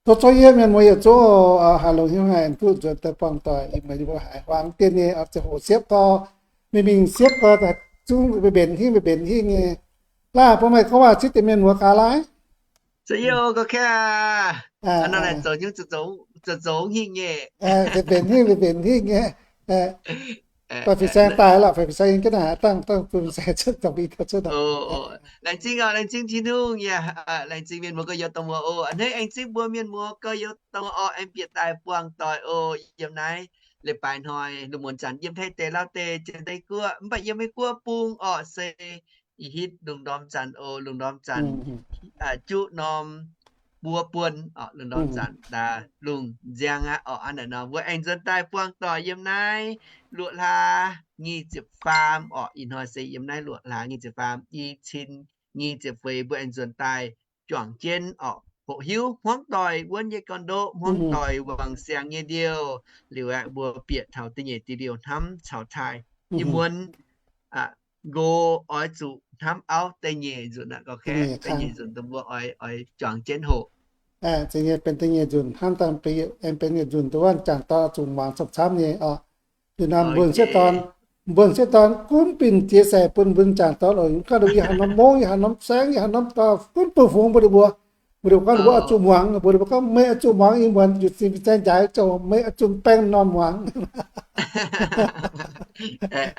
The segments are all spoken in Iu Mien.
Tov zoux yie mienh muoz yietc zungv oc, haih longx hnyouv haic, duqv nzuonx daaih buangh doic, ih muonz yie mbuo haiz huaang dien nyei, oix ziangh hoc siepv gau, mingh mingh siepv gau, zungv mbenc hingh mbenc hingh nyei. Laaic bun meih gorngv waac zipv deix mienh muoz gaax laaic. Zoux yie oc, ga'kaav. Zoux zoux hingh nyei. Mbenc hingh mbenc hingh nyei. Daaih fin-saeng daaih lorqc, fin-saeng yiem jienv naaic, dangh dangh bun fin-saeng cuotv, dangh bun i dauh cuotv. Laengz zingh oc, laengz zingh Tin-Hungh yaac laengz zingh mienh muoz gorx-youz dongh muoz oc. A'hneiv aengx zipv mbuo mienh muoz gorx-youz dongh muoz oc, aengx bieqc daaih buangh doic oc. Yiem naaiv leiz-baaix hnoi lungh muonz zanc yiem Taiv deic, Lauv deic, Janx-Taiv Guoqv, mv baac yiem Meiv Guoqv bung oc, se ih hitv lungh ndorm zanc oc, lungh ndorm zanc juqv norm buo buonc oc, lungh ndorm zanc daaih lungh nziang aqv oc. Hnangv naaic nor mbuo aengx nzuonx daaih buangh doic yiem naaiv luoqc hlaax nyic ziepc faam oc. Ih hnoi se yiem naaiv luoqc hlaax nyic ziepc faam, i cin nyic ziepc feix mbuo aengx nzuonx daaih juangc jienv oc, hoqc hiuv hmuangv doic wuonv nyei gorn-ndoqv, hmuangv doic wangc siangx nyei ndiouh. Liuz aeqv, mbuo bieqc taux da'nyeic diuh ndiouh hnamv caux taaih. Ih muonz nqox oix zuqc hnamv auv da'nyeic nzunc aqv. Ga'kaav da'nyeic nzunc dongh mbuo oix, oix juangc jienv hoqc. Za'gengh benx da'nyeic nzunc hnamv daaih, aengx benx yietc nzunc dongh wuov jangc dorn zuqc muangx camv-camv nyei oc. Liuz nor mbuo sieqv dorn, mbuo sieqv dorn gunv binc jiex seix bun mbuo jangc dorn oc. Gorngv ninh mbuo yie haiz norm mungv, yie haiz norm saengv, yie haiz norm dorngx, gunv bun fungx mbuo ninh mbuo. Mbuo ninh mbuo gorngv ninh mbuo oix zuqc muangx, mbuo ninh mbuo gorngv meih oix zuqc muangx, ih muonz yietc zinh fin-saeng njaaux ziangh hoc meih oix zuqc baeng norm muangx.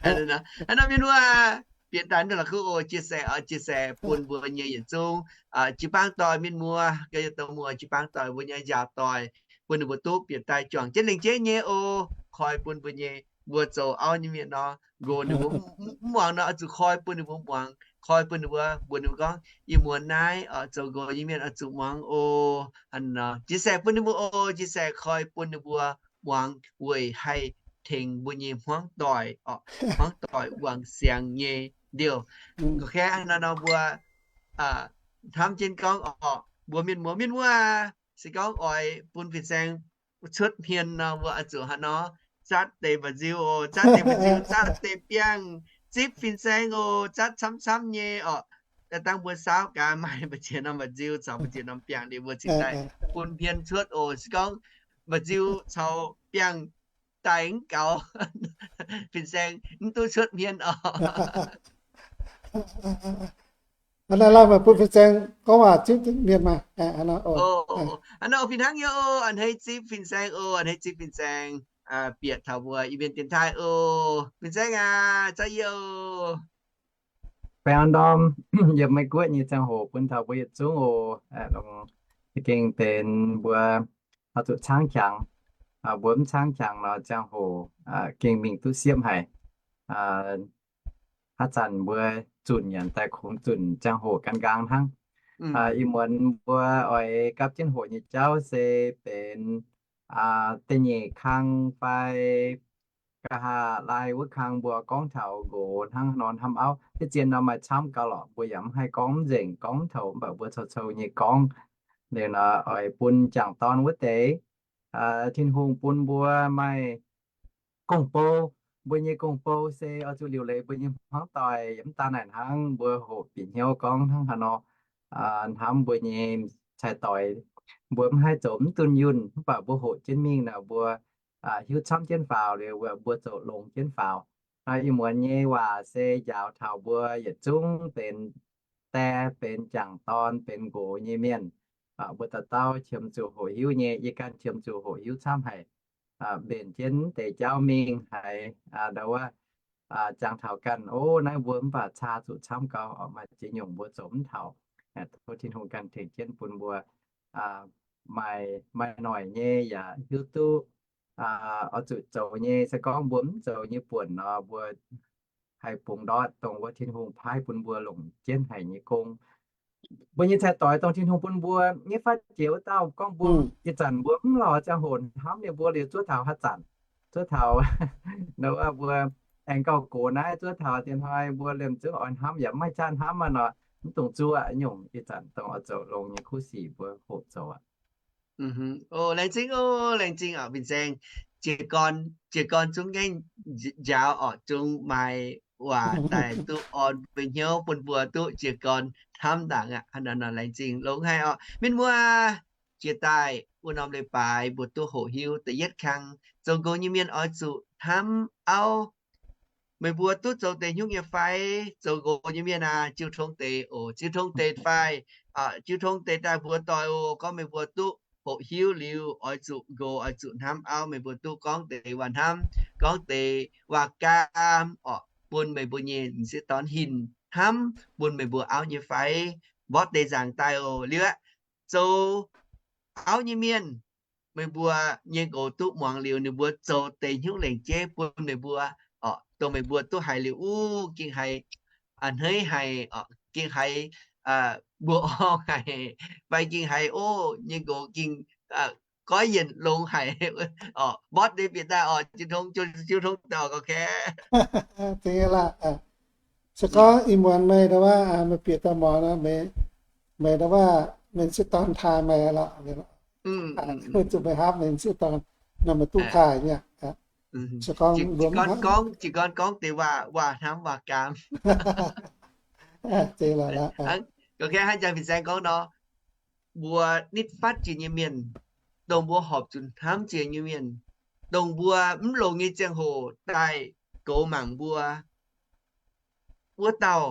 Hnangv nor mienh muoz, bieqc daaih la'kuqv oc, chia sẻ oc, chia sẻ bun mbuo nyei yietc zungv jiu-baang doic mienh muoz, gorx-youz dongh muoz, jiu-baang doic mbuo nyei njaaux doic, bun ninh mbuo duqv bieqc daaih juangc jienv lengc jeiv nyei oc. Koi bun mbuo nyei, mbuo zoux auv nyei mienh nor, nqox ninh mbuo mv muangx nor, oix zuqc koi bun ninh mbuo muangx, koi bun ninh mbuo, mbuox ninh mbuo gorngv, ih muonz naaiv oix zoux nqox nyei mienh oix zuqc muangx oc. Hnangv nor chia sẻ bun ninh mbuo oc, chia sẻ koi bun ninh mbuo muangx weic haih tengx mbuo nyei hmuangv doic oc, hmuangv doic wangc siangx nyei ndiouh. Ga'kaav hnangv nor mbuo hnamv jienv gorngv oc, mbuo mienh muoz, mienh muoz se gorngv oix bun fin-saeng cuotv hmien nor, mbuo oix zuqc hnangv nor zatv deix mba'nziu oc, zatv deix mba'nziu, zatv deix biangh, zipv fin-saeng oc, zatv camv-camv nyei oc. Dangh mbuo saauv gaax maaih mbu'ziex norm mba'nziu caux mbu'ziex norm biangh liuz, mbuo cingx daaih bun hmien cuotv oc. Se gorngv mba'nziu caux biangh daaih mv gaux, fin-saeng mv duqv cuotv hmien oc. Hnangv naaiv, laanh maaih bun fin-saeng gorngv waac zipv mienh maah. Hnangv nor, fih hnangv nyei oc. A'hneiv zipv fin-saeng oc, a'hneiv zipv fin-saeng bieqc taux mbuo Iu-Mienh dienx taaih oc. Fin-saeng aac, za'yie oc. Baengh orn ndorm yiem Meiv Guoqv nyei ziangh hoc bun taux mbuo yietc zungv oc. Longc za'gengh benx mbuo oix zuqc caangv qangx. Mbuo mv caangv qangx nor, ziangh hoc gengh mingh duqv siepv haic. Haaix zanc mbuo zunc nyanc daaih kungx zunc ziangh hoc gan nqaang hnangv. Ih muonz mbuo oix gapv jienv hoqc nyei jauv se benx da'nyeic kang fai nqa'haav laai wuov kang mbuo gorngv taux nqox hnangv nor hnamv auv. Deix zien nor maaih camv gauh lorqc, mbuo yaac mv haih gorngv mv nzengc, gorngv mv toux, mv baac mbuo coux-coux nyei gorngv. Liuz nor oix bun jangc dorn wuov deix, Tin-Hungh bun mbuo maaih gong-bou. Mbuo nyei gong-bou se oix zuqc liuc leiz mbuo nyei hmuangv doic. Yaac mv daan naaic hnangv, mbuo hoqc bieqc hnyouv gorngv hnangv haaix nor hnamv mbuo nyei cai-doix. Mbuo mv haih zoux mv dunh yunh, mv baac mbuo hoqc jienv mingh nor, mbuo hiuv camv jienv faaux liuz, mbuo zoux longx jienv faaux. Ih muonz nyei waac se njaaux taux mbuo yietc zungv benx die, benx jangc dorn, benx nqox nyei mienh. Mbuo dauh dauh qiemx zuqc hoqc hiuv nyei. Yie ganh qiemx zuqc hoqc hiuv camv haic. Mbenc jienv deix jauv mingh haiz ndau wuov jangx taux ganh, o, naaiv mbuo mv baac caa zuqc camv gau, maaih ziex nyungc mbuo zoux mv taux. Tov Tin-Hungh ganh tengx jienv bun mbuo maaih, maaih noic nyei yaac hiuv duqv oix zuqc zoux nyei. Se gorngv mbuo mv zoux nyei buonc nor, mbuo haih bungx ndortv dongh wuov Tin-Hungh paaiv bun mbuo longc jienv haic nyei gong. Mbuo nyei cai-doix dongh Tin-Hungh bun mbuo nyei, fai jiex wuov dauh gorngv mbuo ih zanc mbuo mv lorz ziangh hoc hnamv nyei, mbuo liuz zuov taux haaix zanc, zuov taux nor mbuo aengx gauh gox naaiv, zuov taux dien hnoi mbuo liemh zungv oix hnamv yaac mv maaih jaax hnamv maah nor, mv dungx zuov nyungc. Ih zanc dongh oix zoux longx nyei kuv sic mbuo hoqc zoux aqv. O, laengz zingh o, laengz zingh oc, fin-saeng. Jiez gorn, jiez gorn zungv ngaengc njaaux oc, zungv maaih waac daaih duqv orn mbuo hnyouv, bun mbuo duqv jiez gorn hnamv ndaangc aqv. Hnangv naaiv nor laengz zingh longx haic oc, mienh muoz. jiex daaih wuov norm leiz-baaix mbuo duqv hoqc hiuv. Da'yietv kang, zoux nqox nyei mienh oix zuqc hnamv auv. Meih mbuo duqv zoux deix hnyouv nyei fai? Zoux nqox nyei mienh aah, jiu tong deix oc. Jiu tong deix fai? Jiu tong deix daaih mbuox doic oc. Gorngv meih mbuo duqv hoqc hiuv liuz, oix zuqc nqox, oix zuqc hnamv auv. Meih mbuo duqv gorngv deix waac hnamv, gorngv deix waac gaam oc, bun meih mbuo nyei m'sieqv dorn hinc hnamv bun meih mbuo auv nyei fai? Mborqv deix nzaangc daaih oc. Liuz aqv, zoux auv nyei mienh, meih mbuo nyei nqox duqv muangx liuz, ninh mbuo zoux deix hnyouv lengc jeiv bun meih mbuo oc, dongh meih mbuo duqv haiz liuz, uv, gengh haiz a'hneiv haic oc, gengh haiz mbuoqc orn haic, fai gengh haiz, o, nyei nqox gengh goiv yienc longx haic oc. Mborqv deix bieqc daaih oc, jiu tong, jiu tong daaih oc, ga'kaeqv. Se gorngv ih muonz meih ndau wuov, meih bieqc daaih muangx nor, meih ndau wuov, meih m'sieqv dorn taaih meih lorqc, zuqc meih hnamv meih m'sieqv dorn nor, meih duqv taaih nyei. Se gorngv, jiez gorn gorngv deix waac, waac hnamv waac gaam. Ga'kaeqv hnangv jang fin-saeng gorngv nor, mbuo nitv fatv jiex nyei mienh, dongh mbuo horpc zuqc hnamv jiex nyei mienh, dongh mbuo mv longx nyei ziangh hoc daaih goux mangc mbuo wuov dauh,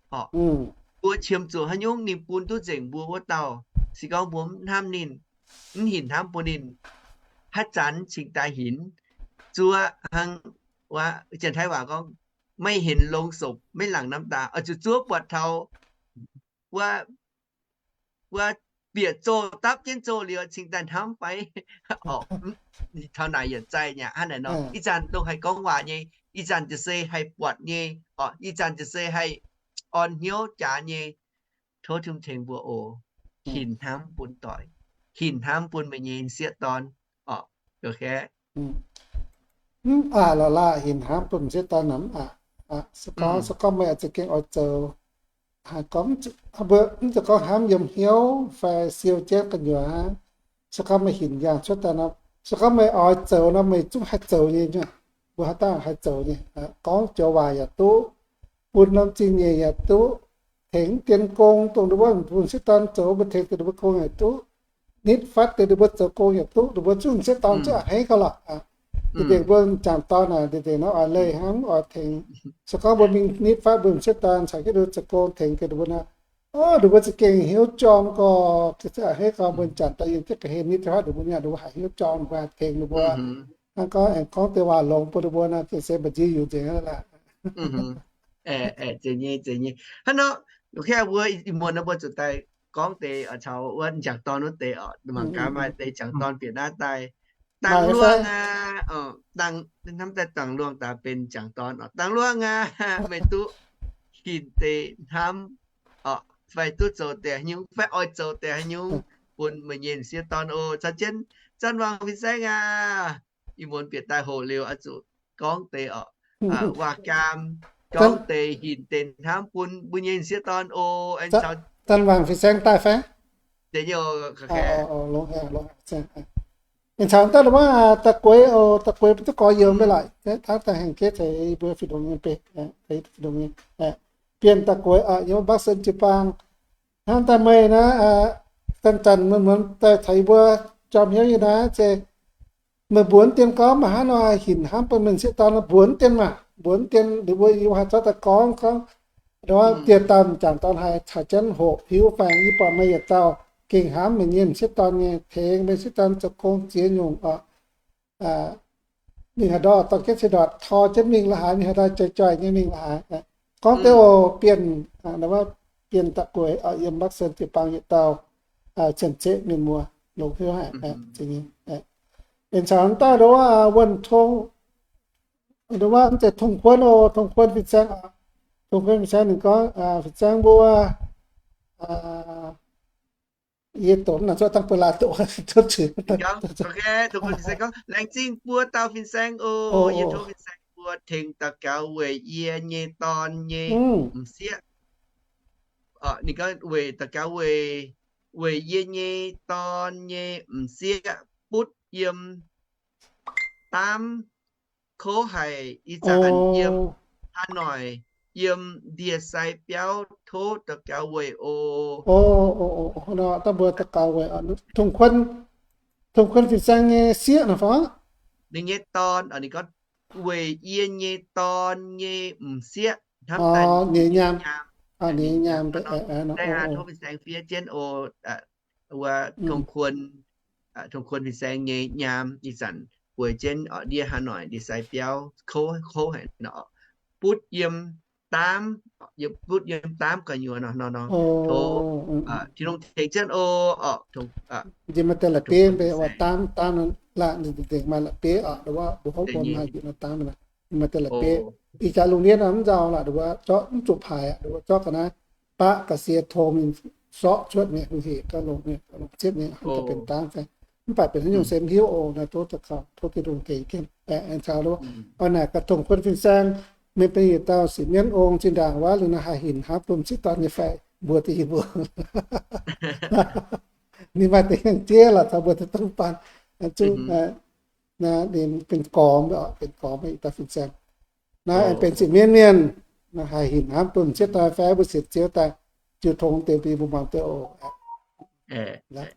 mbuo qiemx zuqc haaix nyungc ninh bun duqv nzengc mbuo wuov dauh. Se gorngv mbuo mv hnamv ninh, mv hinc hnamv bun ninh, haaix zanc cingx daaih hinc. Zuov hnangv wuov, Janx-Taiv waac gorngv, ไม่เห็นโลงศพ ไม่หลั่งน้ำตา, oix zuqc zuov buatc taux wuov, wuov bieqc zoh dapv jienv zoh liuz cingx daaih hnamv fai? Taux naaic yietc zaih nyei hnangv naaic nor. Ih zanc dongh haih gorngv waac nyei, ih zanc jiez se haih buatc nyei, ih zanc jiez se haih orn hnyouv jaax nyei. Tov Tin-Hungh tengx mbuo oc. Hinc hnamv bun doic, hinc hnamv bun meih nyei m'sieqv dorn oc. Mv baac la'laah hinc hnamv bun m'sieqv dorn naaic mv baac, se gorngv, se gorngv meih za'gengh oix zoux, mv zeiz gorngv hnamv yiem hnyouv fai siou jienv gu'nyuoz hnangv. Se gorngv meih hinc yangh cuotv daaih nor, se gorngv meih oix zoux nor, meih zungv haih zoux nyei. Mbuo haaix dauh haih zoux nyei. Gorngv joux waac yaac duqv, bun norm zingh nyeic yaac duqv, tengx dien gong, dongh ninh mbuo m'sieqv dorn zoux mbuo tengx dien ninh mbuo gong yaac duqv, nitv fatv dien ninh mbuo zoux gong yaac duqv, ninh mbuo zungv m'sieqv dorn zungv a'hneiv gauh lorqc. Deix deix mbuo m'jangc dorn naaic deix deix nor oix leih hnangv, oix tengx. Se gorngv mbuo mingh nitv fatv mbuo m'sieqv dorn caux jienv ninh mbuo zoux gong tengx dien ninh mbuo nor, ninh mbuo za'gengh hnyouv jorm gauh, a'hneiv gauh. Mbuo m'jangc dorn yiem jienv ga'hlen nitv fatv ninh mbuo mi'aqv, ninh mbuo haiz hnyouv jorm, mbuo tengx ninh mbuo. Hnangv gorngv aengx gorngv deix waac longx bun ninh mbuo nor, gengh se mba'nziu yungz nzengc aqv. Hnangv nor, mbuo ih muonz nor mbuo zuqc daaih gorngv deix caux wuov m'jangc dorn wuov deix oc. Mangc gaax maaih deix m'jangc dorn bieqc naaiv daaih, Dangh Luangh aqv. Hnamv daaih Dangh Luangh daaih benx m'jangc dorn oc. Dangh Luangh aqv, meih duqv hinc deix hnamv oc, fai duqv zoux deix haaix nyungc, fai oix zoux deix haaix nyungc bun meih nyei m'sieqv dorn oc. Caux jienv Zanc Wangc fin-saeng aqv, ih muonz bieqc daaih hoqc liuz oix zuqc gorngv deix oc, waac-gaam, gorngv deix hinc deix hnamv bun mbuo nyei m'sieqv dorn oc. Zanc Wangc fin-saeng daaih fai? Aengx caux daaih wuov da'gueix oc, da'gueix mbuo duqv gorx youz mv bei lorqc, hnangv daaih hengx jeiv ceix mbuo fih ndongx nyei, bienh da'gueix oc, yiem Bắc Sơn jiu-baang. Hnangv daaih meih naaiv, zanc-zanc muonz-muonz daaih caux yie mbuo jorm hnyouv nyei naaiv se meih mbuox dien gorngv maaih haaix nor hinc hnamv bun meih m'sieqv dorn, mbuox dien maah, mbuox dien, ninh mbuo yie mbuo haih zorqv daaih gorngv, gorngv dieh dauh m'jangc dorn haih caux jienv hoqc hiuv faang. Yie buatc meih yietc dauh gengh hnamv meih nyei m'sieqv dorn nyei, tengx meih m'sieqv dorn zoux gong ziex nyungc oc. Mingh haaix ndorf dorh jienv ceix ndortc, tor jienv mingh la'haaix, mingh haaix ndorf joih joih nyei mingh la'haaix. Gorngv deix oc, bienh, bienh da'gueix oc, yiem Bắc Sơn jiu-baang yietc dauh cien-ceqv mienh muoz, longx hnyouv haic. Ih zanc daaih ndau wuov Wuonh Tong, ndau wuov mv zeiz Tong Kuonv oc, Tong Kuonv fin-saeng oc. Tong Kuonv fin-saeng ninh gorngv, fin-saeng mbuo, yie doqc naaic zuov dangh ba'laqc doqc, zuov zuic. Laengz zingh buo dauh fin-saeng oc. Yie tov fin-saeng mbuo tengx daux gaux weic yie nyei dorn nyei m'sieqv. Ninh gorngv weic daux gaux weic, weic yie nyei dorn nyei m'sieqv butv yiem Tam Kov Haic, ih zanc yiem Haa Noic. yiem ndie-sai biauv tov daux gaux weic oc. Daaih mbuo daux gaux weic Tongx Kuon, Tongx Kuon fin-saeng nyei sieqv naaic fai? Ninh nyei dorn, ninh gorngv weic yie nyei dorn nyei m'sieqv hnamv daaih nyei nyaam, nyei nyaam, tov fin-saeng fiev jienv oc. Wuov Tongx Kuon, Tongx Kuon fin-saeng nyei nyaam ih zanc bueix jienv ndiev haaix noic ndie-sai biauv kouv haic nor, butv yiem daamv, butv yiem daamv gu'nyuoz nor, nor, nor, tov Tin-Hungh tengx jienv oc. Yiem maaih deix la'bieiv mbe, daamv, daamv laanh ninh dingc maaih la'bieiv oc, wuov mbuo hopv wuom maaih njiec nor daamv, maaih deix la'bieiv. Ih jaax lungh ndiev mv nzauh la'duqv wuov, zorqv mv zuqc paaix aqv, wuov zorqv ga'naaiv baqv ga'sie tong mingh sorqv cuotv mi'aqv, hungh hec gauh longx mi'aqv, longc cietv mi'aqv, benx daamv fai. Mv baac benx haaix nyungc se mv hiuv oc. Naaiv tov daux gaux, tov Tin-Hungh tengx jienv baengh aengx taux wuov, oix naaic gaax Tongx Kuon fin-saeng, mienh benx yietc dauh sipv mienv ong zinh ndaangc wuov, liuz naaiv haih hinc hnamv bun m'sieqv dorn nyei fai? Mbuox deix yie mbuo. Ninh maaih deix hnyangx-jeiv lorqc, taux mbuo daaih dongh baan zuqc ninh benx gormx, benx gormx yietc dauh fin-saeng. Naaiv aengx benx sipv mienv mienh, haih hinc hnamv bun m'sieqv dorn fai? Mbuo sienx Ziouv daaih jiu tong deix, mbuo muangx duqv oc. Naaiv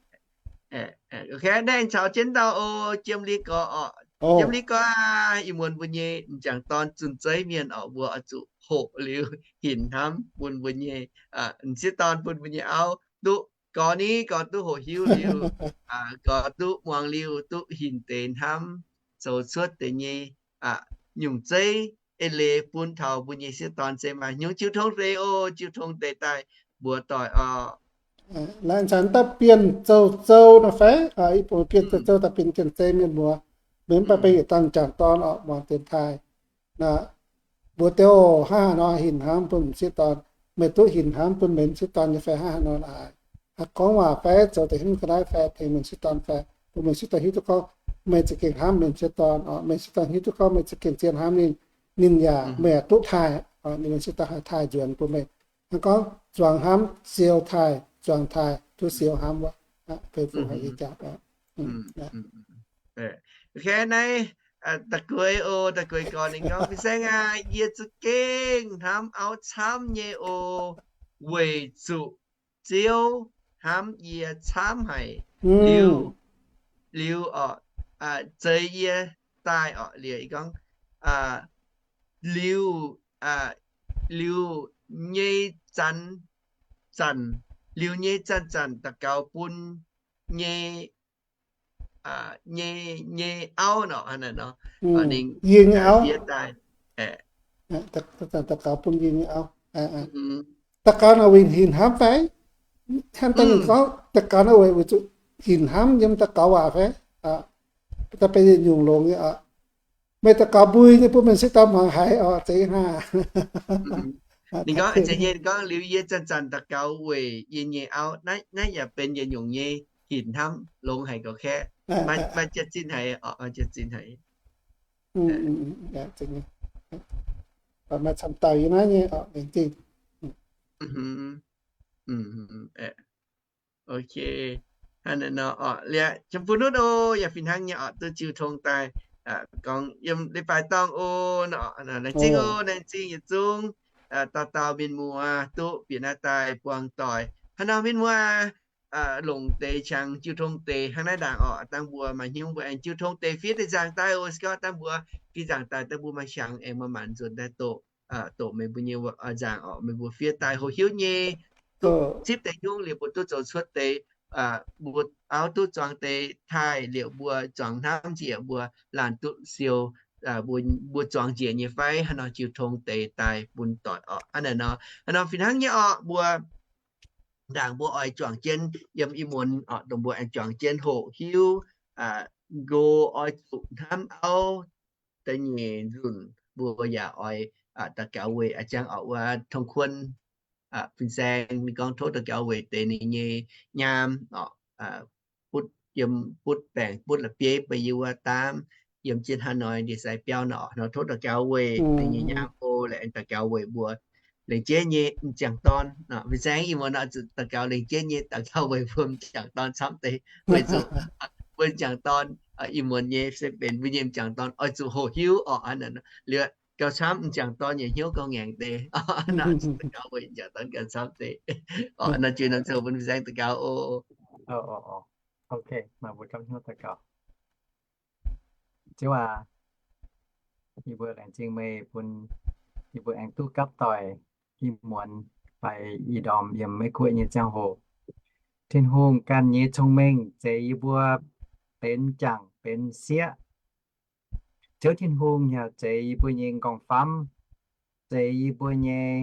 aengx caux jienv ndau oc. Jiem liuz gorx oc, jiem liuz gorx aac, ih muonz mbuo nyei m'jangc dorn zunh zeiv mienh oc, mbuo oix zuqc hoqc liuz hinc hnamv bun mbuo nyei m'sieqv dorn, bun mbuo nyei auv duqv gorx ni gorx duqv hoqc hiuv liuz, gorx duqv muangx liuz duqv hinc deix hnamv, zoux cuotv deix nyei nyungc zeiv eix leiz bun taux mbuo nyei sieqv dorn se maaih nyungc. Jiu tong deix oc, jiu tong deix daaih mbuox doic oc. Laengz zingh daaih bienh zoux zou nor fai? Ih bung bienh zoux zou daaih benx janx-zei mienh muoz. Meih mv baac benx yietc dauh m'jangc dorn oc, muangx deix taaih. Mbuox deix oc, hnangv haaix nor hinc hnamv bun m'sieqv dorn? Meih duqv hinc hnamv bun meih m'sieqv dorn nyei fai hnangv haaix nor laaix? Haih gorngv waac fai zoux deix hnyouv ga'naaiv fai tengx meih m'sieqv dorn fai, bun meih m'sieqv dorn hiuv duqv gorngv meih za'gengh hnamv meih m'sieqv dorn oc, meih m'sieqv dorn hiuv duqv gorngv meih za'gengh zien hnamv ninh, ninh yaac, meih yaac duqv taaih, ninh m'sieqv dorn haih taaih nzuonx bun meih. Hnangv gorngv zuangx hnamv siou taaih, zuangx taaih duqv siou hnamv wuov, fei fungc haic nyei jaax. Naaiv da'gueix oc, da'gueix gorx ninh gorngv, fin-saeng aah, yie za'gengh hnamv auv camv nyei oc, weic zuqc Ziouv hnamv yie camv haic. Liuz, liuz oc, zeix yie daaih oc, liuz gorngv, liuz, liuz nyei zanc, zanc, liuz nyei zanc zanc daux gaux bun nyei, nyei, nyei auv nor, ninh, yie nyei auv, daux gaux bun yie nyei auv. Daux gaux naaic weic hinc hnamv fai? Hnamv daaih ninh gorngv daux gaux naaic weic, weic zuqc hinc hnamv yiem daux gaux waac fai? Daaih benx yietc nyungc longx nyei oc. Meih daux gaux mbui nyei bun meih m'sieqv dorn muangx haiz oc, zeiz hnangv. Ninh gorngv, zeiz nyei, ninh gorngv liuz yie zanc-zanc daux gaux weic yie nyei auv. Naaiv, naaiv yaac benx yietc nyungc nyei hinc hnamv longx haic gauh kaeqv. Maaih jiex zinh haic, maaih jiex zinh haic. Maaih camv dauh yie naaiv nyei oc, laengz zingh. Ok. Hnangv naaiv nor oc, liuz jiem bun nutv oc, yaac fih hnangv nyei oc, duqv jiu tong daaih gorngv yiem leiz-baaix dorngh oc. Laengz zingh oc, laengz zingh yietc zungv dauh dauh mienh muoz duqv bieqc naaiv daaih buangh doic. Hnangv nor mienh muoz, longc deix qangx jiu tong deix hnangv naaiv ndaangc oc. Dangh mbuo maaih hnyouv mbuo aengx jiu tong deix fiev deix nzaangc daaih oc. Se gorngv dangh mbuo fiev nzaangc daaih, dangh mbuo maaih qangx aengx maaih maanc nzuonx daaih doqc, doqc meih mbuo nyei nzaangc oc. Meih mbuo fiev daaih hoqc hiuv nyei, duqv zipv deix nyungc liuz mbuo duqv zoux cuotv deix, mbuo auv duqv zuangx deix taaih liuz mbuo zuangx hnamv njiec mbuo laanh duqv siou, mbuo zuangx njiec nyei fai? Hnangv nor jiu tong deix daaih bun doic oc. Hnangv naaiv nor, hnangv nor fih hnangv nyei oc. Mbuo ndaangc mbuo oix juangc jienv yiem ih muonz oc, dongh mbuo aengx juangc jienv hoqc hiuv, nqox oix zuqc hnamv auv da'nyeic nzunc, mbuo yaac oix daux gaux weic a'jang oc, wuov Tongv Kuon fin-saeng ninh gorngv tov daux gaux weic deix ninh nyei nyaam oc, butv yiem, butv baengc butv la'bieiv bun yie wuov daamv yiem jienv haaix hnoi ndie-sai biauv nor, nor tov daux gaux weic ninh nyei nyaam oc, laengz daux gaux weic mbuo lengc jeiv nyei m'jangc dorn. Fin-saeng ih muonz nor zuqc daux gaux lengc jeiv nyei, daux gaux weic mbuo m'jangc dorn camv deix, weic zuqc mbuo m'jangc dorn ih muonz nyei se benx mbuo nyei m'jangc dorn oix zuqc hoqc hiuv oc. Hnangv naaiv liuz gauh camv, m'jangc dorn yietc hnyouv gauh ngaengc deix. Naaiv daux gaux weic m'jangc dorn gauh camv deix. Naaiv juix norm ziangh hoc bun fin-saeng daux gaux oc. Ziouv aac, yie mbuo laengz zingh meih bun yie mbuo aengx duqv gapv doic ih muonz fai ih ndorm yiem Meiv Guoqv nyei ziangh hoc. Tin-Hungh ganh nyei cong-mengh zeix yie mbuo benx m'jangc benx m'sieqv. Ziouv Tin-Hungh yaac zeix yie mbuo nyei nqorngv-famv, zeix yie mbuo nyei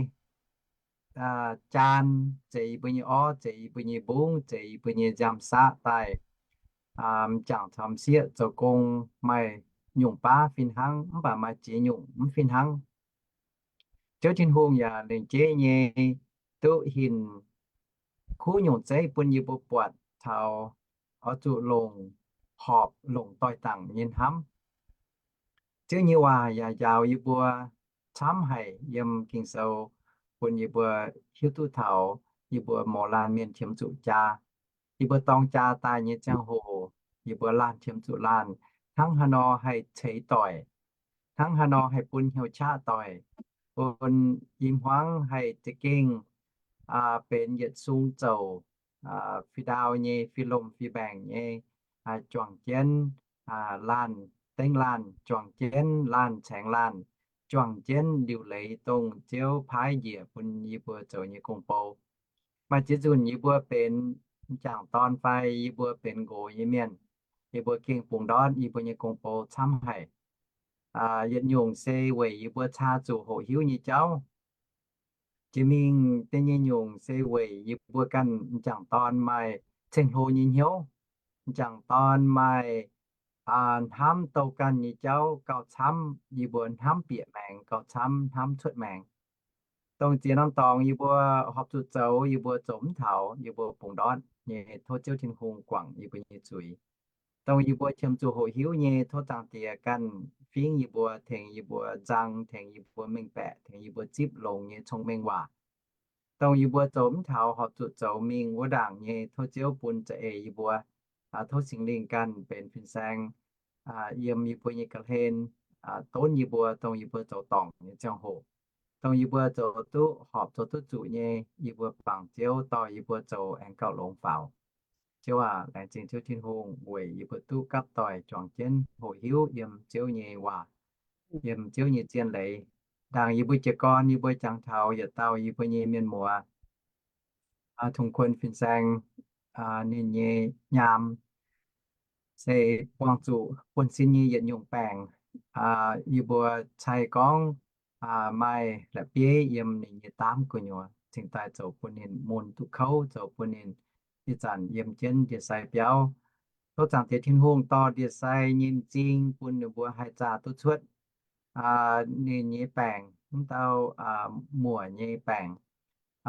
jaan, zeix yie mbuo nyei orv, zeix yie mbuo nyei mbungv, zeix yie mbuo nyei nziaamv-saqv daaih m'jangc caux m'sieqv zoux gong, maaih nyungc baav fih hnangv, mv baac maaih ziex nyungc mv fih hnangv. Ziouv Tin-Hungh yaac lengc jeiv nyei duqv hinc kuv nyungc zeiv bun yie mbuo buatc taux oix zuqc longc horpc longc doix-dangc nyei hnamv. Ziouv nyei waac yaac njaaux yie mbuo camv haic yiem Ging-Sou bun yie mbuo hiuv duqv taux yie mbuo mouz laanh mienh qiemx zuqc jaa. Yie mbuo dorng jaa daaih nyei ziangh hoc, yie mbuo laanh qiemx zuqc laanh hnangv haaix nor haih ceix doic, hnangv haaix nor haih bun hnyouv qaqv doic, bun i hmuangv haih za'gengh benx yietc sung zouc, fih ndaauv nyei, fih lomh fih mbaengc nyei, juangc jienv laanh dengv laanh, juangc jienv laanh caengx laanh, juangc jienv liuc leiz dongh Ziouv paaiv njiec bun yie mbuo zoux nyei gong-bou. Maaih ziex nzunc yie mbuo benx m'jangc dorn fai yie mbuo benx nqox nyei mienh, yie mbuo gengh bungx ndortv yie mbuo nyei gong-bou camv haic. Yietc nyungc se weic yie mbuo caa zuqc hoqc hiuv nyei jauv. Jiex mingh da'nyeic nyungc se weic yie mbuo ganh m'jangc dorn maaih ceng-hlo nyei hnyouv. M'jangc dorn maaih hnamv douh ganh nyei jauv gauh camv yie mbuo hnamv bieqc maengx, gauh camv hnamv cuotv maengx. Dongh ziex norm dorngx yie mbuo horpc zuqc zoux, yie mbuo zoux mv taux, yie mbuo bungx ndortv nyei, tov Ziouv Tin-Hungh guangc yie mbuo nyei zuiz. Dongh yie mbuo qiemx zuqc hoqc hiuv nyei, tov Zaangc Diex ganh fingv yie mbuo, tengx yie mbuo nzang, tengx yie mbuo mengh baeqc, tengx yie mbuo zipv longx nyei cong-mengh waac. Dongh yie mbuo zoux mv taux horpc zuqc zoux mingh wuov ndaangc nyei, tov Ziouv bun za'eix yie mbuo. Tov Singx Lingh ganh benx fin-saeng yiem yie mbuo nyei ga'hlen, donv yie mbuo dongh yie mbuo zoux dorngc nyei ziangh hoc. Dongh yie mbuo zoux duqv horpc zoux duqv zuqc nyei, yie mbuo bangc Ziouv dorh yie mbuo zoux aengx gauh longx faaux. Ziouv aac, laengz zingh Ziouv Tin-Hungh weic yie mbuo duqv gapv doic juangc jienv hoqc hiuv yiem Ziouv nyei waac, yiem Ziouv nyei zien leiz. Ndaangc yie mbuo jiez gorn yie mbuo jangx taux yietc dauh yie mbuo nyei mienh muoz, Tongx Kuon fin-saeng, ninh nyei nyaam se buangh zuqc buonv-sin nyei yietc nyungc baengc. Yie mbuo cai gorngv maaih la'bieiv yiem ninh nyei daamv gu'nyuoz cingx daaih zoux bun ninh mun duqv kouv, zoux bun ninh ih zanc yiem jienv ndie-sai biauv. Tov Zaangc Diex Tin-Hungh dorh ndie-sai nyei m'zing bun ninh mbuo haih zaah duqv cuotv ninh nyei baengc, mv dauh muoc nyei baengc.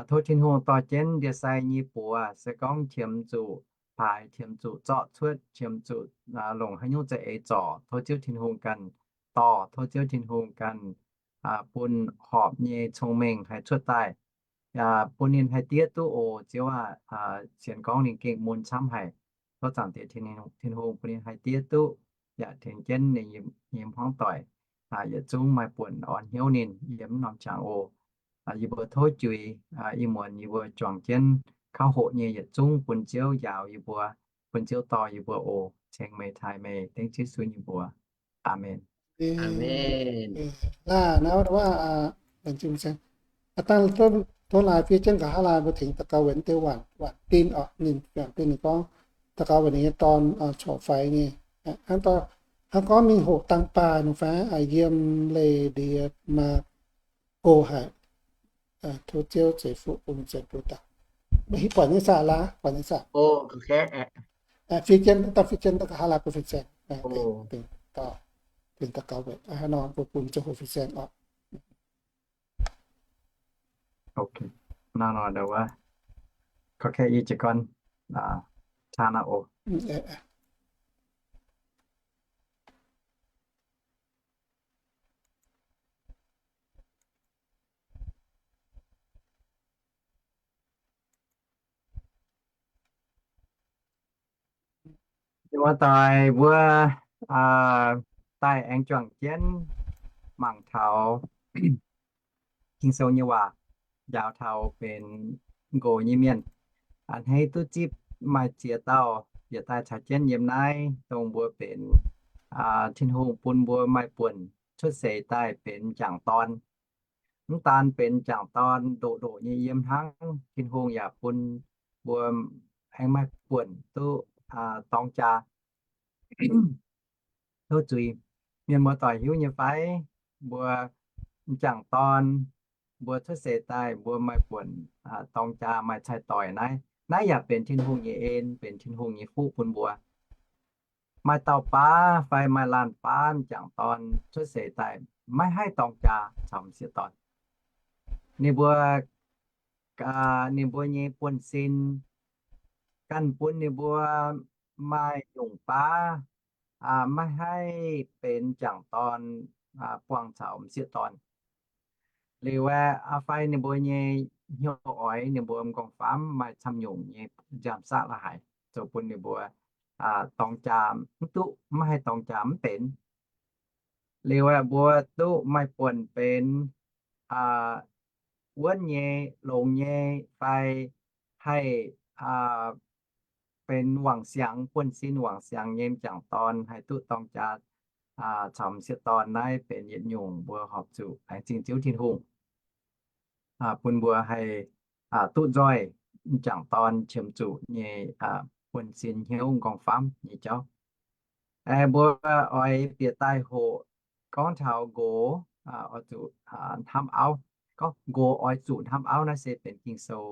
Tov Tin-Hungh dorh jienv ndie-sai nyei buoz, se gorngv qiemx zuqc paaix, qiemx zuqc zorqv cuotv, qiemx zuqc longc haaix nyungc za'eix zorc, tov Ziouv Tin-Hungh ganh dorh, tov Ziouv Tin-Hungh ganh bun horpc nyei cong-mengh haih cuotv daaih, bun ninh haih diev duqv oc. Ziouv aac, sienx gorngv ninh gengh mun camv haic. Tov Zaangc Diex Tin-Hungh bun ninh haih diev duqv, yaac tengx jienv ninh nyei hmuangv doic, yietc zungv maaih buonc orn hnyouv ninh yiem mv norm qangx oc. Yie mbuo tov juix, ih muonz yie mbuo juangc jienv kauv hoqc nyei yietc zungv bun Ziouv njaaux yie mbuo, bun Ziouv dorh yie mbuo oc. Ceng meih taaih meih dengv Ziouv Yesu nyei mbuox. Aamen. Dangh tov laaix fiev jienv nqa'haav laaix mbuo tengx daux gaux weic deix waanc, waanc din oc, ninh waanc din ninh gorngv, daux gaux weic ninh nyei dorn corc faix nyei. Hnangv gorngv mingh hoqc dangh baaih nor fai yiem leih ndie maa go haic. Tov Ziouv ceix fuqv bun ceix bun daaih. Buatc nyei saah laaix, buatc nyei saah? Fiev jienv, dangh fiev jienv nqa'haav laaix bun fin-saeng. Dingh daux gaux weic hnangv nor mbuo bun ziangh hoc fin-saeng oc. Nor, nor, nor, wuov, kaux kaeqv yie jiez gorn, aa, taan aqv oc. Muoz-doic mbuo, aa, daaih aengx juangc jienv mangc taux Ging-Sou nyei waac, njaaux taux benx nqox nyei mienh, a'hneiv duqv zipv maaih ziex dauh bieqc daaih caux jienv yiem naaiv, dongh mbuo benx Tin-Hungh bun mbuo maaih buonc cuotv seix daaih benx m'jangc dorn. Mv daan benx m'jangc dorn ndoqc ndoqc nyei yiem hnangv, Tin-Hungh yaac bun mbuo aengx maaih buonc duqv dorng jaa, duqv zuiz. Mienh muoz-doic hiuv nyei fai? Mbuo m'jangc dorn, mbuo cuotv seix daaih mbuo maaih buonc dorng jaa, maaih cai-doic naaiv. Naaiv yaac benx Tin-Hungh nyei en, benx Tin-Hungh nyei fuqv bun mbuo. Maaih dauh baav fai maaih laanh baav m'jangc dorn cuotv seix daaih maiv haih dorng jaa caux m'sieqv dorn. Ninh mbuo, ninh mbuo nyei buonv-sin ganh bun ninh mbuo maaih nyungc baav maiv haih benx m'jangc dorn buangh caux m'sieqv dorn. Liuz aeqv, fai ninh mbuo nyei hnyouv oix ninh mbuo m'nqorngv-famv maaih camv nyungc nyei nziaamv-saqv la'haic, zoux bun ninh mbuo dorng jaa mv duqv, maiv haih dorng jaa mv benx. Liuz aeqv, mbuo duqv maaih buonc benx wuonv nyei, longx nyei, fai haih benx wangc siangx, buonv-sin wangc siangx nyei m'jangc dorn haih duqv dorng jaa caux m'sieqv dorn. Naaiv benx yietc nyungc mbuo horpc zuqc laengz zingh Ziouv Tin-Hungh bun mbuo haih duqv nzoih m'jangc dorn qiemx zuqc nyei buonv-sin hnyouv m'nqorngv-famv nyei jauv. Mbuo oix bieqc daaih hoqc gorngv taux nqox oix zuqc hnamv auv. Gorngv nqox oix zuqc hnamv auv naaiv se benx Ging-Sou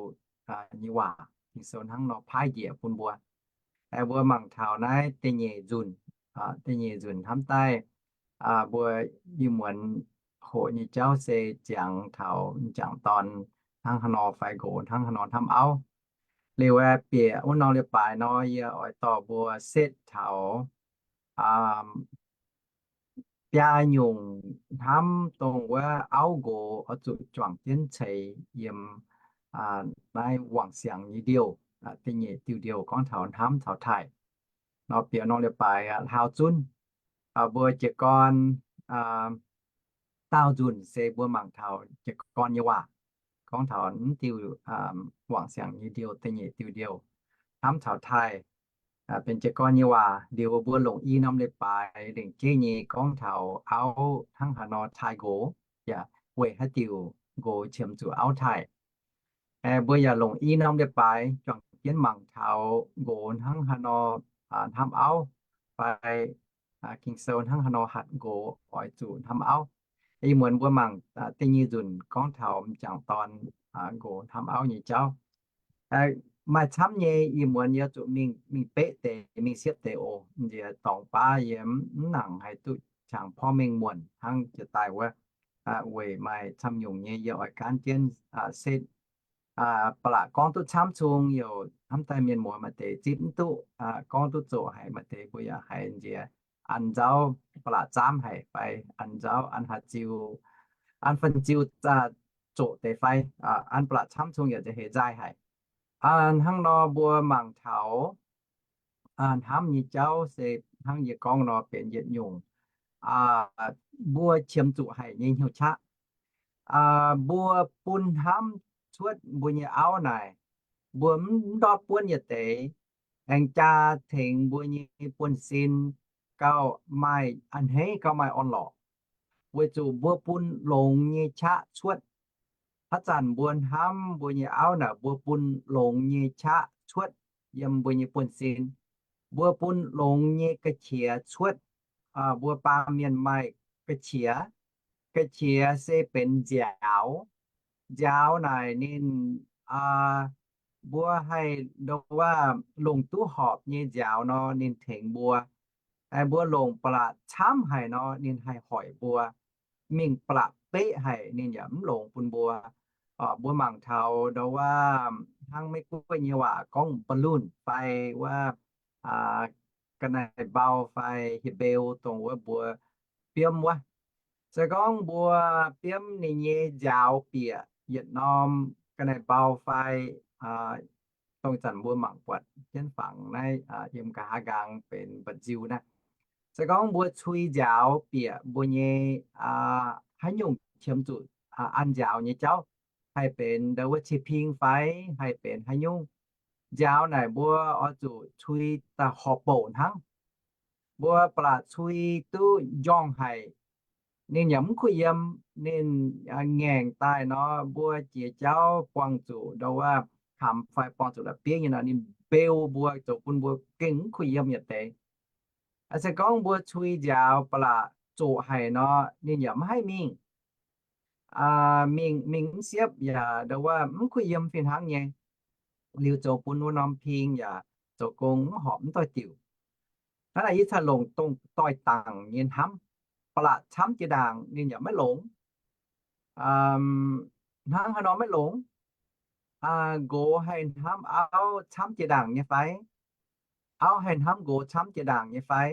nyei waac. Ging-Sou hnangv nor paaiv njiec bun mbuo. Mbuo mangc taux naaiv da'nyeic nzunc, da'nyeic nzunc hnamv daaih, mbuo ih muonz hoqc nyei jauv se ziangx taux m'jangc dorn hnangv haaix nor fai nqox hnangv haaix nor hnamv auv. Liuz aeqv, bieqc wuov norm leiz-baaix nor, yie oix dorh mbuo setv taux biaa nyungc hnamv dongh wuov auv nqox oix zuqc juangc jienv ceix yiem naaiv wangc siangx nyei ndiouh. Da'nyeic diuh ndiouh gorngv taux hnamv taux taaih. Nor bieqc norm leiz-baaix hlaau zunv, mbuo jiez gorn daauh nzunc se mbuo mangc taux jiez gorn nyei waac, gorngv taux naaiv diuh wangc siangx nyei ndiouh, da'nyeic diuh ndiouh, hnamv taux taaih. Benx jiez gorn nyei waac liuz, mbuo longc i norm leiz-baaix lengc jeiv nyei gorngv taux auv hnangv haaix nor taaih nqox, yaac weic haaix diuc nqox qiemx zuqc auv taaih. Mbuo yaac longc i norm leiz-baaix juangc jienv mangc taux nqox hnangv haaix nor hnamv auv, fai Ging-Sou hnangv haaix nor hatc nqox oix zuqc hnamv auv. Ih muonz mbuo mangc da'nyeic nzunc gorngv taux m'jangc dorn nqox hnamv auv nyei jauv. Maaih camv nyei, ih muonz yie zuqc mingh, mingh beqv deix, mingh siepv deix oc. Nziex dorngx baav yie mv nangc haih duqv qangx porv mengh muonc hnangv jiex daaih wuov. Weic maaih camv nyungc nyei yie oix gaanv jienv setv ba'laqc gorngv duqv camv cung, youc hnamv daaih mienh muoz maaih deix zipv mv duqv, gorngv duqv zoqc haic, maaih deix mbuo yaac haiz nziex an nzauv ba'laqc zaamv haic fai an nzauv, an haaix ziux, an fanh ziux zoqc deix fai an ba'laqc camv cung yaac nziex heix nzaaih haic. Hnangv nor mbuo mangc taux hnamv nyei jauv se hnangv yie gorngv nor benx yietc nyungc mbuo qiemx zuqc haic nyei hnyouv qaqv. Mbuo bun hnamv cuotv mbuo nyei auv naaic, mbuo mv ndortv buonv yietc deix, aengx jaa tengx mbuo nyei buonv-sin gauh maaih a'hneiv, gauh maaih orn-lorqc, weic zuqc mbuo bun longx nyei qaqv cuotv. Haaix zanc mbuo hnamv mbuo nyei auv naaic, mbuo bun longx nyei qaqv cuotv yiem mbuo nyei buonv-sin. Mbuo bun longx nyei ga'qiex cuotv. Mbuo baamh mienh maaih ga'qiex. Ga'qiex se benx nziaaux. Nziaaux naaic ninh, mbuo haih ndo waac longc duqv horpc nyei nziaaux nor, ninh tengx mbuo. Mbuo longc ba'laqc camv haic nor, ninh haih hoic mbuo. Mingh ba'laqc beqv haic, ninh yaac mv longx bun mbuo. Mbuo mangc taux ndo waac hnangv Meiv Guoqv nyei waac gorngv balloon fai wuov ga'naaiv-mbau fai Hipv^beu dongh wuov mbuo biomv wuov. Se gorngv mbuo biomv ninh nyei nziaaux bieqc yietc norm ga'naaiv-mbau fai dongh ih zanc mbuo mangc buatc jienv fangx naaiv yiem nqa'haav nqaang benx mba'nziu naaiv. Se gorngv mbuo cui nziaaux bieqc mbuo nyei haaix nyungc qiemx zuqc an nziaaux nyei jauv, haih benx ndau wuov cie ping fai haih benx haaix nyungc, nziaaux naaic mbuo oix zuqc cui daaih horpc bouc hnangv. Mbuo ba'laqc cui duqv njorngh haic, ninh yaac mv kuh yiem. Ninh ngaengc daaih nor, mbuo jiex jauv buangh zuqc ndau wuov kamx fai buangh zuqc la'bieiv nyei nor, ninh mbeu mbuo, zoux bun mbuo gengh mv kuh yiem yietc deix. Se gorngv mbuo cui nziaaux ba'laqc zoqc haic nor, ninh yaac mv haih mingh. Mingh, mingh mv siepv yaac ndau wuov mv kuh yiem fih hnangv nyei. Liuz zoux bun wuov norm ping yaac zoux gong mv horpc mv doix-diuc. Hnangv naaic yie cingx longc dongh doix-dangc nyei hnamv. Ba'laqc camv jiex ndaangc ninh yaac maiv longx. Hnangv haaix nor maiv longx? Nqox haih hnamv auv camv jiex ndaangc nyei fai? Auv haih hnamv nqox camv jiex ndaangc nyei fai?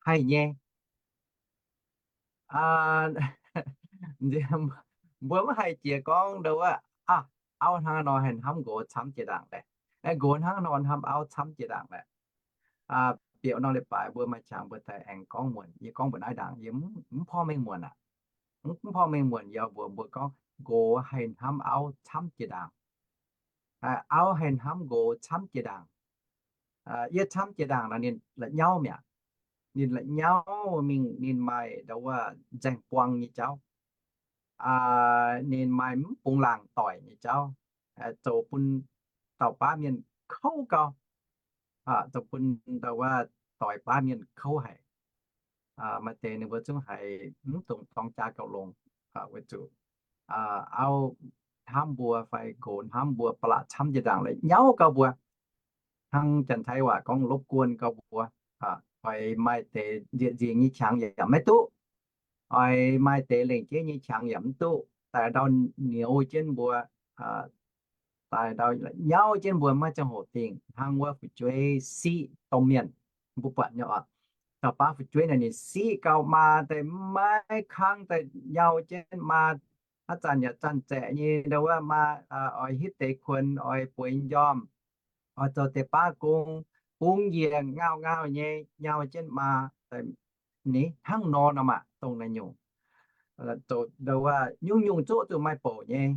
Haih nyei. Mbuo mv haih jiex gorngv ndau wuov, auv hnangv haaix nor haih hnamv nqox camv jiex ndaangc laeh, nqox hnangv haaix nor hnamv auv camv jiex ndaangc laeh. Bieqc norm leiz-baaix mbuo maaih qangx mbuo daaih aengx gorngv muonc. Yie gorngv mbuox naaiv ndaangc yie mv porv mengh muonc aqv. Mv porv mengh muonc yaac mbuox mbuo gorngv nqox haih hnamv auv camv jiex ndaangc. Auv haih hnamv nqox camv jiex ndaangc. Yie camv jiex ndaangc nor ninh la'nyauv mi'aqv. Ninh la'nyauv mingh ninh maaih ndau wuov nzaeng buang nyei jauv. Ninh maaih mv bungx laangc doic nyei jauv, zoux bun dauh baav mienh kouv gau, zoux bun ndau wuov doix baav mienh kouv haic. Maaih deix ninh mbuo zungv haiz mv dungx dorng jaa gauh longx, weic zuqc auv hnamv mbuo fai nqox hnamv mbuo ba'laqc camv jiex ndaangc la'nyauv gau mbuo. Hnangv Janx-Taiv waac gorngv รบกวน gau mbuo. Oix maaih deix nzieqc nzingx nyei qangx yaac maiv duqv. Oix maaih deix lengc jeiv nyei qangx yaac mv duqv. Daaih ndau niouz jienv mbuo, daaih ndau nyauv jienv mbuo maiv ziangh hoc dingh hnangv wuov fu'jueiv siqv domh mienh. Mbuo buatc nyei oc, dauh baav fu'jueiv naaic ninh siqv gau maa daaih maiv kangv daaih nyau jienv maa. Haaix zanc yaac zanc-zaeqc nyei ndau wuov maa, oix hitv deix kuonx, oix bueix njormh, oix zoux deix baav gong, bungx njiec ngauh ngauh nyei nyau jienv maa. Ninh hnangv nor nor maah, dongh naaiv nyungc, zoux ndau wuov nyungc-nyungc zungv zuqc maaih bouc nyei.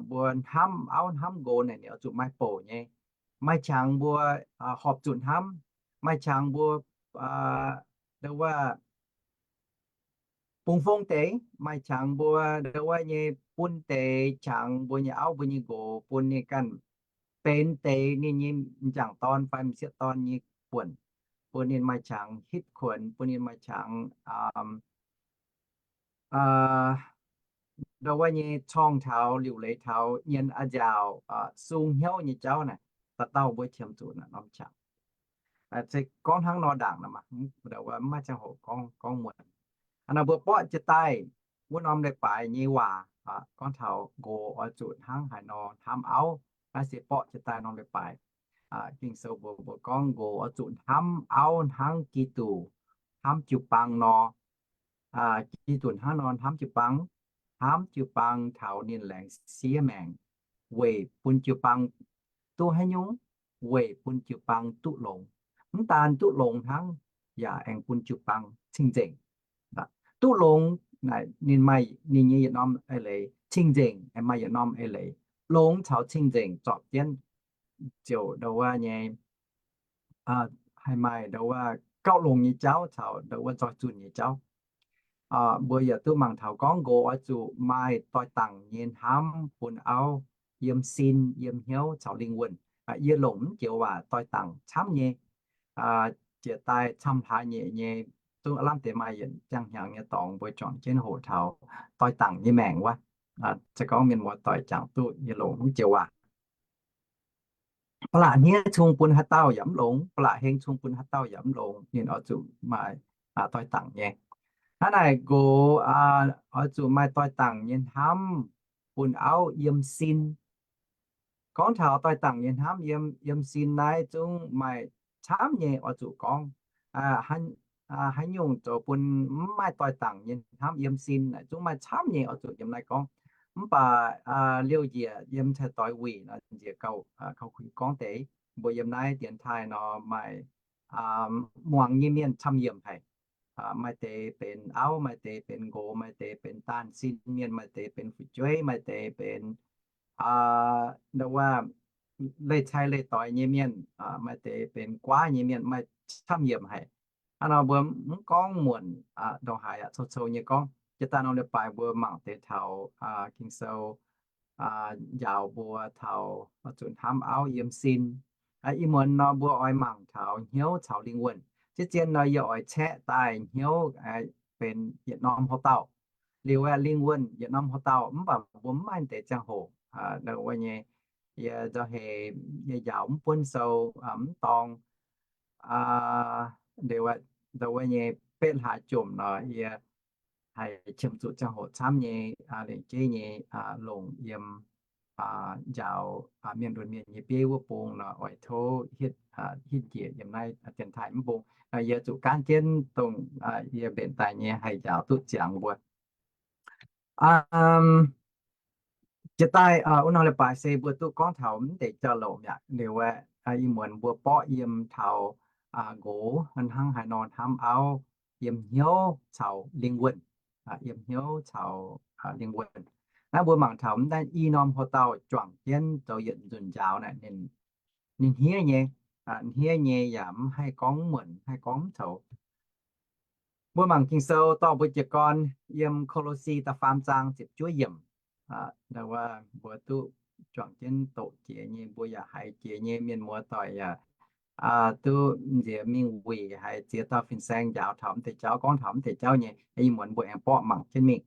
Mbuo hnamv auv hnamv nqox naaic ninh oix zuqc maaih bouc nyei. Maaih qangx mbuo horpc zuqc hnamv. Maaih qangx mbuo ndau wuov bungx fong deix. Maaih qangx mbuo ndau wuov nyei bun deix qangx mbuo nyei auv mbuo nyei nqox bun ninh ganh benx deix ninh nyei m'jangc dorn fai m'sieqv dorn nyei buonc, bun ninh maaih qangx hitv kuonx, bun ninh maaih qangx ndau wuov nyei corng taux liuc leiz taux nyienz a'nziaauc, sung hnyouv nyei jauv naaic, dauh dauh mbuo qiemx zuqc naaic norm qangx. Se gorngv hnangv nor ndaangc naaic, mv maaih ziangh hoc gorngv, gorngv muonc. Hnangv naaic mbuo borqv jiex daaih wuov norm leiz-baaix nyei waac gorngv taux nqox oix zuqc hnangv haaix nor hnamv auv. Naaiv se borqv jiex daaih norm leiz-baaix Ging-Sou mbuox mbuo gorngv nqox oix zuqc hnamv auv hnangv Giduc hnamv jiu-baang nor. Giduc hnangv nor hnamv jiu-baang, hnamv jiu-baang taux ninh laengz siev maengc, weic bun jiu-baang duqv haaix nyungc? Weic bun jiu-baang duqv longx. Mv daan duqv longx hnangv, yaac aengx bun jiu-baang cing-nzengc. Duqv longx naaic ninh maaih ninh nyei yietc norm eix leiz, cing-nzengc aengx maaih yietc norm eix leiz. Longx caux cing-nzengc zorpc jienv ziouc ndau wuov nyei haih maaih ndau wuov gauh longx nyei jauv caux ndau wuov nzoih zunh nyei jauv. Mbuo yaac duqv mangc taux gorngv nqox oix zuqc maaih doix-dangc nyei hnamv bun auv yiem sin, yiem hnyouv caux lingh wuonh. Yie longc mv joux waac doix-dangc camv nyei. Jiex daaih camv hlaax nyeic nyei, zungv aav lamh deix maaih yietc ziangh hnyangx nyei dorngx mbuo juangc jienv hoqc taux doix-dangc nyei maengc wuov. Se gorngv mienh muoz-doic jangx duqv yie longc mv joux waac. Ba'laqc hniev cung bun haaix dauh yaac mv longx, ba'laqc heng cung bun haaix dauh yaac mv longx. Ninh oix zuqc maaih doix-dangc nyei. Hnangv naaic nqox oix zuqc maaih doix-dangc nyei hnamv bun auv yiem sin. Gorngv taux doix-dangc nyei hnamv yiem, yiem sin naaiv zungv maaih camv nyei oix zuqc gorngv. Haaix nyungc zoux bun mv maaih doix-dangc nyei hnamv yiem sin naaic zungv maaih camv nyei oix zuqc yiem naaiv gorngv. Mv baac liouh njiec yiem cai-doix wuic nor njiec gauh, gauh kuinx gorngv deix. Mbuo yiem naaiv dienx taaih nor maaih muangx nyei mienh camv yiemc haic. Maaih deix benx auv, maaih deix benx nqox, maaih deix benx daanh sin mienh, maaih deix benx fu'jueiv, maaih deix benx, ndau wuov, leih cai leih doix nyei mienh, maaih deix benx guaav nyei mienh, maaih camv yiemc haic. Hnangv nor mbuo mv gorngv muonc ndongc haaix aqv, cou-cou nyei gorngv. Jiex daaih norm leiz-baaix mbuo mangc deix taux Ging-Sou njaaux mbuo taux zuqc hnamv auv yiem sin. Ih muonz nor mbuo oix mangc taux hnyouv caux lingh wuonh. Ziex zien nor yie oix caeqv daaih hnyouv benx yietc norm houx-dauh, liuz aeqv, lingh wuonh yietc norm houx-dauh, mv baac mbuo mv maaih deix ziangh hoc, wuov nyei, yie nzauh heix yie njaaux mv buonv sou, mv dorng, ndau wuov nyei betv hlaax jomc nor yie haih qiemx zuqc ziangh hoc camv nyei, lengc jeiv nyei longc yiem njaaux mienh nduonx mienh nyei bieiv wuov bung nor oix tov hitv njiec yiem naaiv dienx taaih mv bung. Yie zuqc gaanv jienv dongh yie mbenc daaih nyei haih njaaux duqv ziangx mbuo. Jiex daaih wuov norm leiz-baaix se mbuo duqv gorngv taux mv deix jauv-louc mi'aqv. Liuz aeqv, ih muonz mbuo borqv yiem taux nqox hnangv haaix nor hnamv auv yiem hnyouv caux lingh wuonh, yiem hnyouv caux lingh wuonh. Naaiv mbuo mangc taux mv daan i norm houx-dauh juangc jienv zoux yietc nzunc njaaux naaic, ninh hniev nyei, hniev nyei yaac mv haih gorngv muonc, mv haih gorngv mv coux. Mbuo mangc Ging-Sou dorh mbuo jiez gorn yiem Ko^lo^si da'faam zaang ziepc juov yiemc. Mbuo duqv juangc jienv doqc jiex nyei, mbuo yaac haiz jiex nyei, mienh muoz doic yaac duqv nziex mingh wuic haiz ziex dauh fin-saeng njaaux taux mv deix jauv, gorngv taux mv deix jauv nyei. Ih muonz mbuo aengx borqv mangc jienv mingh.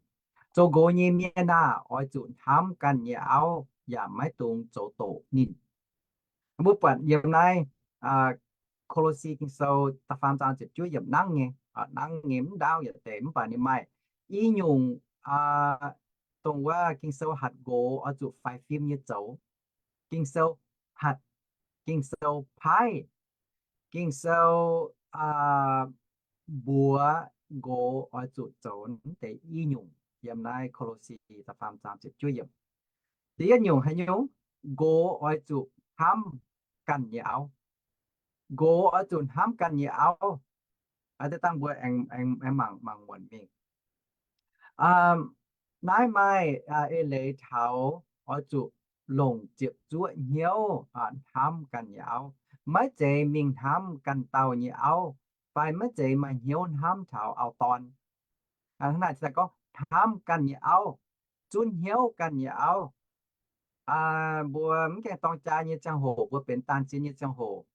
Zoux nqox nyei mienh aah! Oix zuqc hnamv ganh nyei auv yaac maiv dungx zoux doqc ninh. Mbuo buatc yiem naaiv Ko^lo^si Ging-Sou da'faam zaang ziepc juov yiemc nangv nyei, nangv nyei mv ndaauv yietc deix mv baac ninh maaih i nyungc dongh wuov Ging-Sou hatc nqox oix zuqc faix fim nyei zoux. Ging-Sou hatc, Ging-Sou paaiv, Ging-Sou mbuox nqox oix zuqc zoux mv deix i nyungc yiem naaiv Ko^lo^si da'faam zaang ziepc juov yiemc. Da'yietv nyungc haaix nyungc? Nqox oix zuqc hnamv ganh nyei auv. Nqox oix zuqc hnamv ganh nyei auv. Dangh mbuo aengx mangc mangc muonc mingh. Naaiv maaih eix leiz taux oix zuqc longc ziepc zuoqv hnyouv hnamv ganh nyei auv. Maiv zeiz mingh hnamv ganh dauh nyei auv, fai maiv zeiz maaih hnyouv hnamv taux auv-dorn. Hnangv naaic se gorngv hnamv ganh nyei auv, zunv hnyouv ganh nyei auv. Mbuo mv gaengh dorng jaa nyei ziangh hoc, mbuo benx daanh zien nyei ziangh hoc,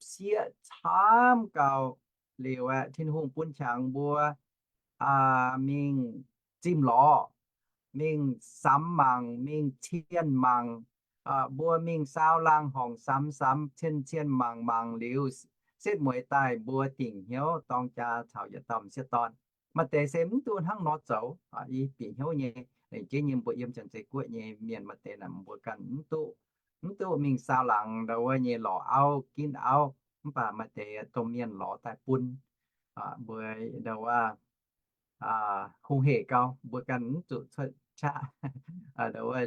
sieqv camv gau. Liuz aeqv, Tin-Hungh bun qangx mbuo mingh zimh lorz, mingh samx mangc, mingh cien mangc. Mbuo mingh saau laangh horngc samx samx, cien cien mangc mangc liuz, setv mueiz daaih mbuo dingc hnyouv dorng jaa caux yietc dauh m'sieqv dorn. Maaih deix se mv duqv hnangv nor zoux, i bieqc hnyouv nyei, lengc jeiv nyei mbuo yiem Janx-Zei Guoqv nyei mienh maaih deix naaic mbuo ganh mv duqv, mv duqv mingh saau laangh ndau wuov nyei lorz auv ginv auv, mv baac maaih deix domh mienh lorz daaih bun. Mbuo ndau wuov hungh hec gau, mbuo ganh mv zuqc cuotv qaqv. Ndau wuov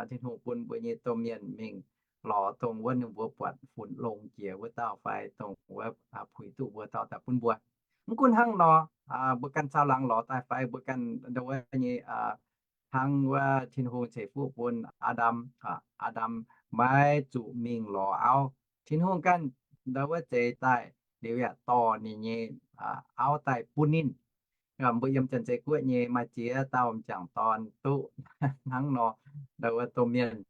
Tin-Hungh bun mbuo nyei domh mienh mingh lorz dongh wuov ninh mbuo buatc funx longx jiex wuov dauh fai dongh wuov puix duqv mbuo dauh daaih bun mbuo. Mv gunv hnangv nor, mbuo ganh saau laangh lorz daaih fai mbuo ganh ndau wuov nyei hnangv wuov Tin-Hungh ceix fuqv bun Aa^ndam, Aa^ndam maiv zuqc mingh lorz auv. Tin-Hungh ganh ndau wuov zeix daaih liuz yaac dorh ninh nyei auv daaih bun ninh. Mbuo yiem Janx-Zei Guoqv nyei maaih ziex dauh m'jangc dorn duqv hnangv nor, ndau wuov domh mienh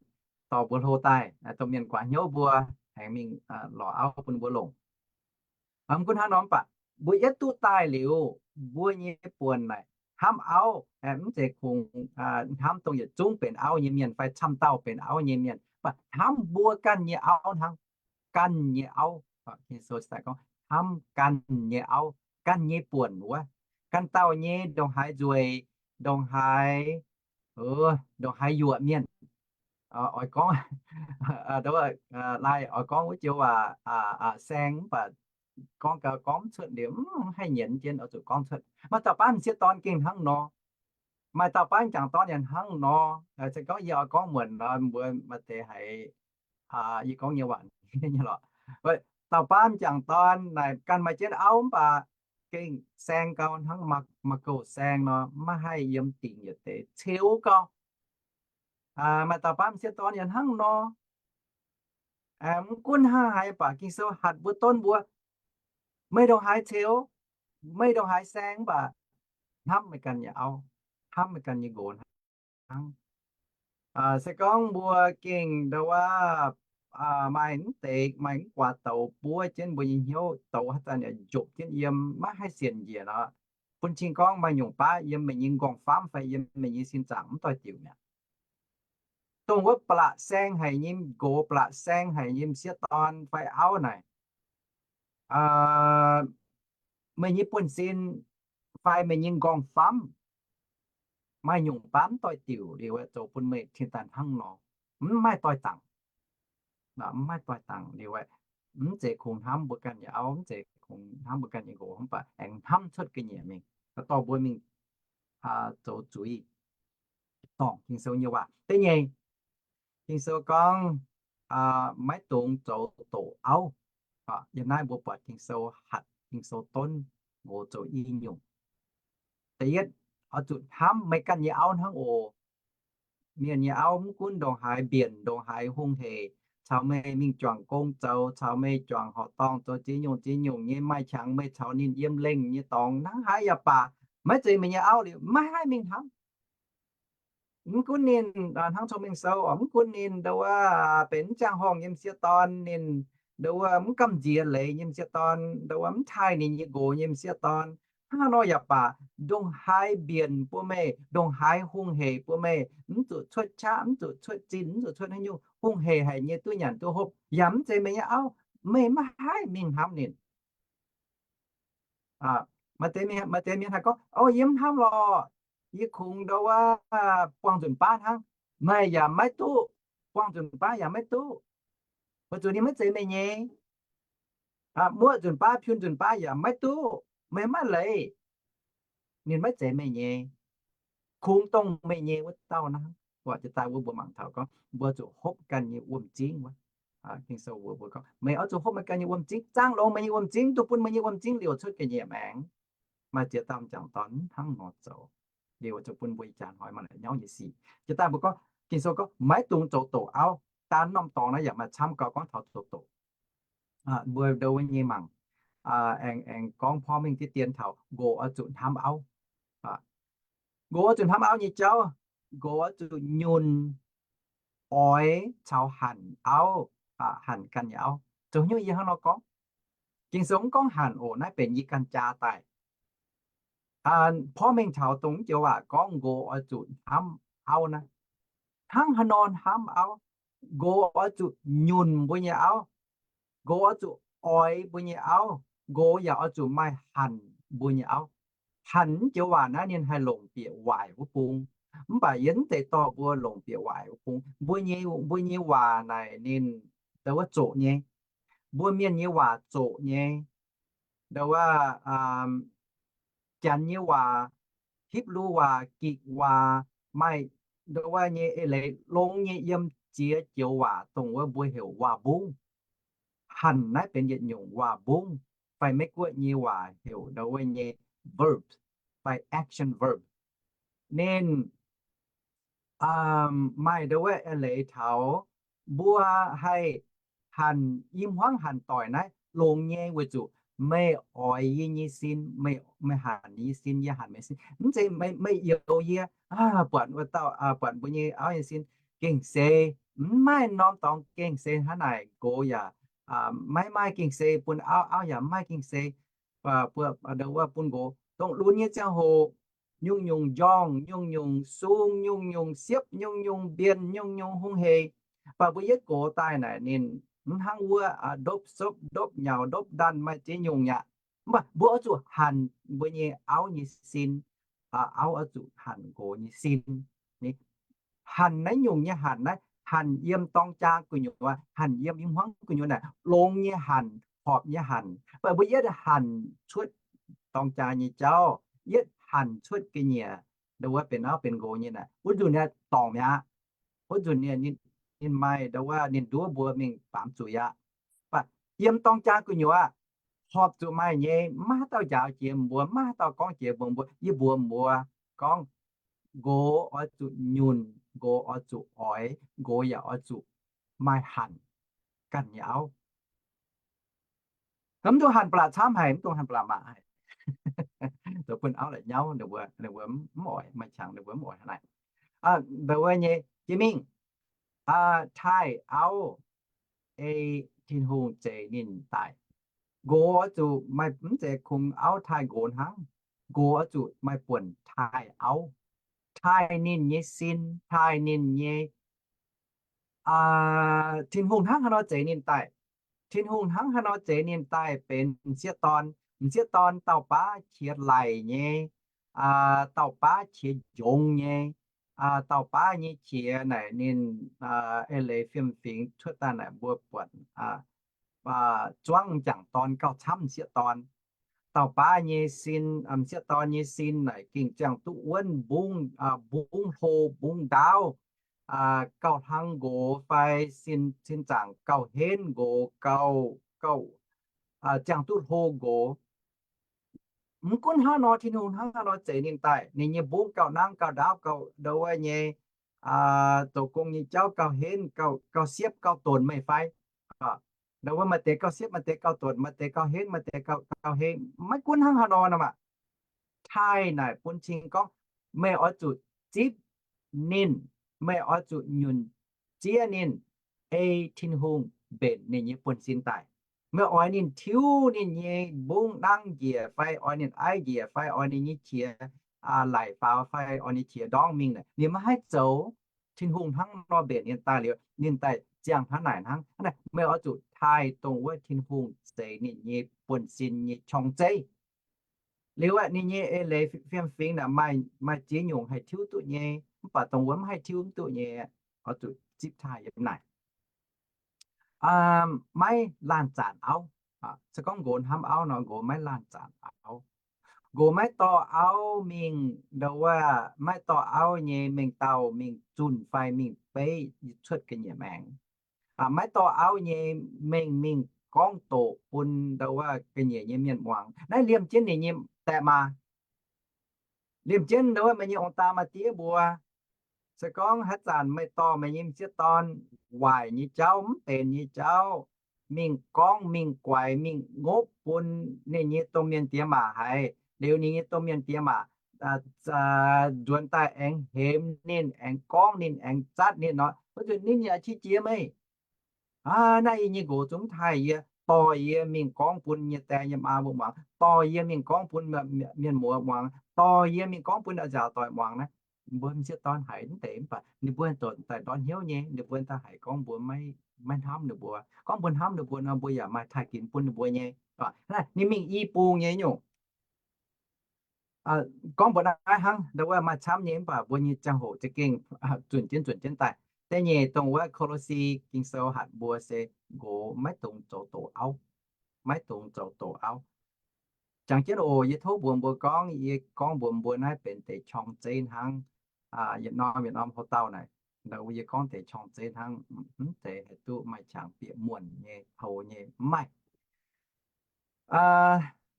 dorh mbuo hlo daaih, domh mienh guaax hnyouv mbuo, aengx mingh lorz auv bun mbuo longc. Mv gunv hnangv nor mv baac mbuo yietv duqv daaih liuz, mbuo nyei buonc naaic hnamv auv, mv zeiz kungx hnamv dongh yietc zungv benx auv nyei mienh fai camv dauh benx auv nyei mienh, mv baac hnamv mbuo ganh nyei auv hnangv. Ganh nyei auv, Ging-Sou gorngv hnamv ganh nyei auv, ganh nyei buonc wuov, ganh dauh nyei ndongc haaix nzueic, ndongc haaix, ndongc haaix yuoqc mienh, oix gorngv, laai oix gorngv wuov joux waac saeng, mv baac gorngv gau gorngv mv cuotv liuz, mv haih nyienz jienv oix zuqc gorngv cuotv. Maaih dauh baav m'sieqv dorn gengh hnangv nor. Maaih dauh baav m'jangc dorn yaac hnangv nor. Se gorngv yie oix gorngv muonc nor, mbuo maaih deix haiz yie gorngv nyei waac nyei lorqc. Dauh baav m'jangc dorn naaic ganh maaih jienv auv mv baac gengh saeng gau hnangv ma'gouv saeng nor, maiv haih yiem dingc yietc deix ceux gau. Maaih dauh baamv sieqv dorn yaac hnangv nor. Mv gunv hnangv haaix baac Ging-Sou hatc mbuo, donv mbuo, meih ndongc haaix ceux, meih ndongc haaix saeng, mv baac hnamv meih ganh nyei auv, hnamv meih ganh nyei nqox hnangv. Se gorngv mbuo gengh ndau wuov maaih mv deix, maaih mv guaax douz buov jienv mbuo nyei hnyouv, douz haaix zanc yaac njopc jienv yiem, maiv haih sienc njiec nor, bun cing gorngv maaih nyungc baav yiem meih nyei nqorngv-famv fai yiem meih nyei sin zaangc mv doix-diuc mi'aqv. Dongh wuov ba'laqc saeng haic nyei nqox, ba'laqc saeng haic nyei m'sieqv dorn fai auv naaic, meih nyei buonv-sin fai meih nyei nqorngv-famv maaih nyungc baav mv doix-diuc liuz, zoux bun meih cingx daaih hnangv nor, mv maaih doix-dangc. Mv maaih doix-dangc liuz, mv zeiz kungx hnamv mbuo ganh nyei auv, mv zeiz kungx hnamv mbuo ganh nyei nqox, mv baac aengx hnamv cuotv ga'nyiec mingh, dorh mbuo mingh zoux zuiz, dorngc Ging-Sou nyei waac. Da'nyeic, Ging-Sou gorngv, maiv dungx zoux doqc auv. Yiem naaiv mbuo buatc Ging-Sou hatc Ging-Sou donv nqox zoux i nyungc. Da'yietv, oix zuqc hnamv meih ganh nyei auv hnangv oc. Mienh nyei auv mv gunv ndongc haaix mbienc, ndongc haaix hungh heic, caux meih mingh juangc gong zoux, caux meih juangc horqc dorngh zoux ziex nyungc ziex nyungc nyei, maaih qangx meih caux ninh yiem lengh nyei dorngx hnangv haaix yaac baac, maiv zeiz meih nyei auv liuz maiv haih mingh hnamv. Mv gunv ninh hnangv Cong-Mengh Sou oc, mv gunv ninh ndau wuov benx mv ziangh horngh nyei m'sieqv dorn, ninh ndau wuov mv gamh nziex leiz nyei m'sieqv dorn, ndau wuov mv taaih ninh nyei nqox nyei m'sieqv dorn, hnangv nor yaac baac, ndongc haaix mbienc bun meih, ndongc haaix hungh heic bun meih, mv zuqc cuotv qaqv, mv zuqc cuotv zinh, mv zuqc cuotv haaix nyungc, hungh heic haic nyei duqv nyanc duqv hopv, yaac mv zeiz meih nyei auv, meih maiv haih mingh hnamv ninh. Maaih deix mienh haih gorngv, O, yie mv hnamv lorqc, yie kungx ndau wuov buangh nzunc baav hnangv. Meih yaac maiv duqv, buangh nzunc baav yaac maiv duqv. Weic zuqc ninh maiv zeiz meih nyei. Muoqv nzunc baav, piun nzunc baav yaac maiv duqv, meih maiv leiz. Ninh maiv zeiz meih nyei. Kungx dongh meih nyei wuov dauh hnangv. Jiex daaih wuov mbuo mangc taux gorngv mbuo zuqc hopv ganh nyei wuom-zingv wuov. Ging-Sou mbuox mbuo gorngv, meih oix zuqc hopv meih ganh nyei wuom-zingv, zaangv longx meih nyei wuom-zingv, duqv bun meih nyei wuom-zingv liouc cuotv ga'nyiec maengx. Maaih ziex dauh m'jangc dorn hnangv nor zoux. Liouc zuqc bun mbuo ih jaax hnoi maaih la'nyauv nyei sic. Jiex daaih mbuo gorngv, Ging-Sou gorngv maiv dungx zoux doqc auv. Daan norm dorngx naaiv yaac maaih camv gau gorngv taux zoux doqc. Mbuo ndo wuov nyei mangc, aengx, aengx gorngv porv mengh deix dien taux nqox oix zuqc hnamv auv. Nqox oix zuqc hnamv auv nyei jauv, nqox oix zuqc nyunc, oix caux hanc auv, hanc ganh nyei auv. Zoux haaix nyungc yie hnangv nor gorngv? Ging-Sou mv gorngv hanc oc, naaiv benx yie ganh jaa daaih. Porv mengh taux dongh mv joux waac gorngv nqox oix zuqc hnamv auv naaiv. Hnangv haaix nor hnamv auv? Nqox oix zuqc nyunc mbuo nyei auv. Nqox oix zuqc oix mbuo nyei auv. Nqox yaac oix zuqc maaih hanc mbuo nyei auv. Hanc mv joux waac naaiv ninh haih longc bieqc waaic wuov bung. Mv baac yie mv zeiz dorh mbuo longc bieqc waaic wuov bung. Mbuo nyei, mbuo nyei waac naaic ninh ndau wuov zoqc nyei. Mbuo mienh nyei waac zoqc nyei. Ndau wuov Janx nyei waac, Hipv^lu waac, Gikc waac, maaih ndau wuov nyei eix leiz longx nyei yiem ziex joux waac dongh wuov mbuo heuc waac-mbungv. Hanc naaiv benx yietc nyungc waac-mbungv, fai Meiv-Guoqv nyei waac heuc ndau wuov nyei verb, fai action verb. Ninh maaih ndau wuov eix leiz taux mbuo haih hanc i hmuangv hanc doic naaiv longx nyei weic zuqc meih oix yie nyei sin, meih, meih hanc yie sin, yie hanc meih sin. Mv zeiz meih, meih youx yie, buatc wuov dauh, buatc mbuo nyei auv nyei sin gengh seix, mv maaih norm dorngx gengh seix hnangv naaic. Nqox yaac maiv maaih gengh seix bun auv, auv yaac mv maaih gengh seix bun nqox. Dongh lunx nyei ziangh hoc, nyungc-nyungc njorngh, nyungc-nyungc sung, nyungc-nyungc siepv, nyungc-nyungc mbienh, nyungc-nyungc hungh heic. Mv baac mbuo yietv gox daaih naaic ninh mv hnangv wuov, ndopv sopv, ndopv nyaux, ndopv ndanh, maaih ziex nyungc aqv. Mv baac mbuo oix zuqc hanc mbuo nyei auv nyei sin. Auv oix zuqc hanc nqox nyei sin. Hanc naaiv nyungc nyei hanc naaiv, hanc yiem dorng jaa gu'nyuoz, hanc yiem i hmuangv gu'nyuoz naaic, longx nyei hanc, horpc nyei hanc. Mv baac mbuo yietv hanc cuotv dorng jaa nyei jauv, yietv hanc cuotv ga'nyiec, ndau wuov benx auv benx nqox nyei naaic, wuov nzunc ninh dorngc mi'aqv. Wuov nzunc ninh, ninh maaih ndau wuov ninh nduov mbuo mingh baamz zuiz aqv. Mv baac yiem dorng jaa gu'nyuoz aqv, horpc zuqc maaih nyei, maiv haaix dauh njaaux jiex mbuo, maiv haaix dauh gorngv jiex mbuo, mbuo, yie mbuox mbuo gorngv, nqox oix zuqc nyunc, nqox oix zuqc oix, nqox yaac oix zuqc maaih hanc ganh nyei auv. Mv dungx hanc ba'laqc camv haic, mv dungx hanc ba'laqc maac haic. Zoux bun auv la'nyauv, ninh mbuo mv oix, maaih qangx ninh mbuo mv oix hnangv naaic. Ndongc wuov nyei jiex mingh, taaih auv ei Tin-Hungh zeix ninh daaih. Nqox oix zuqc maaih, mv zeiz kungx auv taaih nqox hnangv. Nqox oix zuqc maaih buonc taaih auv, taaih ninh nyei sin, taaih ninh nyei, Tin-Hungh hnangv haaix nor zeix ninh daaih. Tin-Hungh hnangv haaix nor zeix ninh daaih benx m'sieqv dorn. M'sieqv dorn dauh baav qiex laic nyei, dauh baav qiex njongx nyei, dauh baav nyei qiex naaic ninh eix leiz fiem-fingx cuotv daaih naaic mbuo buatc zuangv m'jangc dorn gauh camv m'sieqv dorn. Dauh baav nyei sin, m'sieqv dorn nyei sin naaic gengh ziangh duqv wuonv, mbungv, mbungv hlo, mbungv ndaauv, gauh hlang nqox fai sin, sin zaangc gauh henv nqox, gauh, gauh ziangh duqv hlo nqox. Mv gunv hnangv nor, Tin-Hungh hnangv haaix nor zeix ninh daaih, ninh nyei mbungv gauh nangv gauh ndaauv gauh ndau wuov nyei, zoux gong nyei jauv gauh henv, gauh siepv gauh donc meih fai? Ndau wuov maaih deix gauh siepv, maaih deix gauh donc, maaih deix gauh henv, maaih deix gauh, gauh henv, maiv gunv hnangv haaix nor nor maah. Taaih naaic bun cing gorngv meih oix zuqc zipv ninh, meih oix zuqc nyunc ziev ninh, ei Tin-Hungh mbenc ninh nyei buonv-sin daaih. Meih oix ninh tiuv ninh nyei mbungv nangv njiec fai oix ninh aiv njiec fai oix ninh nyei qiex laic faaux fai oix ninh qiex ndorngv mingh naaic, ninh maiv haih zoux. Tin-Hungh hnangv nor mbenc ninh daaih liuz, ninh daaih ziangh hnangv naaic hnangv. Hnangv naaic meih oix zuqc taaih dongh wuov Tin-Hungh zeix ninh nyei buonv-sin nyei qorng-zeiv. Liuz aeqv, ninh nyei eix leiz fiem-fingx naaic maaih ziex nyungc haih tiuv duqv nyei, mv baac dongh wuov mv haih tiuv mv duqv nyei, oix zuqc zipv taaih yiem naaic. Maiv laanh zanc auv. Se gorngv nqox hnamv auv nor, nqox maiv laanh zanc auv. Nqox maiv dorh auv mingh, ndau wuov, maiv dorh auv nyei mengh dauh mingh zunh fai mingh beiv cuotv ga'nyiec maengx. Maiv dorh auv nyei mengh mingh gorngv doqc bun ndau wuov ga'nyiec nyei mienh muangx. Naaiv liemh jienv ninh nyei daeh maa. Liemh jienv ndau wuov meih nyei ong-daa maa-diev mbuo. Se gorngv haaix zanc meih dorh meih nyei m'sieqv dorn waaic nyei jauv, mv benx nyei jauv, mingh gorngv, mingh guaix, mingh ngopv bun ninh nyei domh mienh diex maac haiz, liuz ninh nyei domh mienh diex maac nzuonx daaih aengx hemx ninh, aengx gorngv ninh, aengx zatv ninh nor, wuov zanc ninh yaac qiex jiez meih. Aa, naaiv yie nyei nqox zungv mv taaih yie, dorh yie mingh gorngv bun nyei die nyei maa mbuo muangx, dorh yie mingh gorngv bun mienh muoz muangx, dorh yie mingh gorngv bun a'nziaauc doic muangx naaiv. Mbuo m'sieqv dorn haiz mv deix mv baac ninh mbuo dorh daaih ndortv hnyouv nyei, ninh mbuo daaih haiz gorngv mbuo maiv hnamv ninh mbuo. Gorngv mbuo hnamv ninh mbuo nor, mbuo yaac maaih taaih ginx bun ninh mbuo nyei. Ninh mingh i bung nyei nyungc. Gorngv mbuo naaiv hnangv, ndau wuov maaih camv nyei mv baac mbuo nyei ziangh hoc za'gengh zunc jienv zunc jienv daaih. Da'nyeic dongh wuov Ko^lo^si Ging-Sou hatc mbuo se nqox maiv dungx zoux doqc auv. Maiv dungx zoux doqc auv. Jangx jienv oc, yie tov mbuox mbuo gorngv, yie gorngv mbuox mbuo naaiv benx deix qorng-zeiv hnangv. Yietc norm yietc norm houx-dauh naaic, ndau wuov yie gorngv deix qorng-zeiv hnangv, mv zeiz haih duqv maaih qangx bieqc muonc nyei, houx nyei, mv maaih.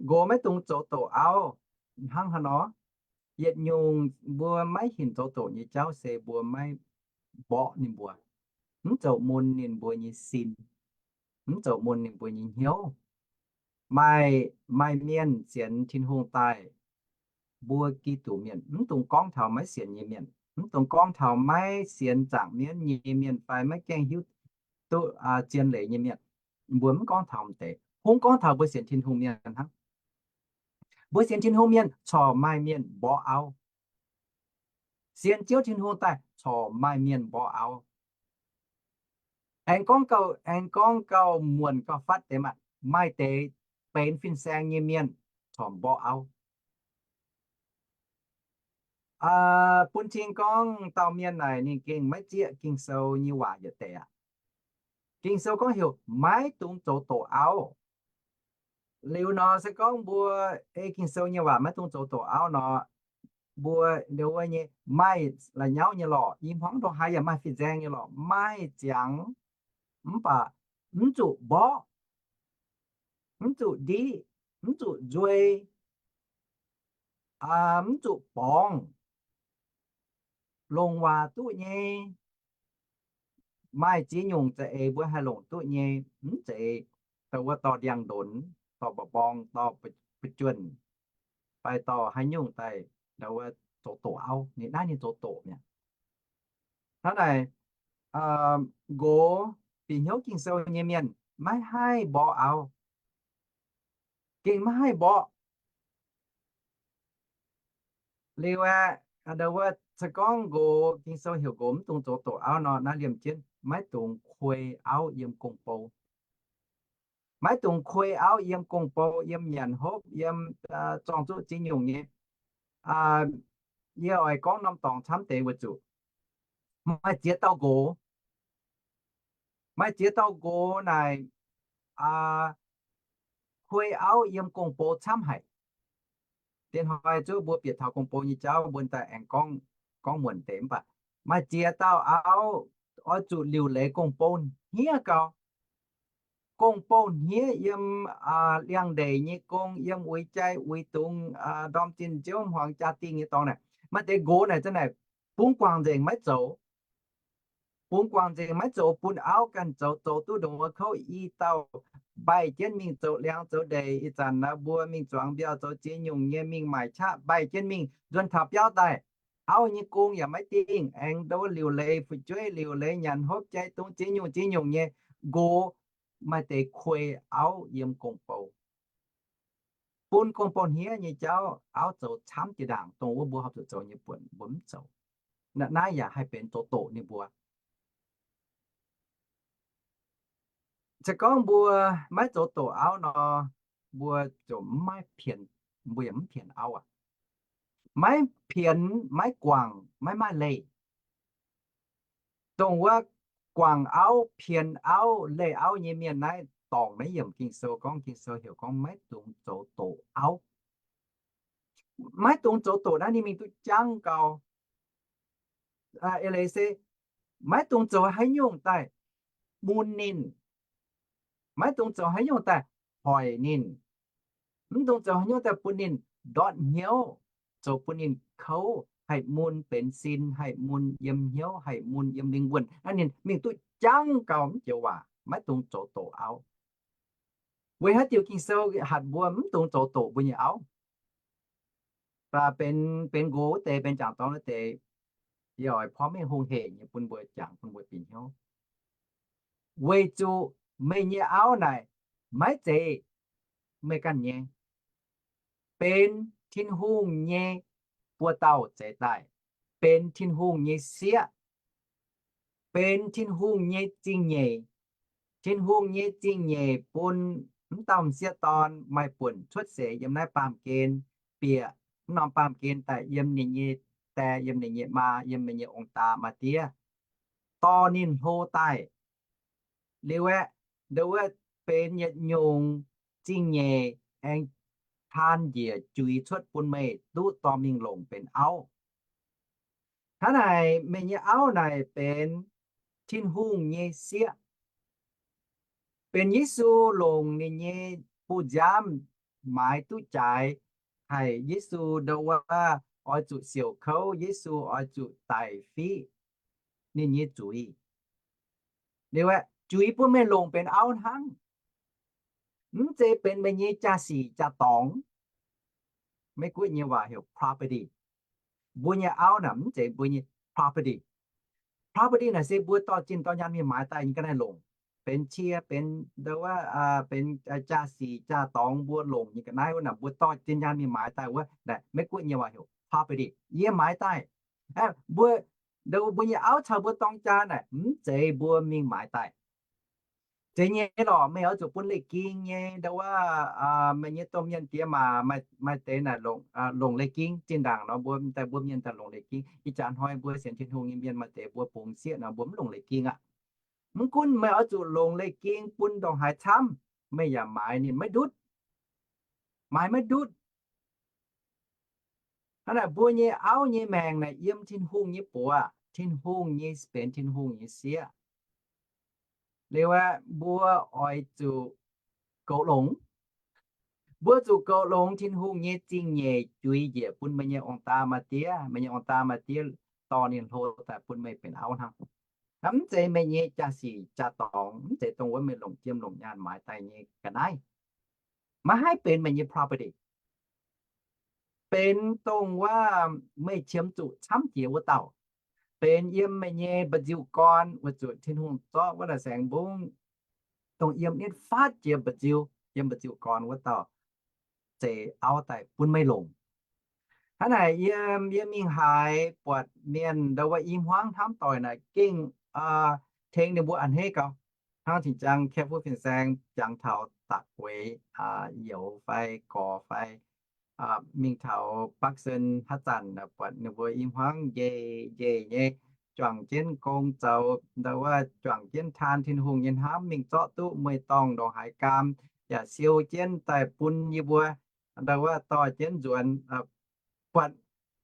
Nqox maiv dungx zoux doqc auv hnangv haaix nor? Yietc nyungc mbuo maiv hinc zoux doqc nyei jauv se mbuo maiv mborqv ninh mbuo, mv zoux mun ninh mbuo nyei sin, mv zoux mun ninh mbuo nyei hnyouv. Maaih, maaih mienh sienx Tin-Hungh daaih, mbuo Giduc mienh, mv dungx gorngv taux maiv sienx nyei mienh, mv dungx gorngv taux maiv sienx zaangc mienv nyei mienh fai maiv gaengh hiuv duqv zien leiz nyei mienh. Mbuo mv gorngv taux m'deix, hungh gorngv taux mbuo sienx Tin-Hungh mienh hnangv. Mbuo sienx Tin-Hungh mienh corc maaih mienh mborqv auv. Sienx Ziouv Tin-Hungh daaih corc maaih mienh mborqv auv. Aengx gorngv gauh, aengx gorngv gauh muonc gauh fatv deix maah, maaih deix benx fin-saeng nyei mienh corc mborqv auv. Bun cing gorngv dauh mienh naaic ninh gengh maiv zieqv Ging-Sou nyei waac yietc deix aqv. Ging-Sou gorngv heuc maiv dungx zoux doqc auv. Liuz nor se gorngv mbuo ei Ging-Sou nyei waac maiv dungx zoux doqc auv nor, mbuo liuz wuov nyei maaih la'nyauv nyei lorqc, i hmuangv ndongc haaix yaac maaih fin-saeng nyei lorqc, maaih ziangx, mv baac mv zuqc mborqv. mv zuqc ndiqv, mv zuqc nzuei, mv zuqc borngz, longc waac duqv nyei. Maaih ziex nyungc za'eix mbuo haih longc duqv nyei, mv zeiz dongh wuov dorh ndiangx-ndonx, dorh mba'mborng, dorh bujuonh, fai dorh haaix nyungc daaih ndau wuov zoux doqc auv. Ninh naaiv ninh zoux doqc mi'aqv. Hnangv naaic, nqox bieqc hnyouv Ging-Sou nyei mienh maiv haih mborqv auv, gengh maiv haih mborqv. Liuz aeqv, ndau wuov se gorngv nqox, Ging-Sou heuc nqox mv dungx zoux doqc auv nor, naaiv liemh jienv maiv dungx kuei auv yiem gong-bou. Maiv dungx kuei auv yiem gong-bou, yiem nyanc hopv, yiem zorng zuqv ziex nyungc nyei. Yie oix gorngv norm dorngx camv deix weic zuqc maaih ziex dauh nqox, maaih ziex dauh nqox naaic, kuei auv yiem gong-bou camv haic. Dien hnoi zuqv mbuo bieqc taux gong-bou nyei jauv, mbuo daaih aengx gorngv, gorngv muonc deix. Mv baac maaih ziex dauh auv oix zuqc liuc leiz gong-bou hniev gau. Gong-bou hniev yiem liangx-ndeic nyei gong, yiem uix jai uix dungz, ndorm zinh nziouv hmuangx jaa-dingh nyei dorngx naaic. Maaih deix nqox naaic zanc naaic bungx guangc nzengc maiv zoux. Bungx guangc nzengc maiv zoux, bun auv ganh zoux, zoux duqv ndongc wuov kouv, i dauh mbaih jienv mingh zoux liangx zoux ndeic. Ih zanc naaiv mbuo mingh zuangx mbiauh zoux ziex nyungc nyei, mingh maaic qaqv mbaih jienv mingh, nzuonx taux biauv daaih, auv nyei gong yaac maiv dingh, aengx ndau wuov liuc leiz fu'jueiv, liuc leiz nyanc hopv jai dungz ziex nyungc ziex nyungc nyei. Nqox maaih deix kuei auv yiem gong-bou, bun gong-bou hniev nyei jauv, auv zoux camv jiex ndaangc dongh wuov mbuo horpc zuqc zoux nyei buonc mbuo mv zoux. Naaiv yaac haih benx zoux doqc ninh mbuo. Se gorngv mbuo maiv zoux doqc auv nor, mbuo ziouc maiv pienx, mbuo yaac mv pienx auv aqv. Maiv pienx, maiv guangc, maiv maaih leih. Dongh wuov guangc auv, pienx auv, leih auv nyei mienh naaiv dorngc naaiv yiemc Ging-Sou gorngv, Ging-Sou heuc gorngv maiv dungx zoux doqc auv. Maiv dungx zoux doqc naaiv ninh mingh duqv jangv gau. Eix leiz se maiv dungx zoux haaix nyungc daaih mun ninh. Maiv dungx zoux haaix nyungc daaih hoic ninh. Mv dungx zoux haaix nyungc daaih bun ninh ndortv hnyouv, zoux bun ninh kouv, haih mun benx sin, haih mun yiem hnyouv, haih mun yiem lingh wuonh. Naaiv ninh mingh duqv jangv gau mv joux waac, maiv dungx zoux doqc auv. Weic haaix diuc Ging-Sou hatc mbuo mv dungx zoux doqc mbuo nyei auv? Baac benx, benx nqox wuov deix, benx jangc dorn wuov deix, yie oix porv mengh hungh hec nyei bun mbuo jangx, bun mbuo bieqc hnyouv. Weic zuqc meih nyei auv naaic maiv zeiz meih ganh nyei, benx Tin-Hungh nyei buoz-dauh zeix daaih, benx Tin-Hungh nyei sieqv, benx Tin-Hungh nyei zingh nyeic. Tin-Hungh nyei zingh nyeic bun m'dauh m'sieqv dorn maaih buonc cuotv seix yiem naaiv baamh gen, bieqc m'normh baamh gen daaih yiem ninh nyei die, yiem ninh nyei maa, yiem ninh nyei ong-daa maa-diev, dorh ninh hlo daaih. Liuz aeqv, ndau wuov benx yietc nyungc zingh nyeic aengx taan njiec juix cuotv bun meih duqv dorh mingh longc benx auv. Hnangv naaic, meih nyei auv naaic benx Tin-Hungh nyei sieqv, benx Yesu longc ninh nyei bu nziaamv maaiz duqv jaaix, haic Yesu ndau wuov oix zuqc siouc kouv, Yesu oix zuqc daic fiqv ninh nyei zuiz. Liuz aeqv, juix bun meih longc benx auv hnangv. Mv zeiz benx meih nyei jaa-sic jaa-dorngx. Meiv Guoqv nyei waac heuc property. Mbuo nyei auv naaic mv zeiz mbuo nyei property. Property naaic se mbuo dorh zinh dorh nyaanh mingh maaiz daaih nyei ga'naaiv longc. Benx cie, benx ndau wuov, benx jaa-sic jaa-dorngx mbuo longc nyei ga'naaiv wuov naaic, mbuo dorh zinh nyaanh mingh maaiz daaih wuov naaic, Meiv Guoqv nyei waac heuc property. Yie maaiz daaih. Mbuo, ndau mbuo nyei auv caux mbuo dorng jaa naaic, mv zeiz mbuo mingh maaiz daaih. Zeiz nyei lorqc, meih oix zuqc bun leiz-ging nyei, ndau wuov, meih nyei domh mienh diex maac maaih deix naaic longc leiz-ging. Zinh ndaangc nor mbuo daaih mbuo mienh daaih longc leiz-ging. Ih jaax hnoi mbuo sienx Tin-Hungh nyei mienh maaih deix mbuo bungx sieqv nor mbuo mv longc leiz-ging aqv. Mv gunv meih oix zuqc longc leiz-ging bun ndongc haaix camv, meih yaac maaiz ninh maiv ndutv. Maaiz maiv ndutv. Hnangv naaic, mbuo nyei auv nyei maengc naaic yiem Tin-Hungh nyei buoz, Tin-Hungh nyei, benx Tin-Hungh nyei sieqv. Liuz aeqv, mbuo oix zuqc goux longx. Mbuo zuqc goux longx Tin-Hungh nyei zingh nyeic juix njiec bun meih nyei ong-daa maa-diev. Meih nyei ong-daa maa-diev dorh ninh hlo daaih bun meih benx auv hnangv. Mv zeiz meih nyei jaa-sic jaa-dorngx, mv zeiz dongh wuov meih longc jiem longc nyaanh maaiz daaih nyei ga'naaiv. Maiv haih benx meih nyei property. Benx dongh wuov meih qiemx zuqc camv jiex wuov dauh. Benx yiem meih nyei mba'nziu-gorn, weic zuqc Tin-Hungh zorqv wuov naaic saeng-mbungv dongh yiem nitv faatv jiex mba'nziu, yiem mba'nziu-gorn wuov dauh zeix auv daaih bun meih longc. Hnangv naaic yiem, yiem mingh haaix buatc mienh ndau wuov i hmuangv hnamv doic naaic gengh tengx ninh mbuo a'hneiv gau. Hnangv tin-jangx Carrefour fin-saeng jangx taux da'gueix youz fai gorx fai mingh taux Buckson haaix zanc buatc ninh mbuo i hmuangv njeih njeih nyei juangc jienv gong zoux, ndau wuov juangc jienv taan Tin-Hungh nyei hnamv mingh zorqv duqv mueiz-dorngh ndongc haaix gaam, yaac siou jienv daaih bun yie mbuo, ndau wuov dorh jienv nzuonx, buatc,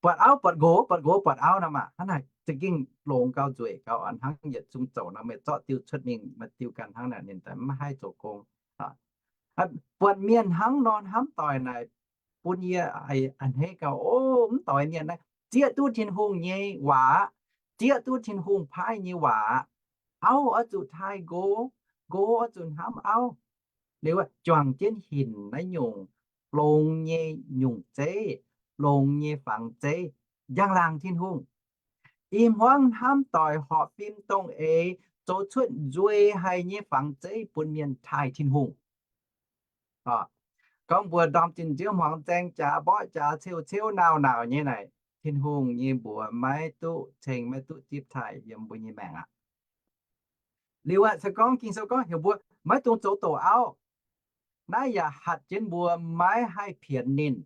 buatc auv buatc nqox, buatc nqox buatc auv nor maah, hnangv naaic za'gengh longx gau nzueic gau hnangv yietc zungv zoux nor meih zorqv diuh cuotv mingh, maaih diuh ganh hnangv naaic ninh maiv haih zoux gong. Buatc mienh hnangv nor hnamv doic naaic bun yie a'hneiv gau. O, mv doix mienh naaiv zieqv duqv Tin-Hungh nyei waac aqv, zieqv duqv Tin-Hungh paaiv nyei waac aqv. Auv oix zuqc taaih nqox, nqox oix zuqc hnamv auv. Liuz juangc jienv hinc naaiv nyungc longx nyei nyungc zeiv, longx nyei fangx zeiv, njang-laangc Tin-Hungh. I hmuangv hnamv doic horpc fim dongh eix zoux cuotv nzueic haic nyei fangx zeiv bun mienh taaih Tin-Hungh. Gorngv mbuo ndorm zinh nziouv hmuangx zaeng jaax mborqv jaax ceu-ceuv nauc-nauc nyei naaic, Tin-Hungh nyei mbuox maiv duqv ceng, maiv duqv zipv taaih yiem mbuo nyei maengc aqv. Liuz aeqv, se gorngv Ging-Sou gorngv heuc mbuo maiv dungx zoux doqc auv, naaiv yaac hatc jienv mbuo maiv haih pienx ninh.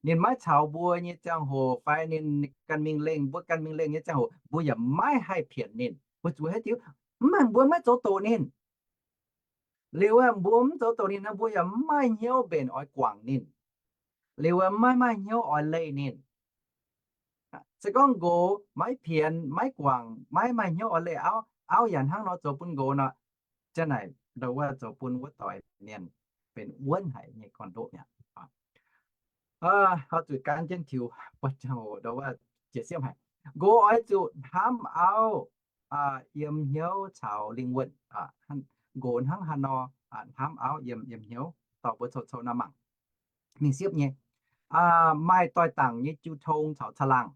Ninh maiv caux mbuo nyei ziangh hoc fai ninh ganh mingh lengh, mbuo ganh mingh lengh nyei ziangh hoc, mbuo yaac maiv haih pienx ninh. Weic zuqc haaix diuc? Mv baac mbuo maiv zoux doqc ninh. Liuz aeqv, mbuo mv zoux doqc ninh nor, mbuo yaac mv maaih hnyouv mbenc oix guangc ninh. Liuz aeqv, maiv maaih hnyouv oix leih ninh. Se gorngv nqox maiv pienx, maiv guangc, maiv maaih hnyouv oix leih auv, auv yaac hnangv nor zoux bun nqox nor, ziang naaic ndau wuov zoux bun wuov doix mienh benx wuonv haic nyei gorn-ndoqv mi'aqv. Oix zuqc gan jienv tiux buatc ziangh hoc ndau wuov jiex siemv haic. Nqox oix zuqc hnamv auv yiem hnyouv caux lingh wuonh. Nqox hnangv haaix nor hnamv auv yiem, yiem hnyouv, dorh mbuo cou-cou nor mangc. Mingh siepv nyei, maaih doix-dangc nyei jiu tong caux caangh laangh.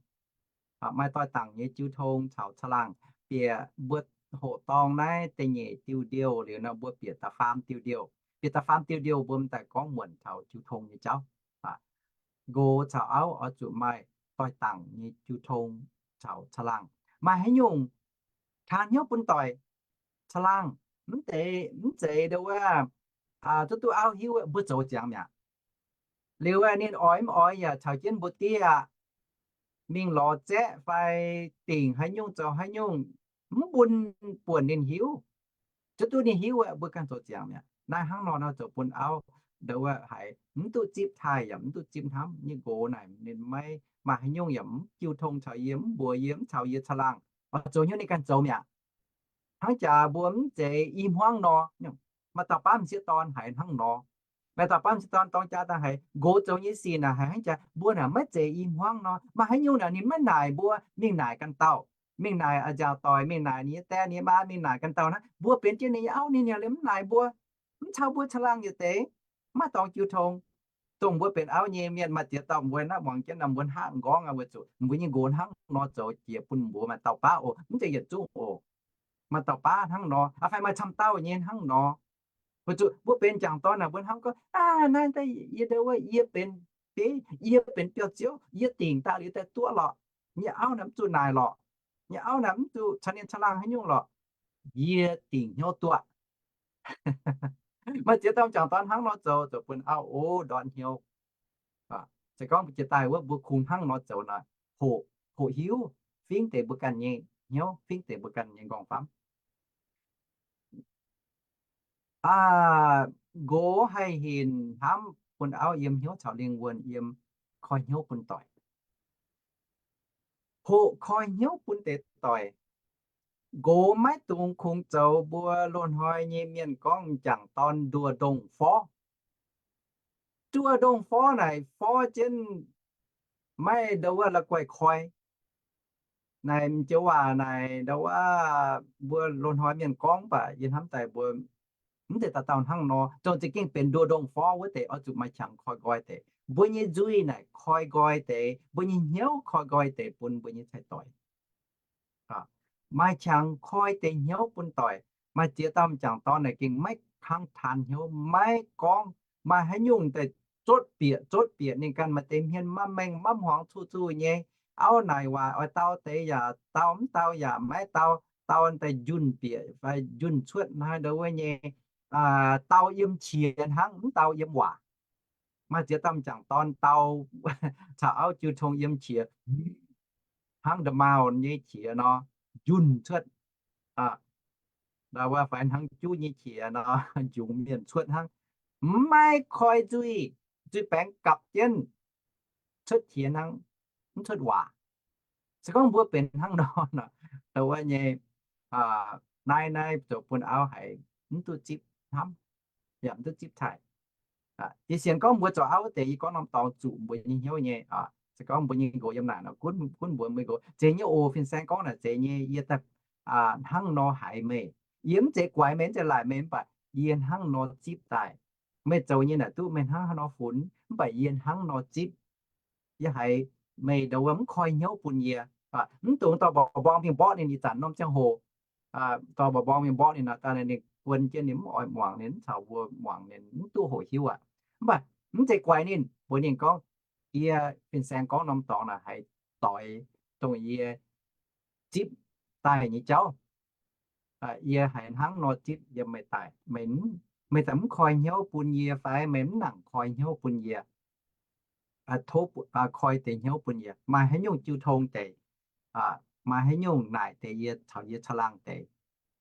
Maaih doix-dangc nyei jiu tong caux caangh laangh. Bieqc mbuo hoqc dorng naaiv da'nyeic diuh ndiouh liuz nor, mbuo bieqc da'faam diuh ndiouh. Bieqc da'faam diuh ndiouh mbuo m'daaih gorngv muonc taux jiu tong nyei jauv. Nqox caux auv oix zuqc maaih doix-dangc nyei jiu tong caux caangh laangh. Maaih haaix nyungc taan hnyouv bun doic? Caangh laangh. Mv deix, mv zeiz ndau wuov, zuqc duqv auv hiuv mbuo zoux ziangx mi'aqv. Liuz ninh oix mv oix yaac caux jienv mbuo diev aqv. Mingh lorz zaeqv fai dingc haaix nyungc zoux haaix nyungc, mv bun buonc ninh hiuv. Zuqc duqv ninh hiuv mbuo ganh zoux ziangx mi'aqv. Naaiv hnangv nor nor zoux bun auv ndau wuov haiz mv duqv zipv taaih yaac mv duqv zipv hnamv nyei nqox naaic, ninh maiv maaih haaix nyungc yaac mv jiu tong caux yie, mv mbuox yie, mv caux yie caangh laangh. Oix zoux hnyouv ninh ganh zoux mi'aqv. Hnangv jaax mbuo mv zeiz i hmuangv nor, maaih dauh baav m'sieqv dorn haiz hnangv nor. Maaih dauh baav m'sieqv dorn dorng jaa daaih haiz nqox zoux nyei sic naaic haiz hnangv jaax, mbuo naaic maiv zeiz i hmuangv nor. Maaih haaix nyungc naaic ninh maiv naaic mbuo, mingh naaic ganh dauh, mingh naaic a'nziaauc doic, mingh naaic ninh nyei die ninh nyei maa, mingh naaic ganh dauh naaiv, mbuo benx jienv ninh nyei auv ninh yaac liemh mv naaic mbuo, mv caux mbuo caangh laangh yietc deix, maiv dorngx jiu tong. Dongh mbuo benx auv nyei mienh maaih ziex dauh mbuo naaiv muangx jienv nor mbuo hnangv nqorngv aqv, weic zuqc mbuo nyei nqox hnangv nor zoux jiex bun mbuo maaih dauh baav oc, mv zeiz yietc zungv oc. Maaih dauh baav hnangv nor, fai maaih camv dauh nyei hnangv nor. Weic zuqc mbuo benx m'jangc dorn naaic mbuo hnamv gorngv, aa, naaiv daaih yie, yie benx biauv-ziouv, yie dingc daaih liuz daaih duqv lorqc. Nyei auv naaic mv zuqc naaic lorqc. Nyei auv naaic mv zuqc caangh laangh haaix nyungc lorqc. Yie dingc hnyouv duqv. Maaih ziex dauh m'jangc dorn hnangv nor zoux, zoux bun auv o ndortv hnyouv. Se gorngv jiex daaih wuov mbuo kungx hnangv nor zoux nor, hoqc, hoqc hiuv fingx deix mbuo ganh nyei hnyouv, fingx deix mbuo ganh nyei nqorngv-famv. Nqox haih hinc hnamv bun auv yiem hnyouv caux lingh wuonh yiem, koi hnyouv bun doic. Hoqc koi hnyouv bun deix doic. Nqox maiv dungx kungx zoux mbuo loz-hnoi nyei mienh gorngv m'jangc dorn nduoh ndongh forv. Zuov ndongh forv naaic forv jienv maiv ndau wuov la'guaih koi. Naaic m'joux waac naaic ndau wuov mbuo loz-hnoi mienh gorngv, mv baac yie hnamv daaih mbuo mv zeiz dauh dauh hnangv nor. Zong za'gengh benx nduov ndongh forv wuov deix oix zuqc maaih qangx koi nqoi deix. Mbuo nyei nzuih naaic koi nqoi deix, mbuo nyei hnyouv koi nqoi deix bun mbuo nyei cai-doic. Maaih qangx koi deix hnyouv bun doic. Maaih ziex dauh m'jangc dorn naaic gengh maiv kangv taan hnyouv, maiv gorngv, maaih haaix nyungc daaih zotv bieqc, zotv bieqc ninh ganh maaih deix hmien maiv mengh maiv hmuangx, zuqc zuqc nyei. Auv naaic waac oix dau deix yaac dau, mv dau yaac maiv dau, dau daaih njunh bieqc fai njunh cuotv hnangv ndau wuov nyei, dau yiem qiex hnangv, mv dau yiem waac. Maaih ziex dauh m'jangc dorn dau caux auv jiu tong yiem qiex, hnangv nda'maauh nyei qiex nor, njunh cuotv, ndau wuov fai hnangv juv nyei qiex nor, njungx mienh cuotv hnangv. Maiv koi nzuih, nzuih baengx gapv jienv cuotv qiex hnangv, mv cuotv waac. Se gorngv mbuo benx hnangv nor, ndau wuov nyei, naaiv naaiv zoux bun auv haiz mv duqv zipv hnamv, yaac mv duqv zipv taaih. Yie sienx gorngv mbuo zoux auv wuov deix, yie gorngv norm dorngx zuqc mbuo nyei hnyouv nyei. Se gorngv mbuo nyei nqox yiem naaic nor, gunv, gunv mbuox meih nqox, zeiz nyei oc, fin-saeng gorngv naaic zeiz nyei, yie daaih hnangv nor haiz meih. Yie mv zeiz guaix meih, mv zeiz laaic meih, mv baac yie hnangv nor zipv daaih. Meih zoux nyei naaic duqv meih hnangv haaix nor funx, mv baac yie hnangv nor zipv. Yie haiz meih ndau wuov mv koi hnyouv bun yie. Mv dungx dorh mba'mbong mingh mborqv ninh ih zanc norm ziangh hoc. Dorh mba'mbong mingh mborqv ninh nor, daaih ninh guon jienv, ninh mv oix muangx, ninh mv caux mbuo muangx, ninh mv duqv hoqc hiuv aqv. Mv baac mv zeiz guaix ninh, mbuox ninh gorngv, yie fin-saeng gorngv norm dorngx naaic haiz doix dongh yie zipv daaih nyei jauv. Yie haiz hnangv nor zipv yiem meih daaih. Meih, meih daaih mv koi hnyouv bun yie fai meih mv nangc koi hnyouv bun yie? Tov koi deix hnyouv bun yie. Maaih haaix nyungc jiu tong deix, maaih haaix nyungc naaic deix yie caux yie caangh laangh deix,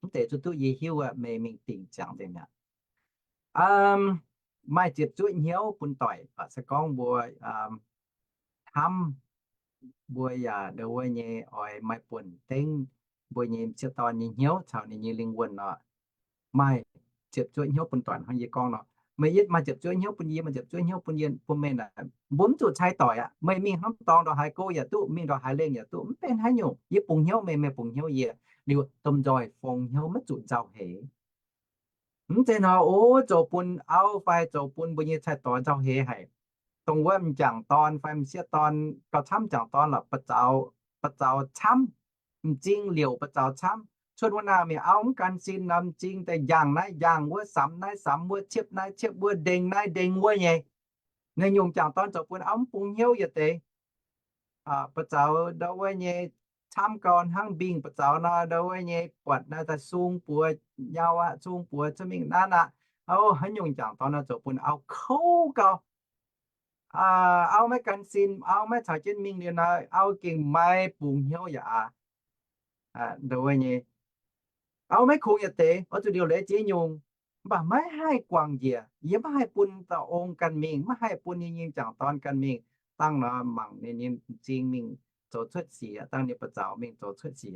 mv deix zuqc duqv yie hiuv aqv, meih mingh dingc ziangx nzengc mi'aqv. Maaih ziepc zuoqv hnyouv bun doic. Se gorngv mbuo hnamv, mbuo yaac ndau wuov nyei oix maaih buonc dengv mbuo nyei m'sieqv dorn nyei hnyouv caux ninh nyei lingh wuonh nor, maaih ziepc zuoqv hnyouv bun doic hnangv yie gorngv nor. Meih yie maaih ziepc zuoqv hnyouv bun yie, maaih ziepc zuoqv hnyouv bun yie, bun meih naaic, mbuo mv zuqc cai doic aqv. Meih mingh hnangv dorngx ndongc haaix go yaac duqv, mingh ndongc haaix lengh yaac duqv, mv benx haaix nyungc. Yie bungx hnyouv meih, meih bungx hnyouv yie, liuz domh nzoih fongx hnyouv maiv zuqc nzauh heix. Mv zeiz nor, o, zoux bun auv fai zoux bun mbuo nyei cai doic nzauh heix haic. Dongh wuov m'jangc dorn fai m'sieqv dorn, gauh camv m'jangc dorn lorqc, ba'zaux camv, m'zing liouc ba'zaux camv. Cuotv wuov naaic mingh auv mv gan sin nor, m'zing daaih njang naaiv njang wuov, samx naaiv samx wuov, ciepv naaiv ciepv wuov, ndeng naaiv ndeng wuov nyei. Naaiv nyungc m'jangc dorn zoux bun auv mv bungx hnyouv yietc deix. Ba'zaux ndau wuov nyei camv gau hnangv mbingh ba'zaux nor, ndau wuov nyei buatc naaiv daaih sung buoz nyau aqv, sung buoz cuotv mingh naaiv aqv. O, haaix nyungc m'jangc dorn nor zoux bun auv kouv gau. Auv maiv gan sin, auv maiv caux jienv mingh liuz nor, auv gengh maiv bungx hnyouv yaac aqv. Ndau wuov nyei, auv maiv kungx yietc deix, oix zuqc liouc leiz ziex nyungc. Mv baac maiv haih guangc njiec. Yie maiv haih bun dauh ong ganh mingh, maiv haih bun yie nyei m'jangc dorn ganh mingh. Dangh nor mangc ninh nyei m'zing mingh zoux cuotv sic, dangh ninh ba'zaux mingh zoux cuotv sic.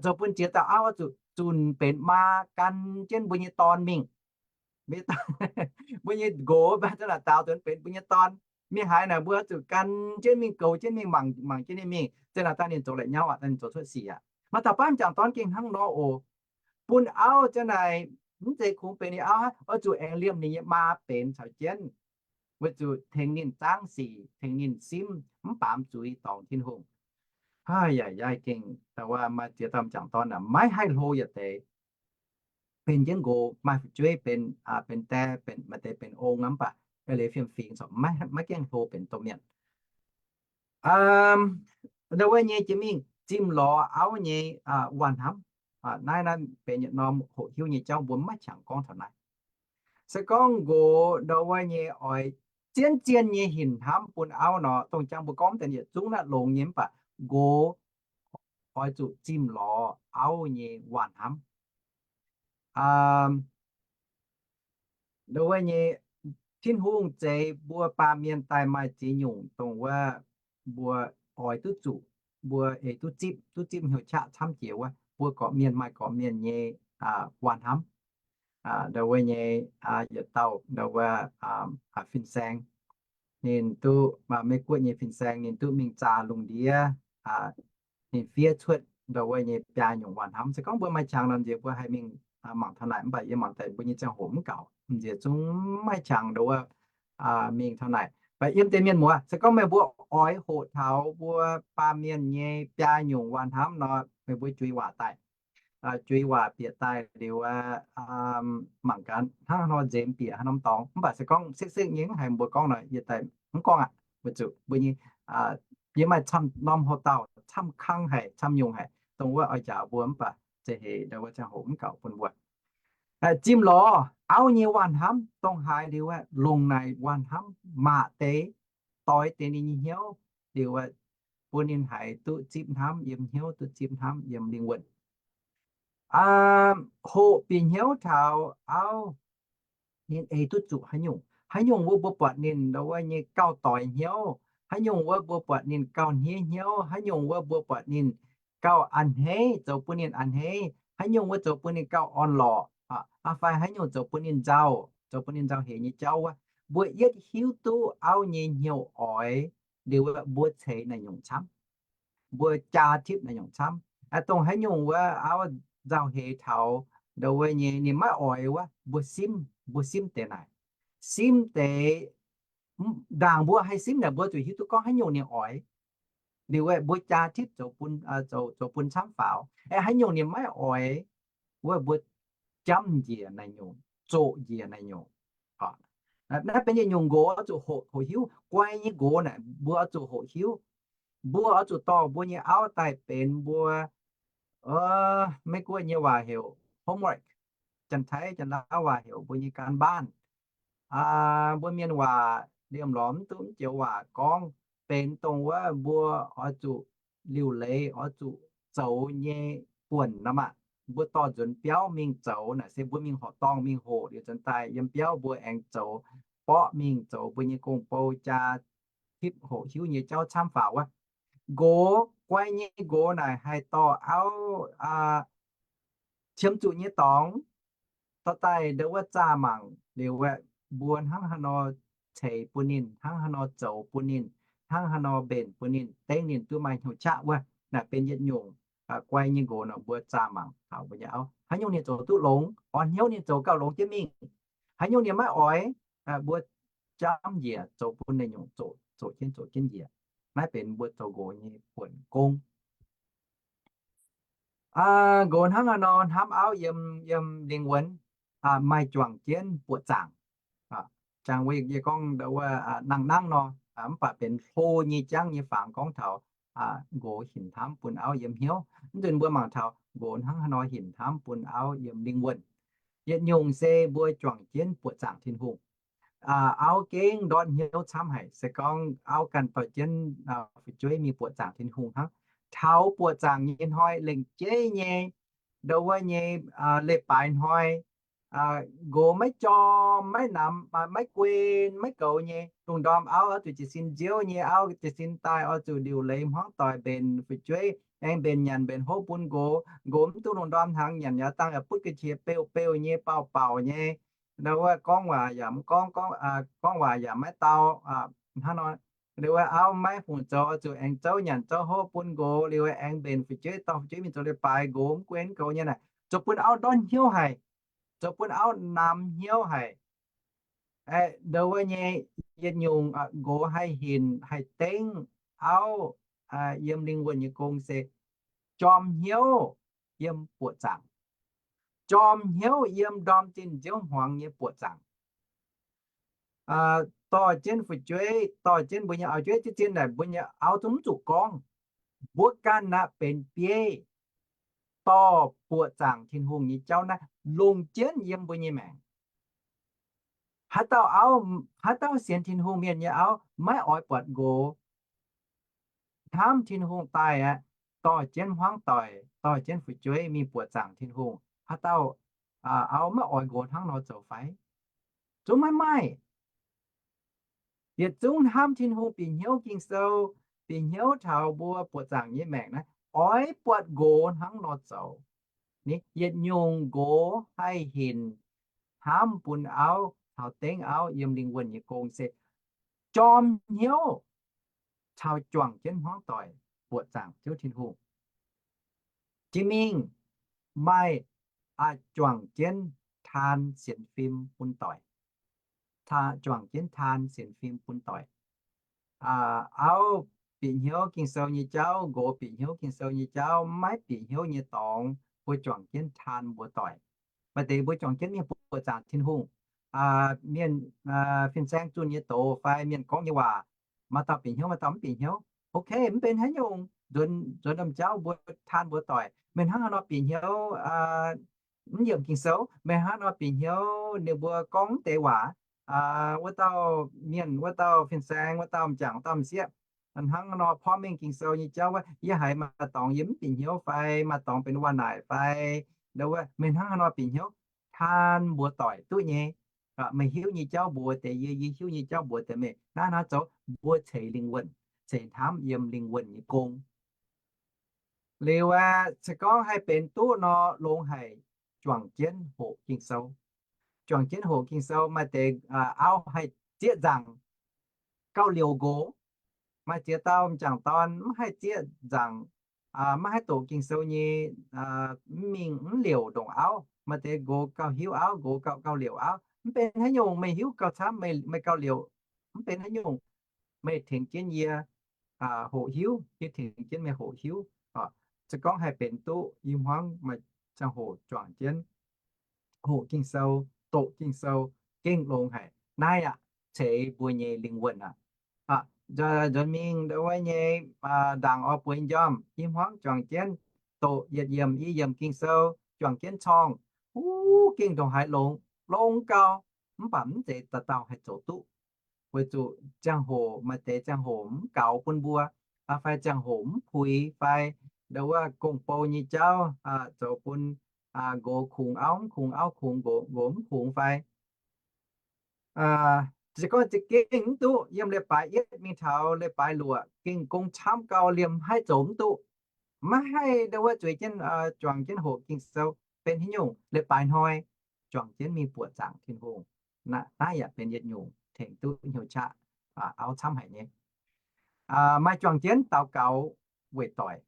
Zoux bun ziex dauh auv oix zuqc zunc benx maa gan jienv mbuo nyei dorn mingh. Mbuo nyei nqox mv baac za'naaic daaux nzuonx benx mbuo nyei dorn. Mingh haaix naaic mbuo zuqc gan jienv mingh, goux jienv mingh, mangc, mangc jienv ninh mingh. Za'naaic daaih ninh zoux la'nyauv aqv, daaih ninh zoux cuotv sic aqv. Maaih dauh baamv m'jangc dorn gengh hnangv nor oc. Bun auv za'naaic mv zeiz kungx benx ninh auv hnangv, oix zuqc aengx liemh ninh nyei maa benx caux jienv. Weic zuqc tengx ninh zaangv sic, tengx ninh simv, mv baamz zuiz dorngc Tin-Hungh. Haaix yaac yaaih gengh, maaih ziex dauh m'jangc dorn aeqv, maiv haih hlo yietc deix. Benx jienv nqox, maaih fu'jueiv benx, benx die, benx, maaih deix benx ong aqv, mv baac leiz fiem-fingx corc maiv gaengh hlo benx domh mienh. Ndau wuov nyei jiex mingh zimh lorz auv nyei waac-hnamv. Naaiv, naaiv benx yietc norm hoqc hiuv nyei jauv, mbuo maiv qangx gorngv taux naaiv. Se gorngv nqox ndau wuov nyei oix zien-zien nyei hinc hnamv bun auv nor, dongh jangx mbuo gorngv deix yietc zungv naaiv longx nyei, mv baac nqox oix zuqc zimh lorz auv nyei waac-hnamv. Ndau wuov nyei, Tin-Hungh zeix mbuo baamh mienh daaih maaih ziex nyungc dongh wuov mbuo oix duqv zuqc, mbuo eix duqv zipv, duqv zipv hnyouv qaqv camv jiex wuov, mbuo gorqv-mienh maaih gorqv-mienh nyei waac-hnamv. Ndau wuov nyei, yietc dauh ndau wuov fin-saeng, ninh duqv, Meiv Guoqv nyei fin-saeng ninh duqv mingh zaah lungh ndiev, ninh fiev cuotv ndau wuov nyei biaa nyungc waac hnamv. Se gorngv mbuo maaih qangx nor nziex mbuo haih mingh mangc taux naaic, mv baac yie mangc daaih mbuo nyei ziangh hoc mv gaux, nziex zungv maiv qangx ndau wuov mingh taux naaic. Mv baac yiem deix mienh muoz, se gorngv meih mbuo oix hoqc taux mbuo baamh mienh nyei biaa nyungc waac hnamv nor, meih mbuo juix waac daaih, juix waac bieqc daaih liuz, mangc gaax hnangv haaix nor nzemx bieqc haaix norm dorngx. Mv baac se gorngv sekv-sekv nyei mv haiz mbuo gorngv nor, yie daaih mv gorngv aqv. Weic zuqc mbuo nyei, yie maaih camv norm hoc-dauh, camv kang haic, camv nyungc haic, dongh wuov oix njaaux mbuo, mv baac za'heix ndau wuov ziangh hoc mv gaux bun mbuo. Zimh lorz auv nyei waac hnamv dongh haaix liuz, longc naaic waac hnamv maac deix, doix deix ninh nyei hnyouv liuz, bun ninh haiz duqv zipv hnamv yiem hnyouv, duqv zipv hnamv yiem lingh wuonh. Hoqc bieqc hnyouv taux auv, ninh ei duqv zuqc haaix nyungc, haaix nyungc wuov mbuo buatc ninh ndau wuov nyei gauh doix hnyouv, haaix nyungc wuov mbuo buatc ninh gauh hniev hnyouv, haaix nyungc wuov mbuo buatc ninh gauh a'hneiv, zoux bun ninh a'hneiv, haaix nyungc wuov zoux bun ninh gauh orn-lorqc. Aa, fai haaix nyungc zoux bun ninh nzauh, zoux bun ninh nzauh heix nyei jauv wuov, mbuo yietv hiuv duqv auv nyei hnyouv oix liuz, mbuo ceix naaiv nyungc camv, mbuo jaa tipv naaiv nyungc camv. Dongh haaix nyungc wuov auv nzauh heix taux ndau wuov nyei ninh maiv oix wuov, mbuo simv, mbuo simv deix naaic, simv deix ndaangc mbuo haih simv naaic, mbuo zuqc hiuv duqv gorngv haaix nyungc ninh oix. Liuz mbuo jaa tipv zoux bun, zoux bun camv faaux. Aeqv, haaix nyungc ninh maiv oix wuov, mbuo jamv njiec naaiv nyungc, zoqc njiec naaiv nyungc. Naaiv benx yietc nyungc nqox oix zuqc hoqc, hoqc hiuv. Guai nyei nqox naaic mbuo oix zuqc hoqc hiuv. Mbuo oix zuqc dorh mbuo nyei auv daaih benx mbuo, Meiv Guoqv nyei waac heuc homework, Janx-Taiv Janx-Laauv waac heuc mbuo nyei การบ้าน. Mbuo mienh waac liemh lorz mv duqv mv joux waac gorngv, benx dongh wuov mbuo oix zuqc liuc leiz, oix zuqc zoux nyei buonc nor maah. Mbuo dorh nzuonx biauv mingh zoux naaic se mbuo mingh horqc dorngh mingh hoqc liuz nzuonx daaih yiem biauv mbuo aengx zoux, borqv mingh zoux mbuo nyei gong-bou, jaa tipv hoqc hiuv nyei jauv camv faaux wuov. Nqox, guai nyei nqox naaic haih dorh auv qiemx zuqc nyei dorngx dorh daaih ndau wuov zaah mangc liuz, mbuo hnangv haaix nor ceix bun ninh, hnangv haaix nor zoux bun ninh, hnangv haaix nor mbenc bun ninh, dengv ninh duqv maaih hnyouv qaqv wuov. Naaic benx yietc nyungc guai nyei nqox nor mbuo zaah mangc taux mbuo nyei auv haaix nyungc ninh zoux duqv longx, orn hnyouv ninh zoux gauh longx jienv mingh. Haaix nyungc ninh maiv oix, mbuo jamv njiec zoux bun ninh nyungc zoqc, zoqc jienv, zoqc jienv njiec. Naaiv benx mbuo zoux nqox nyei buonc gong. Nqox hnangv haaix nor hnamv auv yiem, yiem lingh wuonh, maaih juangc jienv buoqc zaangc. Jangx wuov yie gorngv ndau wuov nangh nangv nor, mv baac benx hlo nyei jangv nyei fangx gorngv taux nqox hinc hnamv bun auv yiem hnyouv. Mv nzunc mbuo mangc taux nqox hnangv haaix nor hinc hnamv bun auv yiem lingh wuonh. Yietc nyungc se mbuo juangc jienv buoqc zaangc Tin-Hungh. Auv gengh ndortv hnyouv camv haic, se gorngv auv ganh dorh jienv fu'jueiv mingh buoqc zaangc Tin-Hungh hnangv. Taux buoqc zaangc nyei hnoi lengc jeiv nyei, ndau wuov nyei leiz-baaix hnoi, nqox maiv jorm, maiv namx, maiv guen, maiv goux nyei. Lungh ndorm auv oix zuqc jiez sin nziouv nyei, auv jiez sin daaih oix zuqc liuc leiz hmuangv doic mbenc fu'jueiv, aengx mbenc nyanc mbenc hopv bun nqox. Nqox mv duqv lungh ndorm hnaangx nyanc, yaac dangh butv ga'qiex beu beu nyei, baauh baauh nyei. Ndau wuov gorngv waac yaac mv gorngv, gorngv waac yaac maiv dau. Hnangv nor, liuz auv maiv hungh zoux, zuqc aengx zouv nyanc zouv hopv bun nqox, liuz aengx mbenc fu'jueiv, dorh fu'jueiv mingh zoux leiz-baaix, nqox mv guen mv goux nyei naaic, zoux bun auv ndortv hnyouv haic, zoux bun auv namx hnyouv haic. Ndau wuov nyei yietc nyungc nqox haih hinc haih dengv auv yiem lingh wuonh nyei gong se jorm hnyouv yiem buoqc zaangc, jorm hnyouv yiem ndorm zinh nziouv hmuangx nyei buoqc zaangc. Dorh jienv fu'jueiv, dorh jienv mbuo nyei auv-jueiv, zien zien naaic mbuo nyei auv zungv mv zuqc gorngv. Mbuo ganh aqv benx bieiv dorh buoqc zaangc Tin-Hungh nyei jauv naaiv longc jienv yiem mbuo nyei maengc. Haaix dauh auv, haaix dauh sienx Tin-Hungh mienh nyei auv maiv oix buatc nqox hnamv Tin-Hungh daaih aqv, dorh jienv hmuangv doic, dorh jienv fu'jueiv mingh buoqc zaangc Tin-Hungh. Haaix dauh auv maiv oix nqox hnangv nor zoux fai? Zungv maiv maaih. Yietc zungv hnamv Tin-Hungh bieqc hnyouv Ging-Sou, bieqc hnyouv taux mbuo buoqc zaangc nyei maengc naaiv, oix buatc nqox hnangv nor zoux. Yietc nyungc nqox haih hinc hnamv bun auv caux dengv auv yiem lingh wuonh nyei gong se jorm hnyouv caux juangc jienv hmuangv doic buoqc zaangc Ziouv Tin-Hungh. Jiex mingh maaih juangc jienv taan sienx fim bun doic. Juangc jienv taan sienx fim bun doic. Auv bieqc hnyouv Ging-Sou nyei jauv, nqox bieqc hnyouv Ging-Sou nyei jauv, maiv bieqc hnyouv nyei dorngx, mbuo juangc jienv taan mbuox doic. Maaih deix mbuo juangc jienv mingh buoqc zaangc Tin-Hungh, mienh fin-saeng zunh nyei doz fai mienh gorngv nyei waac, maaih dauh bieqc hnyouv, maaih dauh mv bieqc hnyouv. Ok, mv benx haaix nyungc. Nzuonx domh jauv mbuo taan mbuox doic, meih hnangv haaix nor bieqc hnyouv mv yiemc Ging-Sou, meih hnangv haaix nor bieqc hnyouv ninh mbuo gorngv mv deix waac, wuov dauh mienh, wuov dauh fin-saeng, wuov dauh m'jangc, wuov dauh m'sieqv, hnangv haaix nor porv mengh Ging-Sou nyei jauv wuov, yie haiz maaih dorngx yie mv bieqc hnyouv fai maaih dorngx benx waac-naaic fai, wuov, meih hnangv haaix nor bieqc hnyouv, taan mbuox doic duqv nyei. Meih hiuv nyei jauv mbuox deix yie, yie hiuv nyei jauv mbuox deix meih. Naaiv hnangv zoux mbuo ceix lingh wuonh, ceix hnamv yiem lingh wuonh nyei gong. Liuz aeqv, se gorngv haih benx duqv nor, longx haic juangc jienv hoqc Ging-Sou. Juangc jienv hoqc Ging-Sou, maaih deix auv haih zieqv nzaangc gauh liouc nqox. Maaih ziex dauh m'jangc dorn mv haih zieqv nzaangc, maiv haih doqc Ging-Sou nyei, mv mingh mv liouc ndongc auv. Maaih deix nqox gauh hiuv auv, nqox gauh gauh liouc auv. Mv benx haaix nyungc, meih hiuv gauh camv, meih gauh liouc, mv benx haaix nyungc. Meih tengx jienv yie hoqc hiuv, yie tengx jienv meih hoqc hiuv. Se gorngv haih benx duqv, i hmuangv maaih ziangh hoc juangc jienv hoqc Ging-Sou, doqc Ging-Sou, gengh longx haic. Naaiv aqv, ceix mbuo nyei lingh wuonh aqv. Nzuonx mingh ndau wuov nyei ndaangc oix bueix njormh, i hmuangv juangc jienv doqc yietc yiemc i yiemc Ging-Sou, juangc jienv corngh, wuov gengh ndongc haaix longx, longx gau, mv baac mv zeiz dauh dauh haih zoux duqv. Weic zuqc ziangh hoc maaih deix ziangh hoc mv gaux bun mbuo, fai ziangh hoc mv puix, fai ndau wuov gong-bou nyei jauv zoux bun nqox kungx auv, mv kungx auv kungx nqox, nqox mv kungx fai se gorngv za'gengh mv duqv, yiem leiz-baaix yietv mingh taux leiz-baaix luoqc gengh gong camv gau, liemh haih zoux mv duqv. Maiv haih ndau wuov zueiz jienv juangc jienv hoqc Ging-Sou, benx haaix nyungc? Leiz-baaix hnoi juangc jienv mingh buoqc zaangc Tin-Hungh. Naaiv yaac benx yietc nyungc tengx duqv hnyouv qaqv auv camv haic nyei. Maaih juangc jienv daux gaux weic doic.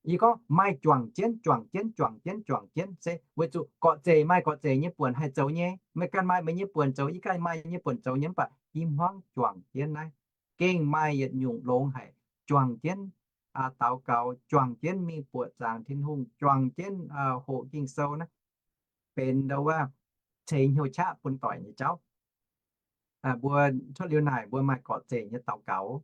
Yie gorngv maaih juangc jienv, juangc jienv, juangc jienv, juangc jienv se weic zuqc gorqv-zeic maaih gorqv-zeic nyei buonc haih zoux nyei. Meih ganh maaih meih nyei buonc zoux, yie ganh maaih yie nyei buonc zoux nyei, mv baac i hmuangv juangc jienv naaiv gengh maaih yietc nyungc longx haic. Juangc jienv daux gaux, juangc jienv mingh buoqc zaangc Tin-Hungh, juangc jienv hoqc Ging-Sou naaiv benx ndau wuov ceix hnyouv qaqv bun doic nyei jauv. Mbuo cuotv liuz naaic mbuo maaih gorqv-zeic nyei daux gaux,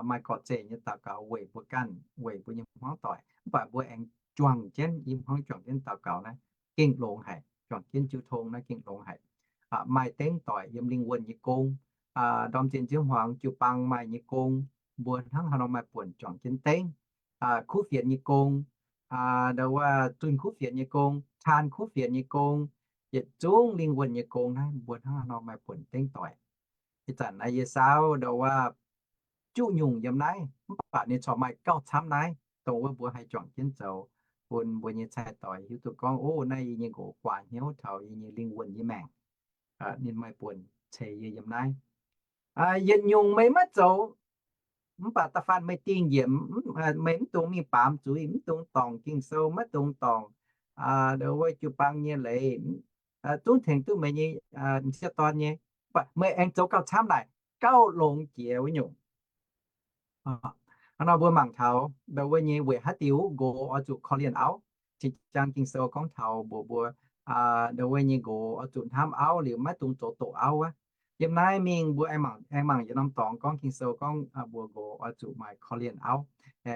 maaih gorqv-zeic nyei daux gaux weic mbuo ganh, weic mbuo nyei hmuangv doic. Mv baac mbuo aengx juangc jienv, i hmuangv juangc jienv daux gaux naaiv gengh longx haic. Juangc jienv jiu tong naaiv gengh longx haic. Maaih dengv doic yiem lingh wuonh nyei gong, ndorm zinh nziouv hmuangx jiu-baang maaih nyei gong, mbuo hnangv haaix nor maaih buonc juangc jienv dengv. Kuv fienx nyei gong, ndau wuov zunh kuv fienx nyei gong, taan kuv fienx nyei gong, yietc zungv lingh wuonh nyei gong naaiv mbuo hnangv haaix nor maaih buonc dengv doic. Ih zanc naaiv yie saauv ndau wuov juqv nyungc yiem naaiv, mv baac ninh corc maaih gauh camv naaiv, dongh wuov mbuo haih juangc jienv zoux, bun mbuo nyei cai-doix hiuv duqv gorngv, o, naaiv yie nyei nqox guaax hnyouv taux yie nyei lingh wuonh nyei maengc. Ninh maaih buonc ceix yie yiem naaiv. Yietc nyungc meih maiv zoux, mv baac da'faanh meih dingh njiec, meih mv dungx mingh baamz zuiz, mv dungx dorngc Ging-Sou, maiv dungx dorngc ndau wuov jiu-baang nyei leiz, zungv tengx duqv meih nyei m'sieqv dorn nyei, mv baac meih aengx zoux gauh camv naaic, gauh longx jiex wuov nyungc. Hnangv nor mbuo mangc taux ndau wuov nyei weic haaix diuc nqox oix zuqc korv-lienh auv. Cing jang Ging-Sou gorngv taux mbuox mbuo, ndau wuov nyei nqox oix zuqc hnamv auv liuz maiv dungx zoux doqc auv wuov. Yiem naaiv mingh mbuo aengx mangc yietc norm dorngx gorngv Ging-Sou gorngv mbuox nqox oix zuqc maaih korv-lienh auv.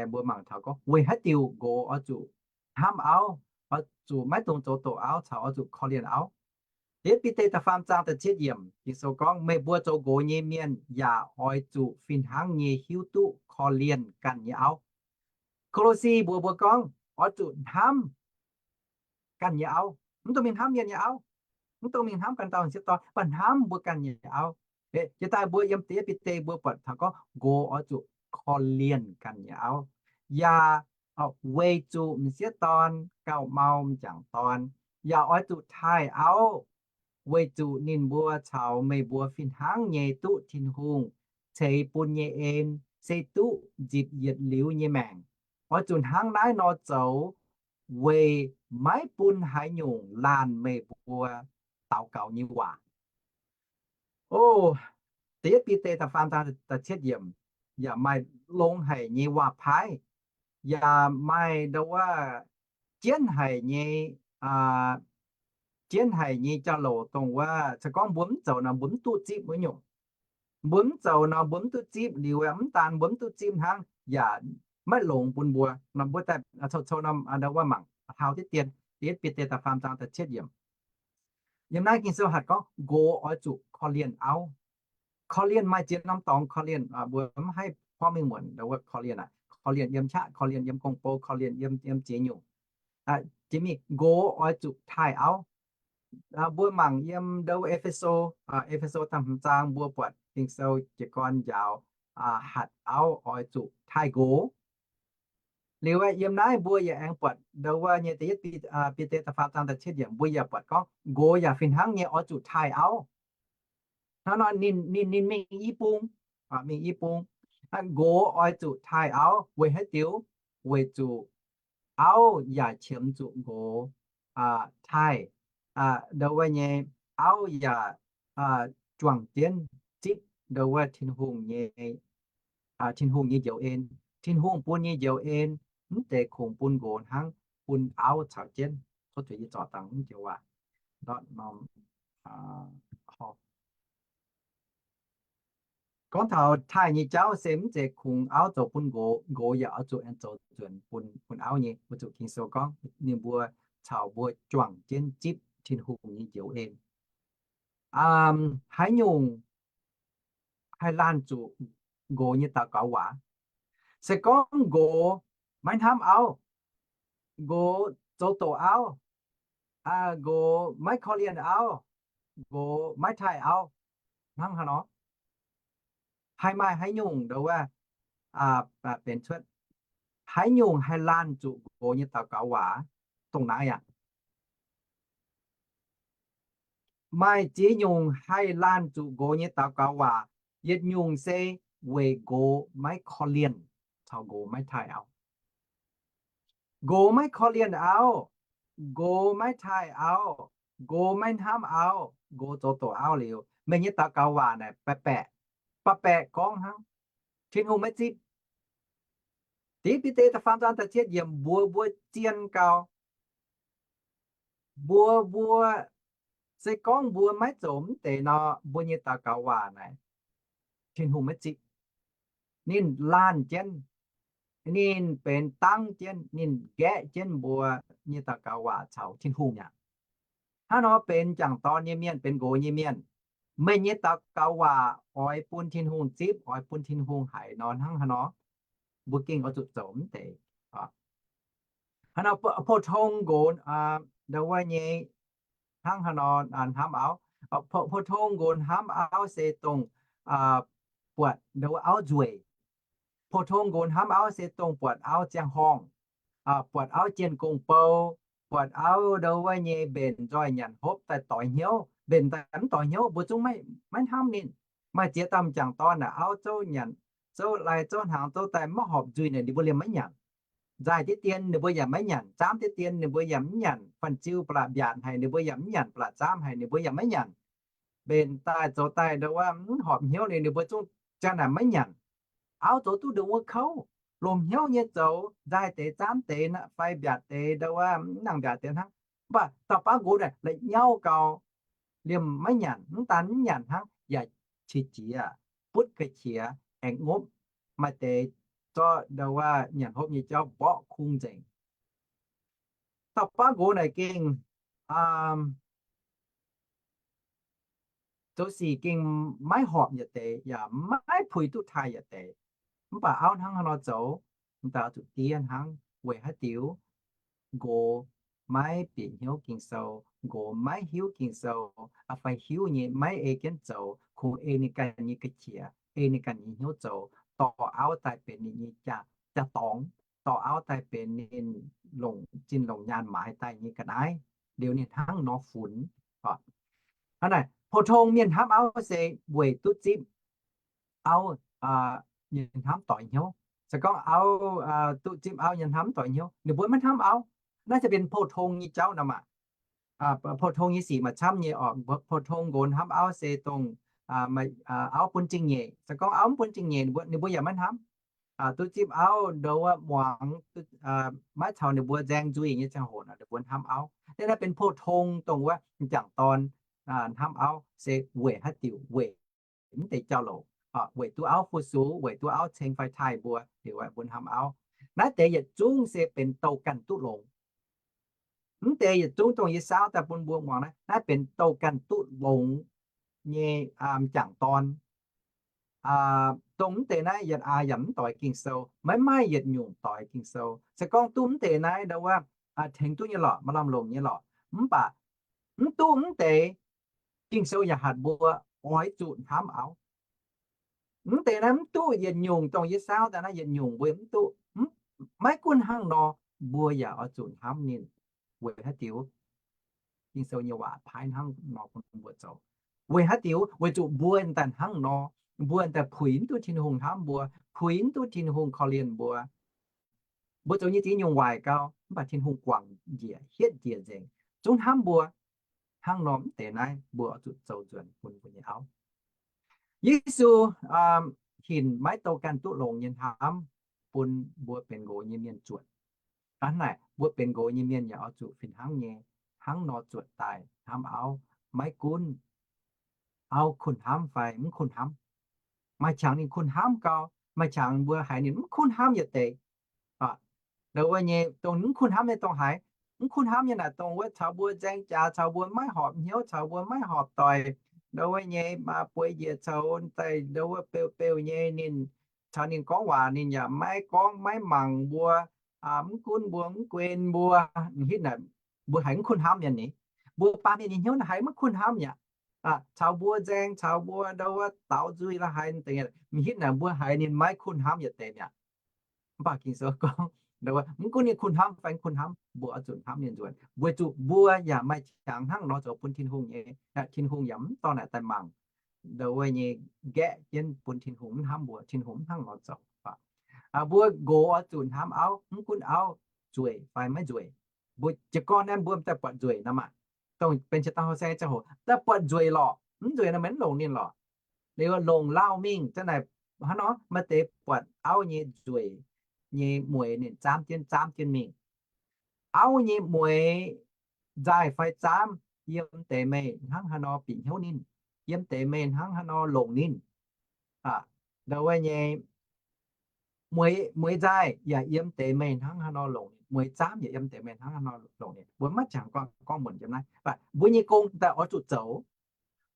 Mbuo mangc taux gorngv weic haaix diuc nqox oix zuqc hnamv auv, oix zuqc maiv dungx zoux doqc auv caux oix zuqc korv-lienh auv. Yietc Bide da'faam zaang da'cietv yiemc, Ging-Sou gorngv, meih mbuo zoux nqox nyei mienh yaac oix zuqc fih hnangv nyei hiuv duqv korv-lienh ganh nyei auv. Ko^lo^si mbuox mbuo gorngv, oix zuqc hnamv ganh nyei auv. Mv dungx mingh hnamv mienh nyei auv, mv dungx mingh hnamv ganh dauh m'sieqv dorn, mv baac hnamv mbuo ganh nyei auv. Jiex daaih mbuo yiem Yietc Bide mbuo buatc taux gorngv nqox oix zuqc korv-lienh ganh nyei auv, yaac weic zuqc m'sieqv dorn gauh mau m'jangc dorn, yaac oix zuqc taaih auv. weic zuqc ninh mbuo caux meih mbuo fih hnangv nyei duqv Tin-Hungh ceix bun nyei en se duqv nzipc yietc liuz nyei maengc. Oix zuqc hnangv naaiv nor zoux weic maiv bun haaix nyungc laanh meih mbuo daux gaux nyei waac. O, da'yietv Bide da'faam zaang da'cietv yiemc, yaac maaih longx haic nyei waac-paaiv, yaac maaih ndo wuov jienv haic nyei, jienv haic nyei jauv-louc dongh wuov se gorngv mbuo mv zoux nor mbuo mv duqv zipv wuov nyungc. Mbuo mv zoux nor mbuo mv duqv zipv liuz, mv daan mbuo mv duqv zipv hnangv, yaac maiv longx bun mbuo. Nor mbuo daaih cou-cou norm ndo wuov mangc taux diqv dien, da'yietv Bide da'faam zaang da'cietv yiemc. Yiem naaiv Ging-Sou hatc gorngv nqox oix zuqc korv-lienh auv. Korv-lienh maaih ziex norm dorngx korv-lienh, mbuo mv haih gorngv mingh muonc ndo wuov korv-lienh aqv. Korv-lienh yiem qaqv, korv-lienh yiem gong-bou, korv-lienh yiem, yiem ziex nyungc. Jiex mingh nqox oix zuqc taaih auv. Mbuo mangc yiem ndo wuov E^fe^so, E^fe^so da'hmz zaang mbuo buatc Ging-Sou jiez gorn njaaux hatc auv oix zuqc taaih nqox. Liuz yiem naaiv mbuo yaac aengx buatc ndo wuov nyei da'yietv Bide da'faam zaang da'cietv yiemc mbuo yaac buatc gorngv nqox yaac fih hnangv nyei oix zuqc taaih auv. Hnangv nor ninh, ninh, ninh mingh i bung, mingh i bung. Nqox oix zuqc taaih auv weic haaix diuc? Weic zuqc auv yaac qiemx zuqc nqox taaih. Ndo wuov nyei auv yaac juangc jienv zipv ndo wuov Tin-Hungh nyei, Tin-Hungh nyei njoux en. Tin-Hungh bun nyei njoux en mv zeiz kungx bun nqox hnangv, bun auv caux jienv. Tov zuqc yie zorc dangh mv joux waac. Gorngv taux taaih nyei jauv se mv zeiz kungx auv zoux bun nqox, nqox yaac oix zuqc aengx zoux nzuonx bun, bun auv nyei. Weic zuqc Ging-Sou gorngv ninh mbuo caux mbuo juangc jienv zipv Tin-Hungh nyei njoux en. Haaix nyungc haih laanh zuqc nqox nyei daux gaux waac? Se gorngv nqox maiv hnamv auv, nqox zoux doqc auv, nqox maiv korv-lienh auv, nqox maiv taaih auv, hnangv haaix nor? Haih maaih haaix nyungc ndo wuov benx cuotv, haaix nyungc haih laanh zuqc nqox nyei daux gaux waac? Dongh naaiv aqv. Maaih ziex nyungc haih laanh zuqc nqox nyei daux gaux waac. Yietc nyungc se weic nqox maiv korv-lienh caux nqox maiv taaih auv. Nqox maiv korv-lienh auv, nqox maiv taaih auv, nqox maiv hnamv auv, nqox zoux doqc auv liuz, meih nyei daux gaux waac naaic baeqc baeqc, baeqc baeqc gorngv hnangv. Tin-Hungh maiv zipv. Da'yietv Bide da'faam zaang da'cietv yiemc mbuox mbuo zien gau, mbuox mbuo, se gorngv mbuo maiv zoux mv deix nor, mbuo nyei daux gaux waac naaic Tin-Hungh maiv zipv. Ninh laanh jienv, ninh benx dangv jienv, ninh nqaeqv jienv mbuo nyei daux gaux waac caux Tin-Hungh mi'aqv. Hnangv nor benx jangc dorn nyei mienh, benx nqox nyei mienh, meih nyei daux gaux waac oix bun Tin-Hungh zipv, oix bun Tin-Hungh haiz nor, hnangv haaix nor mbuo gengh oix zuqc zoux mv deix. Hnangv nor, pou-tong nqox ndo wuov nyei, hnangv haaix nor hnamv auv? Pou-tong nqox hnamv auv se dongh buatc ndo wuov auv nzueic. Pou-tong nqox hnamv auv se dongh buatc auv ziangh horngh, buatc auv jienh gong-bou, buatc auv ndo wuov nyei mbenc nzoih nyanc hopv daaih doix hnyouv, mbenc daaih mv doix hnyouv, mbuo zungv maiv hnamv ninh. Maaih ziex dauh m'jangc dorn naaic auv zouv nyanc, zouv lai zouv hnaangx zouv daaih maiv horpc nzuih naaic ninh mbuo liemh maiv nyanc. Nzaaih diqv dien ninh mbuo yaac maiv nyanc, zaamv diqv dien ninh mbuo yaac mv nyanc, fan-ziu ba'laqc mbiaatc haic ninh mbuo yaac mv nyanc, ba'laqc zaamv haic ninh mbuo yaac maiv nyanc. Mbenc daaih zoux daaih ndo wuov mv horpc hnyouv ninh, ninh mbuo zungv ziang naaic maiv nyanc. Auv zoux duqv ndongc wuov kouv, longc hnyouv nyei zoux, nzaaih deix zaamv deix fai mbiaatc deix ndo wuov mv nangc mbiaatc deix hnangv. Mv baac dauh baav nqox naaic la'nyauv gau, liemh maiv nyanc, mv daan mv nyanc hnangv yaac qiex jiez, butv ga'qiex, aengx ngopv. Maaih deix zorqv ndo wuov nyanc hopv nyei jauv mborqv kungx nzengc. Dauh baav nqox naaic gengh zoux sic gengh maiv horpc yietc deix yaac maiv puix duqv taaih yietc deix. Mv baac auv hnangv haaix nor zoux, m'daaih oix zuqc diev hnangv. Weic haaix diuc? Nqox maiv bieqc hnyouv Ging-Sou, nqox maiv hiuv Ging-Sou, fai hiuv nyei maiv ei jienv zoux, kungx ei ninh ganh nyei ga'qiex, ei ninh ganh nyei hnyouv zoux, dorh auv daaih benx ninh nyei jaa-dorngx, dorh auv daaih benx ninh longc zinh longc nyaanh maaiz daaih nyei ga'naaiv, liuz ninh hnangv nor funx. Hnangv naaic, pou-tong mienh hnamv auv se weic duqv zipv auv nyei hnamv doix hnyouv. Se gorngv auv duqv zipv auv nyei hnamv doix hnyouv, ninh mbuo maiv hnamv auv. Naaiv se benx pou-tong nyei jauv nor maah. Pou-tong nyei sic maaih camv nyei oc. Pou-tong nqox hnamv auv se dongh auv bun zingh nyeic. Se gorngv auv mv bun zingh nyeic, ninh mbuo yaac maiv hnamv. Duqv zipv auv, ndo wuov muangx, maiv caux ninh mbuo nzaeng nzuih nyei ziangh hoc nor, ninh mbuo hnamv auv. Naaiv benx pou-tong dongh wuov m'jangc dorn hnamv auv se weic haaix diuc? Weic mv deix jauv-louc, weic duqv auv fu-sux, weic duqv auv ceng fai taaih mbuo, liuz mbuo hnamv auv. Naaiv deix yietc zungv se benx douh ganh duqv longx. Mv deix yietc zungv dongh yie saauv daaih bun mbuo muangx naaiv, naaiv benx douh ganh duqv longx nyei m'jangc dorn. Dongh mv deix naaiv yietc aa yaac mv doix Ging-Sou, maiv maaih yietc nyungc doix Ging-Sou. Se gorngv duqv mv deix naaiv ndo wuov tengx duqv nyei lorqc, maaih lamh longc nyei lorqc. Mv baac mv duqv mv deix, Ging-Sou yaac hatc mbuo oix zuqc hnamv auv. Mv deix naaiv mv duqv yietc nyungc, dongh yie saauv daaih naaiv yietc nyungc mbuo mv duqv. Maiv gunv hnangv nor, mbuo yaac oix zuqc hnamv ninh. Weic haaix diuc? Ging-Sou nyei waac paaiv hnangv nor bun mbuo zoux. Weic haaix diuc? Weic zuqc mbuo daaih hnangv nor, mbuo daaih puix mv duqv Tin-Hungh hnamv mbuo, puix mv duqv Tin-Hungh korv-lienh mbuo. Mbuo zoux nyei ziex nyungc waaic gau, mv baac Tin-Hungh guangc njiec, hietv njiec nzengc, zungv hnamv mbuo. Hnangv nor mv deix naaiv mbuo oix zuqc zoux nzuonx bun mbuo nyei auv. Yesu hinc maiv douh ganh duqv longx nyei hnamv bun mbuo benx nqox nyei mienh zuotc. Hnangv naaic, mbuo benx nqox nyei mienh yaac oix zuqc fih hnangv nyei, hnangv nor zuotc daaih hnamv auv. Maiv gunv auv kuh hnamv fai mv kuh hnamv, maaih qangx ninh kuh hnamv gau, maaih qangx mbuo haiz ninh mv kuh hnamv yietc deix. Ndo wuov nyei dongh mv kuh hnamv nyei dongh haaix? Mv kuh hnamv nyei naaic dongh wuov caux mbuo nzaeng jaax, caux mbuo maiv horpc hnyouv, caux mbuo maiv horpc doic. Ndo wuov nyei bueix njiec coux daaih ndo wuov beu beu nyei ninh, caux ninh gorngv waac ninh yaac maiv gorngv maiv mangc mbuo. Mv gunv mbuo mv guen mbuo, m'hitv naaic mbuo haiz mv kuh hnamv nyei ni. Mbuo baamh mienh nyei hnyouv naaic haiz maiv kuh hnamv aqv. Caux mbuo nzaeng, caux mbuo ndo wuov daaux nzuih la'haaix deix, m'hitv naaic mbuo haiz ninh maiv kuh hnamv yietc deix mi'aqv. Mv baac Ging-Sou gorngv, mv gunv ninh kuh hnamv fai mv kuh hnamv, mbuo oix zuqc hnamv ninh nzuonx, weic zuqc mbuo yaac maaih qangx hnangv nor zoux bun Tin-Hungh nyei. Tin-Hungh yaac mv dorh naaic daaih mangc ndo wuov nyei nqaeqv jienv bun Tin-Hungh mv hnamv mbuo, Tin-Hungh mv hnangv nor zoux. Mbuo nqox oix zuqc hnamv auv, mv gunv auv zueic fai maiv nzueic. Mbuo jiez gorn naaiv mbuo daaih buatc nzueic nor maah. Dongh benx qiex dauh houh saeng ziangh hoc daaih buatc nzueic lorqc, mv nzueic nor maiv longc ninh lorqc. Liuz longc lauh mingh za'naaic hnangv nor, maaih deix buatc auv nyei nzueic nyei mueix ninh zaamv jienv zaamv jienv mingh. Auv nyei mueix nzaaih fai zaamv, yiem deix meih hnangv haaix nor bieqc hnyouv ninh, yiem deix meih hnangv haaix nor longc ninh. Ndo wuov nyei mueix nzaaih yaac yiem deix meih hnangv haaix nor longc ninh, mueix zaamv yaac yiem deix meih hnangv haaix nor longc ninh. Mbuo maiv jangx gorngv muonc yiem naaiv, mbuo nyei gong daaih oix zuqc zoux.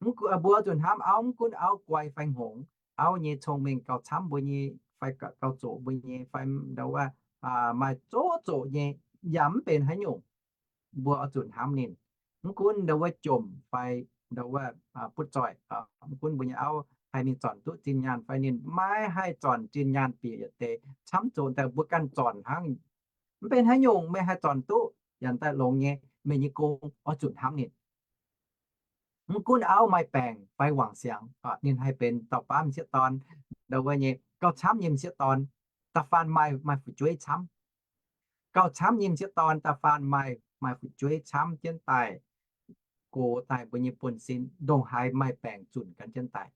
Mbuo oix zuqc hnamv auv, mv gunv auv guai fai hngongx, auv nyei cong-mengh gauh camv mbuo nyei fai gauh zoqc mbuo nyei fai ndo wuov maaih zoqc zoqc nyei, yaac mv benx haaix nyungc, mbuo oix zuqc hnamv ninh. Mv gunv ndo wuov jomc fai ndo wuov butv zoih, mv gunv mbuo nyei auv haih mingh zornc duqv zinh nyaanh fai ninh maiv haih zornc zinh nyaanh bieqc yietc deix, camv zoqc daaih mbuo ganh zornc hnangv. Mv benx haaix nyungc, meih haih zornc duqv yaac daaih longx nyei, meih nyei gong oix zuqc hnamv ninh. Mv gunv auv maaih baengc fai wangc siangx, ninh haih benx dauh baav m'sieqv dorn, ndo wuov nyei gauh camv nyei m'sieqv dorn, da'faanh maaih, maaih fu'jueiv camv. Gauh camv nyei m'sieqv dorn da'faanh maaih, maaih fu'jueiv camv jienv daaih, gox daaih mbuo nyei buonv-sin ndongc haaix maaih baengc zunc gan jienv daaih.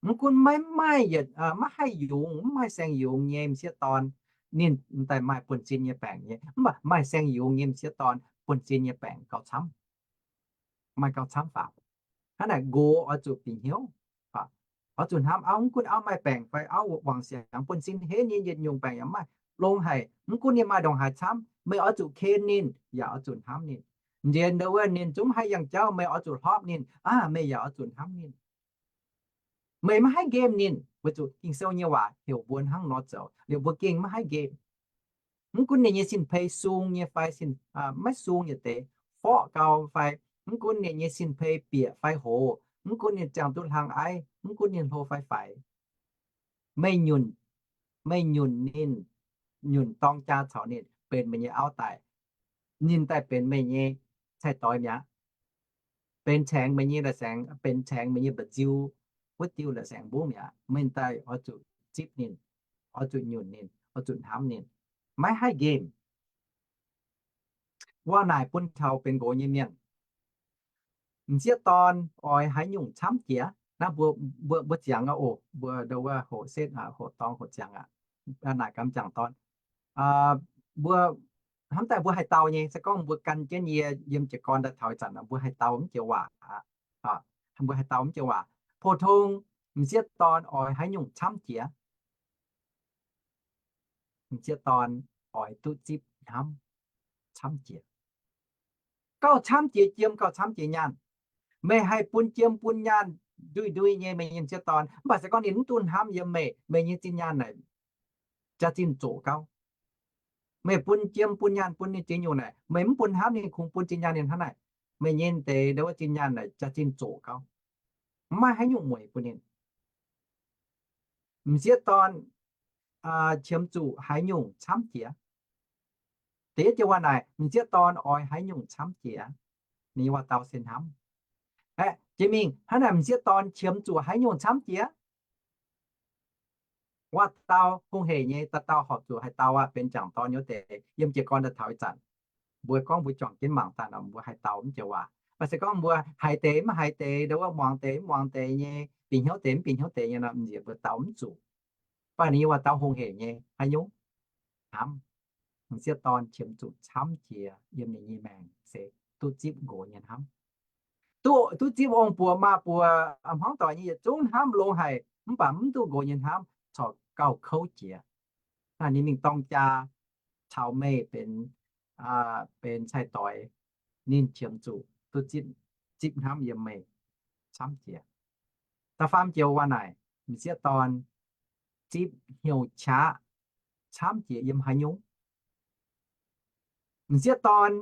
Mv gunv maiv maaih yietc, maiv haih yungz, mv maaih saeng-yungz nyei m'sieqv dorn, ninh daaih maaih buonv-sin nyei baengc nyei. Mv baac maaih saeng-yungz nyei m'sieqv dorn buonv-sin nyei baengc gauh camv. Maaih gauh camv faaux. Hnangv naaic nqox oix zuqc bieqc hnyouv, oix zuqc hnamv auv. Mv gunv auv maaih baengc fai auv wangc siangx, buonv-sin henv nyei yietc nyungc baengc yaac maaih, longx haic. Mv gunv ninh maaih ndongc haaix camv, meih oix zuqc ken ninh yaac oix zuqc hnamv ninh. Nziex ndo wuov ninh zungv mv haih yangh jauv, meih oix zuqc hlorpv ninh, aa, meih yaac oix zuqc hnamv ninh. Meih maiv haih nqemh ninh, weic zuqc Ging-Sou nyei waac heuc mbuo hnangv nor zoux, liuz mbuo gengh maiv haih nqemh. Mv gunv ninh nyei sin-pei sung nyei fai, maiv sung yietc deix, forqv gau fai, mv gunv ninh nyei sin-pei bieqc fai hoz, mv gunv ninh ziangh duqv hlang aiv, mv gunv ninh hlo fai faix, meih nyunc, meih nyunc ninh, nyunc dorng jaa caux ninh, benx meih nyei auv daaih, ninh daaih benx meih nyei cai-doix mi'aqv. benx caengx meih nyei la'saengx, benx caengx meih nyei mba'nziu, wuov diuh la'saengx mbungv mi'aqv. Meih daaih oix zuqc zipv ninh, oix zuqc nyunc ninh, oix zuqc hnamv ninh. Maiv haih nqemh. Waac naaic bun taux benx nqox nyei mienh. M'sieqv dorn oix haaix nyungc camv jiex? Naaiv mbuo, mbuo, mbuo ziangx aqv oc. Mbuo ndo wuov hoqc setv aqv, hoqc dorngx hoqc ziangx aqv. Naaic gaax m'jangc dorn, mbuo hnamv daaih mbuo haih dau nyei. Se gorngv mbuo gan jienv yie yiem jiez gorn daaih taux ih zanc, mbuo haih dau mv joux waac aqv. Mbuo haih dau mv joux waac. Pou-tong, m'sieqv dorn oix haaix nyungc camv jiex? M'sieqv dorn oix duqv zipv hnamv camv jiex. Gauh camv jiex jiem, gauh camv jiex nyaanh. Meih haih bun jiem bun nyaanh ndui-ndui nyei meih nyei m'sieqv dorn, mv baac se gorngv ninh mv duqv hnamv yiem meih, meih nyei zinh nyaanh naaic jaax-zinh zoqc gauh. Meih bun jiem bun nyaanh bun ninh ziex nyungc naaic, meih mv bun hnamv ninh, kungx bun zinh nyaanh ninh hnangv naaic, meih nyei deix ndo wuov zinh nyaanh naaic jaax-zinh zoqc gauh. Mv maaih haaix nyungc mueic bun ninh. M'sieqv dorn qiemx zuqc haaix nyungc camv jiex? Da'yietv joux waac naaic, m'sieqv dorn oix haaix nyungc camv jiex? Ninh nyei waac-dau se hnamv. Aeqv, jiex mingh hnangv naaic, m'sieqv dorn qiemx zuqc haaix nyungc camv jiex? Waac-dau hungh hec nyei, dauh dauh horpc zuqc haih dau aqv. Benx m'jangc dorn nyei wuov deix, yiem jiez gorn daaih taux ih zanc, mbuo gorngv mbuo juangc jienv mangc daaih nor, mbuo haih dau mv joux waac. Mv baac se gorngv mbuo haiz deix mv haiz deix, ndo wuov muangx deix mv muangx deix nyei, bieqc hnyouv deix mv bieqc hnyouv deix nyei nor, m'nziex mbuo dau mv zuqc. Mv baac ninh nyei waac-dau hungh hec nyei, haaix nyungc? Hnamv. M'sieqv dorn qiemx zuqc camv jiex yiem ninh nyei maengc se duqv zipv nqox nyei hnamv. Duqv, duqv zipv ong-buoc maa-buoc, hmuangv doic nyei yietc zungv hnamv longx haic, mv baac mv duqv nqox nyei hnamv, corc gauh kouv jiex. Naaiv ninh mingh dorng jaa caux meih benx, benx cai-doix, ninh qiemx zuqc duqv zipv, zipv hnamv yiem meih camv jiex. Da'faam joux waac naaic, m'sieqv dorn zipv hnyouv qaqv camv jiex yiem haaix nyungc? M'sieqv dorn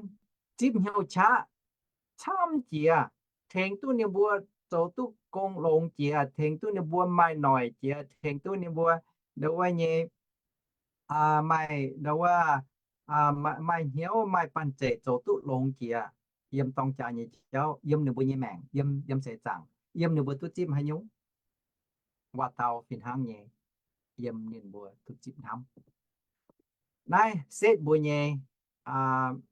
zipv hnyouv qaqv camv jiex, tengx duqv ninh mbuo zoux duqv gong longx jiex, tengx duqv ninh mbuo maaih noic jiex, tengx duqv ninh mbuo ndo wuov nyei, maaih ndo wuov, maaih hnyouv maaih banh zeic zoux duqv longx jiex yiem dorng jaa nyei jauv, yiem ninh mbuo nyei maengc, yiem, yiem seix zaangc, yiem ninh mbuo duqv zipv haaix nyungc? Waac-dau fih hnangv nyei, yiem ninh mbuo duqv zipv hnamv. Naaiv setv mbuo nyei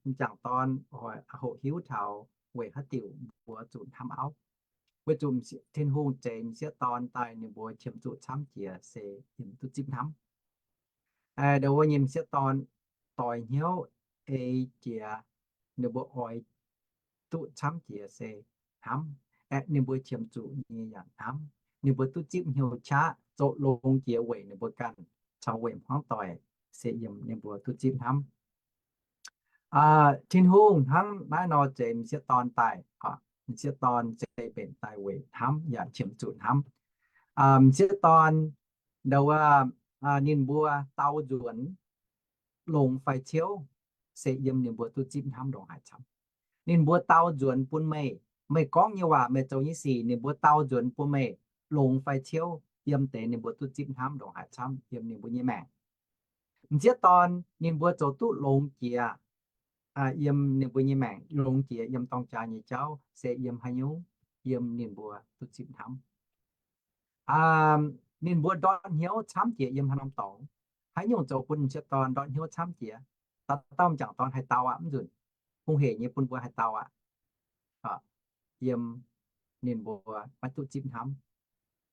m'jangc dorn hoqc hiuv taux weic haaix diuc mbuo zuqc hnamv auv. Weic zuqc Tin-Hungh zeix m'sieqv dorn daaih ninh mbuo qiemx zuqc camv jiex se yiem duqv zipv hnamv. Ndo wuov nyei m'sieqv dorn doix hnyouv ei jiex, ninh mbuo oix duqv camv jiex se hnamv. Aeqv, ninh mbuo qiemx zuqc nyei yaac hnamv. Ninh mbuo duqv zipv hnyouv qaqv zoux longx jiex weic ninh mbuo ganh caux weic hmuangv doic se yiem ninh mbuo duqv zipv hnamv. Tin-Hungh hnangv naaiv nor zeix m'sieqv dorn daaih, m'sieqv dorn se mbenc daaih weic hnamv yaac qiemx zuqc hnamv. M'sieqv dorn ndo wuov, ninh mbuo dau nzuonx longx fai ciouv se yiem ninh mbuo duqv zipv hnamv ndongc haaix camv. Ninh mbuo dau nzuonx bun meih, meih gorngv nyei waac, meih zoux nyei sic, ninh mbuo dau nzuonx bun meih longx fai ciouv, yiem deix ninh mbuo duqv zipv hnamv ndongc haaix camv yiem ninh mbuo nyei maengc. M'sieqv dorn ninh mbuo zoux duqv longx jiex yiem ninh mbuo nyei maengc, longx jiex yiem dorng jaa nyei jauv se yiem haaix nyungc? Yiem ninh mbuo duqv zipv hnamv. Ninh mbuo ndortv hnyouv camv jiex yiem haaix norm dorngx? Haaix nyungc zoux bun m'sieqv dorn ndortv hnyouv camv jiex? Dauh dauh m'jangc dorn haih dau aqv, mv nzunc hungh hec nyei bun mbuo haih dau aqv. Yiem ninh mbuo maiv duqv zipv hnamv.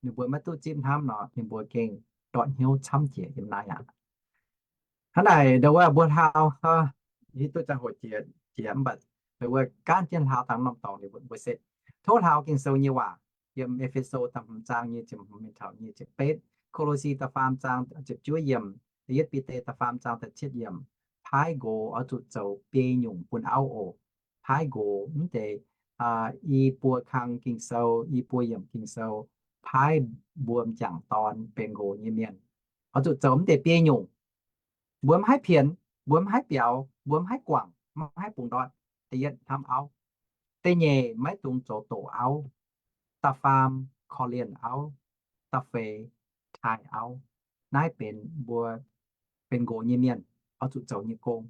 Ninh mbuo maiv duqv zipv hnamv nor, ninh mbuo gengh ndortv hnyouv camv jiex yiem naaiv aqv. Hnangv naaic ndo wuov mbuo hlaau, hiuv duqv ziangh hoc jiex jiex mv baac ndo wuov gaanv jienv hlaau dangh norm dorngx ninh mbuo se tov hlaau Ging-Sou nyei waac. Yiem E^fe^so da'hmz zaang nyic ziepc hmz mingh taux nyic ziepc betv, Ko^lo^si da'faam zaang ziepc juov yiemc, da'yietv Bide da'faam zaang da'cietv yiemc, paaiv nqox oix zuqc zoux biei nyungc bun auv oc. Paaiv nqox mv deix, i buo kang Ging-Sou, i buo yiemc Ging-Sou, paaiv mbuo m'jangc dorn benx nqox nyei mienh oix zuqc zoux mv deix biei nyungc. Mbuo mv haih pienx, mbuo mv haih biaux, mbuo mv haih guangc, mv haih bungx ndortv. Da'yietv hnamv auv. Da'nyeic maiv dungx zoux doqc auv. Da'faam korv-lienh auv. Da'feix taaih auv. Naaiv benx mbuo benx nqox nyei mienh oix zuqc zoux nyei gong.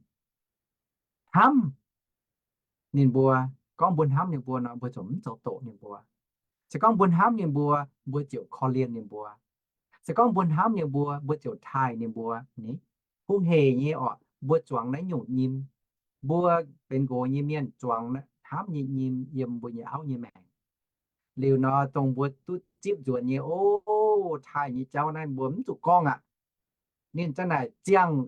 Hnamv ninh mbuo Gorngv mbuo hnamv ninh mbuo nor, mbuo ziouc mv zoux doqc ninh mbuo. Se gorngv mbuo hnamv ninh mbuo, mbuo ziouc korv-lienh ninh mbuo. Se gorngv mbuo hnamv ninh mbuo, mbuo ziouc taaih ninh mbuo ni. Hungh hec nyei orqc, mbuo zuangx naaiv nyungc nyim. Mbuo benx nqox nyei mienh zuangx hnamv nyei nyim yiem mbuo nyei auv nyei maengc. Liuz nor, dongh mbuo duqv zipv nzuonx nyei, o, taaih nyei jauv naaiv mbuo mv zuqc gorngv aqv. Ninh za'naaic ziangh,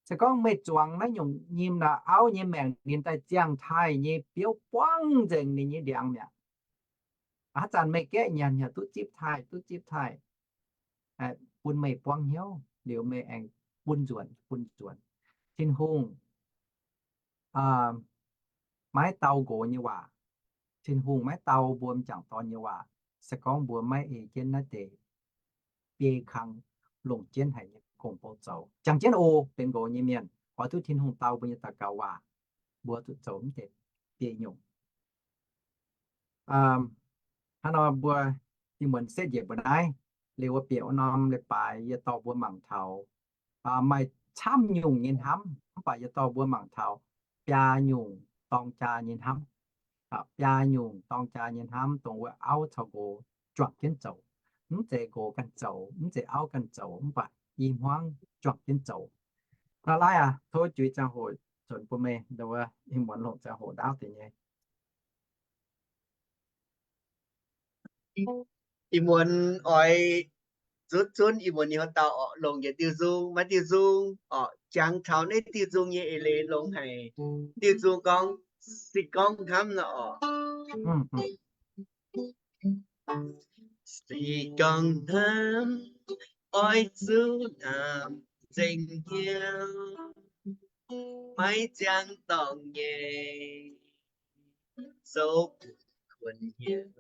se gorngv meih zuangx naaiv nyungc nyim nor, auv nyei maengc ninh daaih ziangh taaih nyei biouv buangv nzengc ninh nyei ndiangx mi'aqv. Haaix zanc meih gaeqv nyanc heuc duqv zipv taaih, duqv zipv taaih, bun meih buangv hnyouv liuz meih aengx bun nzuonx, bun nzuonx. Tin-Hungh maiv dau nqox nyei waac. Tin-Hungh maiv dau mbuo m'jangc dorn nyei waac. Se gorngv mbuo maiv ei jienv naaiv deix biei kang longc jienv haic nyei gong-bou zoux, jangx jienv oc, benx nqox nyei mienh, oix duqv Tin-Hungh dau mbuo nyei daux gaux waac, mbuo zuqc zoux mv deix biei nyungc. Hnangv nor mbuo ih muonz setv njiec mbuo naaiv, liuz wuov bieqc wuov norm leiz-baaix yie dorh mbuo mangc taux maaih camv nyungc nyei hnamv, mv baac yie dorh mbuo mangc taux biaa nyungc dorng jaa nyei hnamv. Biaa nyungc dorng jaa nyei hnamv dongh wuov auv caux nqox juangc jienv zoux. Mv zeiz nqox ganh zoux, mv zeiz auv ganh zoux, mv baac i hmuangv juangc jienv zoux. Nor laaiv aac, tov juix ziangh hoc nzunc bun meih, ih muonz longc ziangh hoc ndaauv deix nyei. Ih muonz oix zunv zunv ih muonz nyei haaix dauh orqc, longc yietc diuh nzung, maiv diuh nzung orqc, jangx taux naaiv diuh nzung nyei eix leiz longx haic. Diuh nzung gorngv, se gorngv hnamv nor orqc. Se gorngv hnamv, oix zuqc hnamv nzengc hnyouv, maiv ziangh dorngc nyei, zoux bun kuonx hnyouv.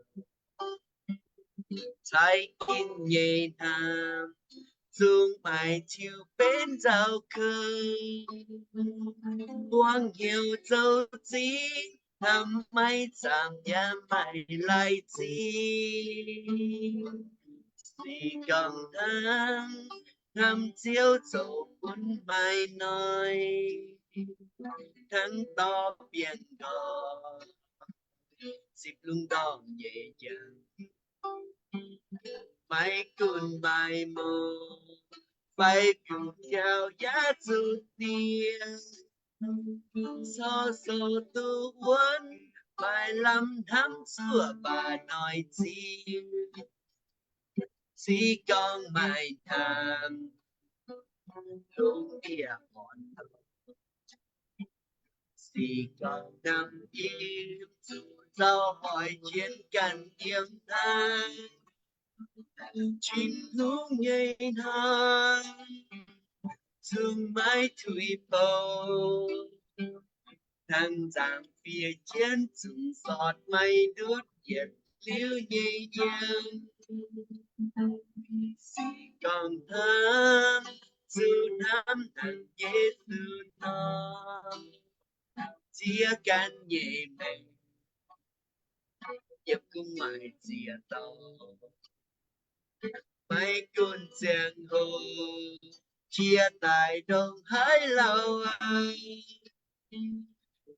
Cai ginv nyei hnamv, zungv maaih tiux benv nzauh kouv. Buangv hnyouv zoux zingv, hnamv maiv zaamc yaac maaih lai-zingh. Se gorngv hnangv, hnamv Ziouv zoux bun maaih hnoi, hnangv dorh bienh nqorngv, zipv lungh ndorm nyei jangx. Maiv gunv maaih mouc fai biux jauv yaac zuqc diev, corc sou duqv wuonv, maaih lamh hnamv zuoqc baac noic ziex. Se gorngv maaih hnamv, longx ndiev orn Se gorngv hnamv yiem, zuqc zaux hoic jienv ganh yiem hnangv. Tin-Hungh nyei hnamv zungv maiv tuix bouh, hnangv nzangc-fiev jienv zungv sortv maiv ndutv yietc liuz nyei yiem. Se gorngv hnamv zuqc hnamv hnangv Yesu nor, ziex ganh nyei maengc yiem kungx maaih ziex dorngx. Maiv gunv ziangh hoc jiex daaih ndongc haaix lauh,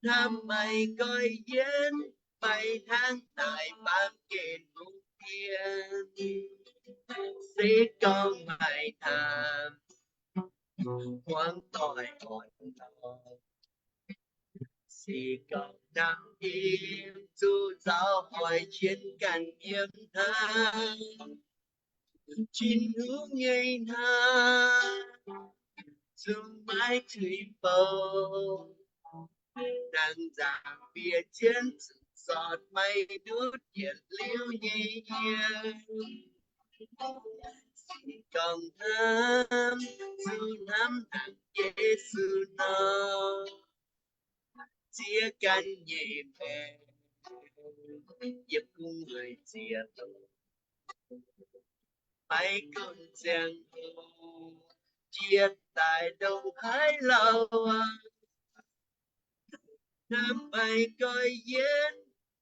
hnamv maaih goiv yienv, maaih hnangv daaih baamh gen hungh dien. Se gorngv maaih hnamv, muangx doic orn lorqc. Se gorngv hnamv im, zuqc zaux hoic jienv ganh yiem hnangv. Tin-Hungh nyei hnamv zungv maiv tuix bouh, hnangv nzangc-fiev jienv zungv sortv maiv ndutv yietc liuz nyei yiem. Se gorngv hnamv zuqc hnamv hnangv Yesu nor, ziex ganh nyei maengc yiem kungx maaih ziex dorngx. Maiv gunv ziangh hoc jiex daaih ndongc haaix lauh, hnamv maaih goiv yienv,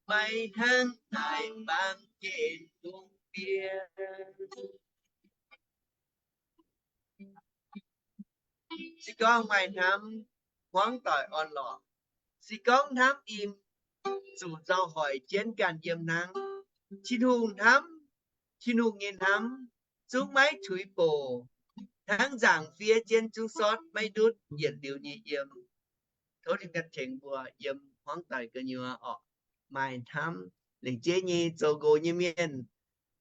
maaih hnangv daaih baamh gen hungh dien. Se gorngv maaih hnamv, muangx doic orn lorqc. Se gorngv hnamv im, zuqc nzauh hoic jienv ganh yiem hnangv. Tin-Hungh hnamv, Tin-Hungh nyei hnamv zungv maiv tuix bouc, hnangv nzaangc fiev jienv zungv sortv maiv ndutv yietc liuz nyei yiem. Tov ninh ganh tengx mbuo yiem hmuangv doic gu'nyuoz orqc, maaih hnamv lengc jeiv nyei zoux nqox nyei mienh,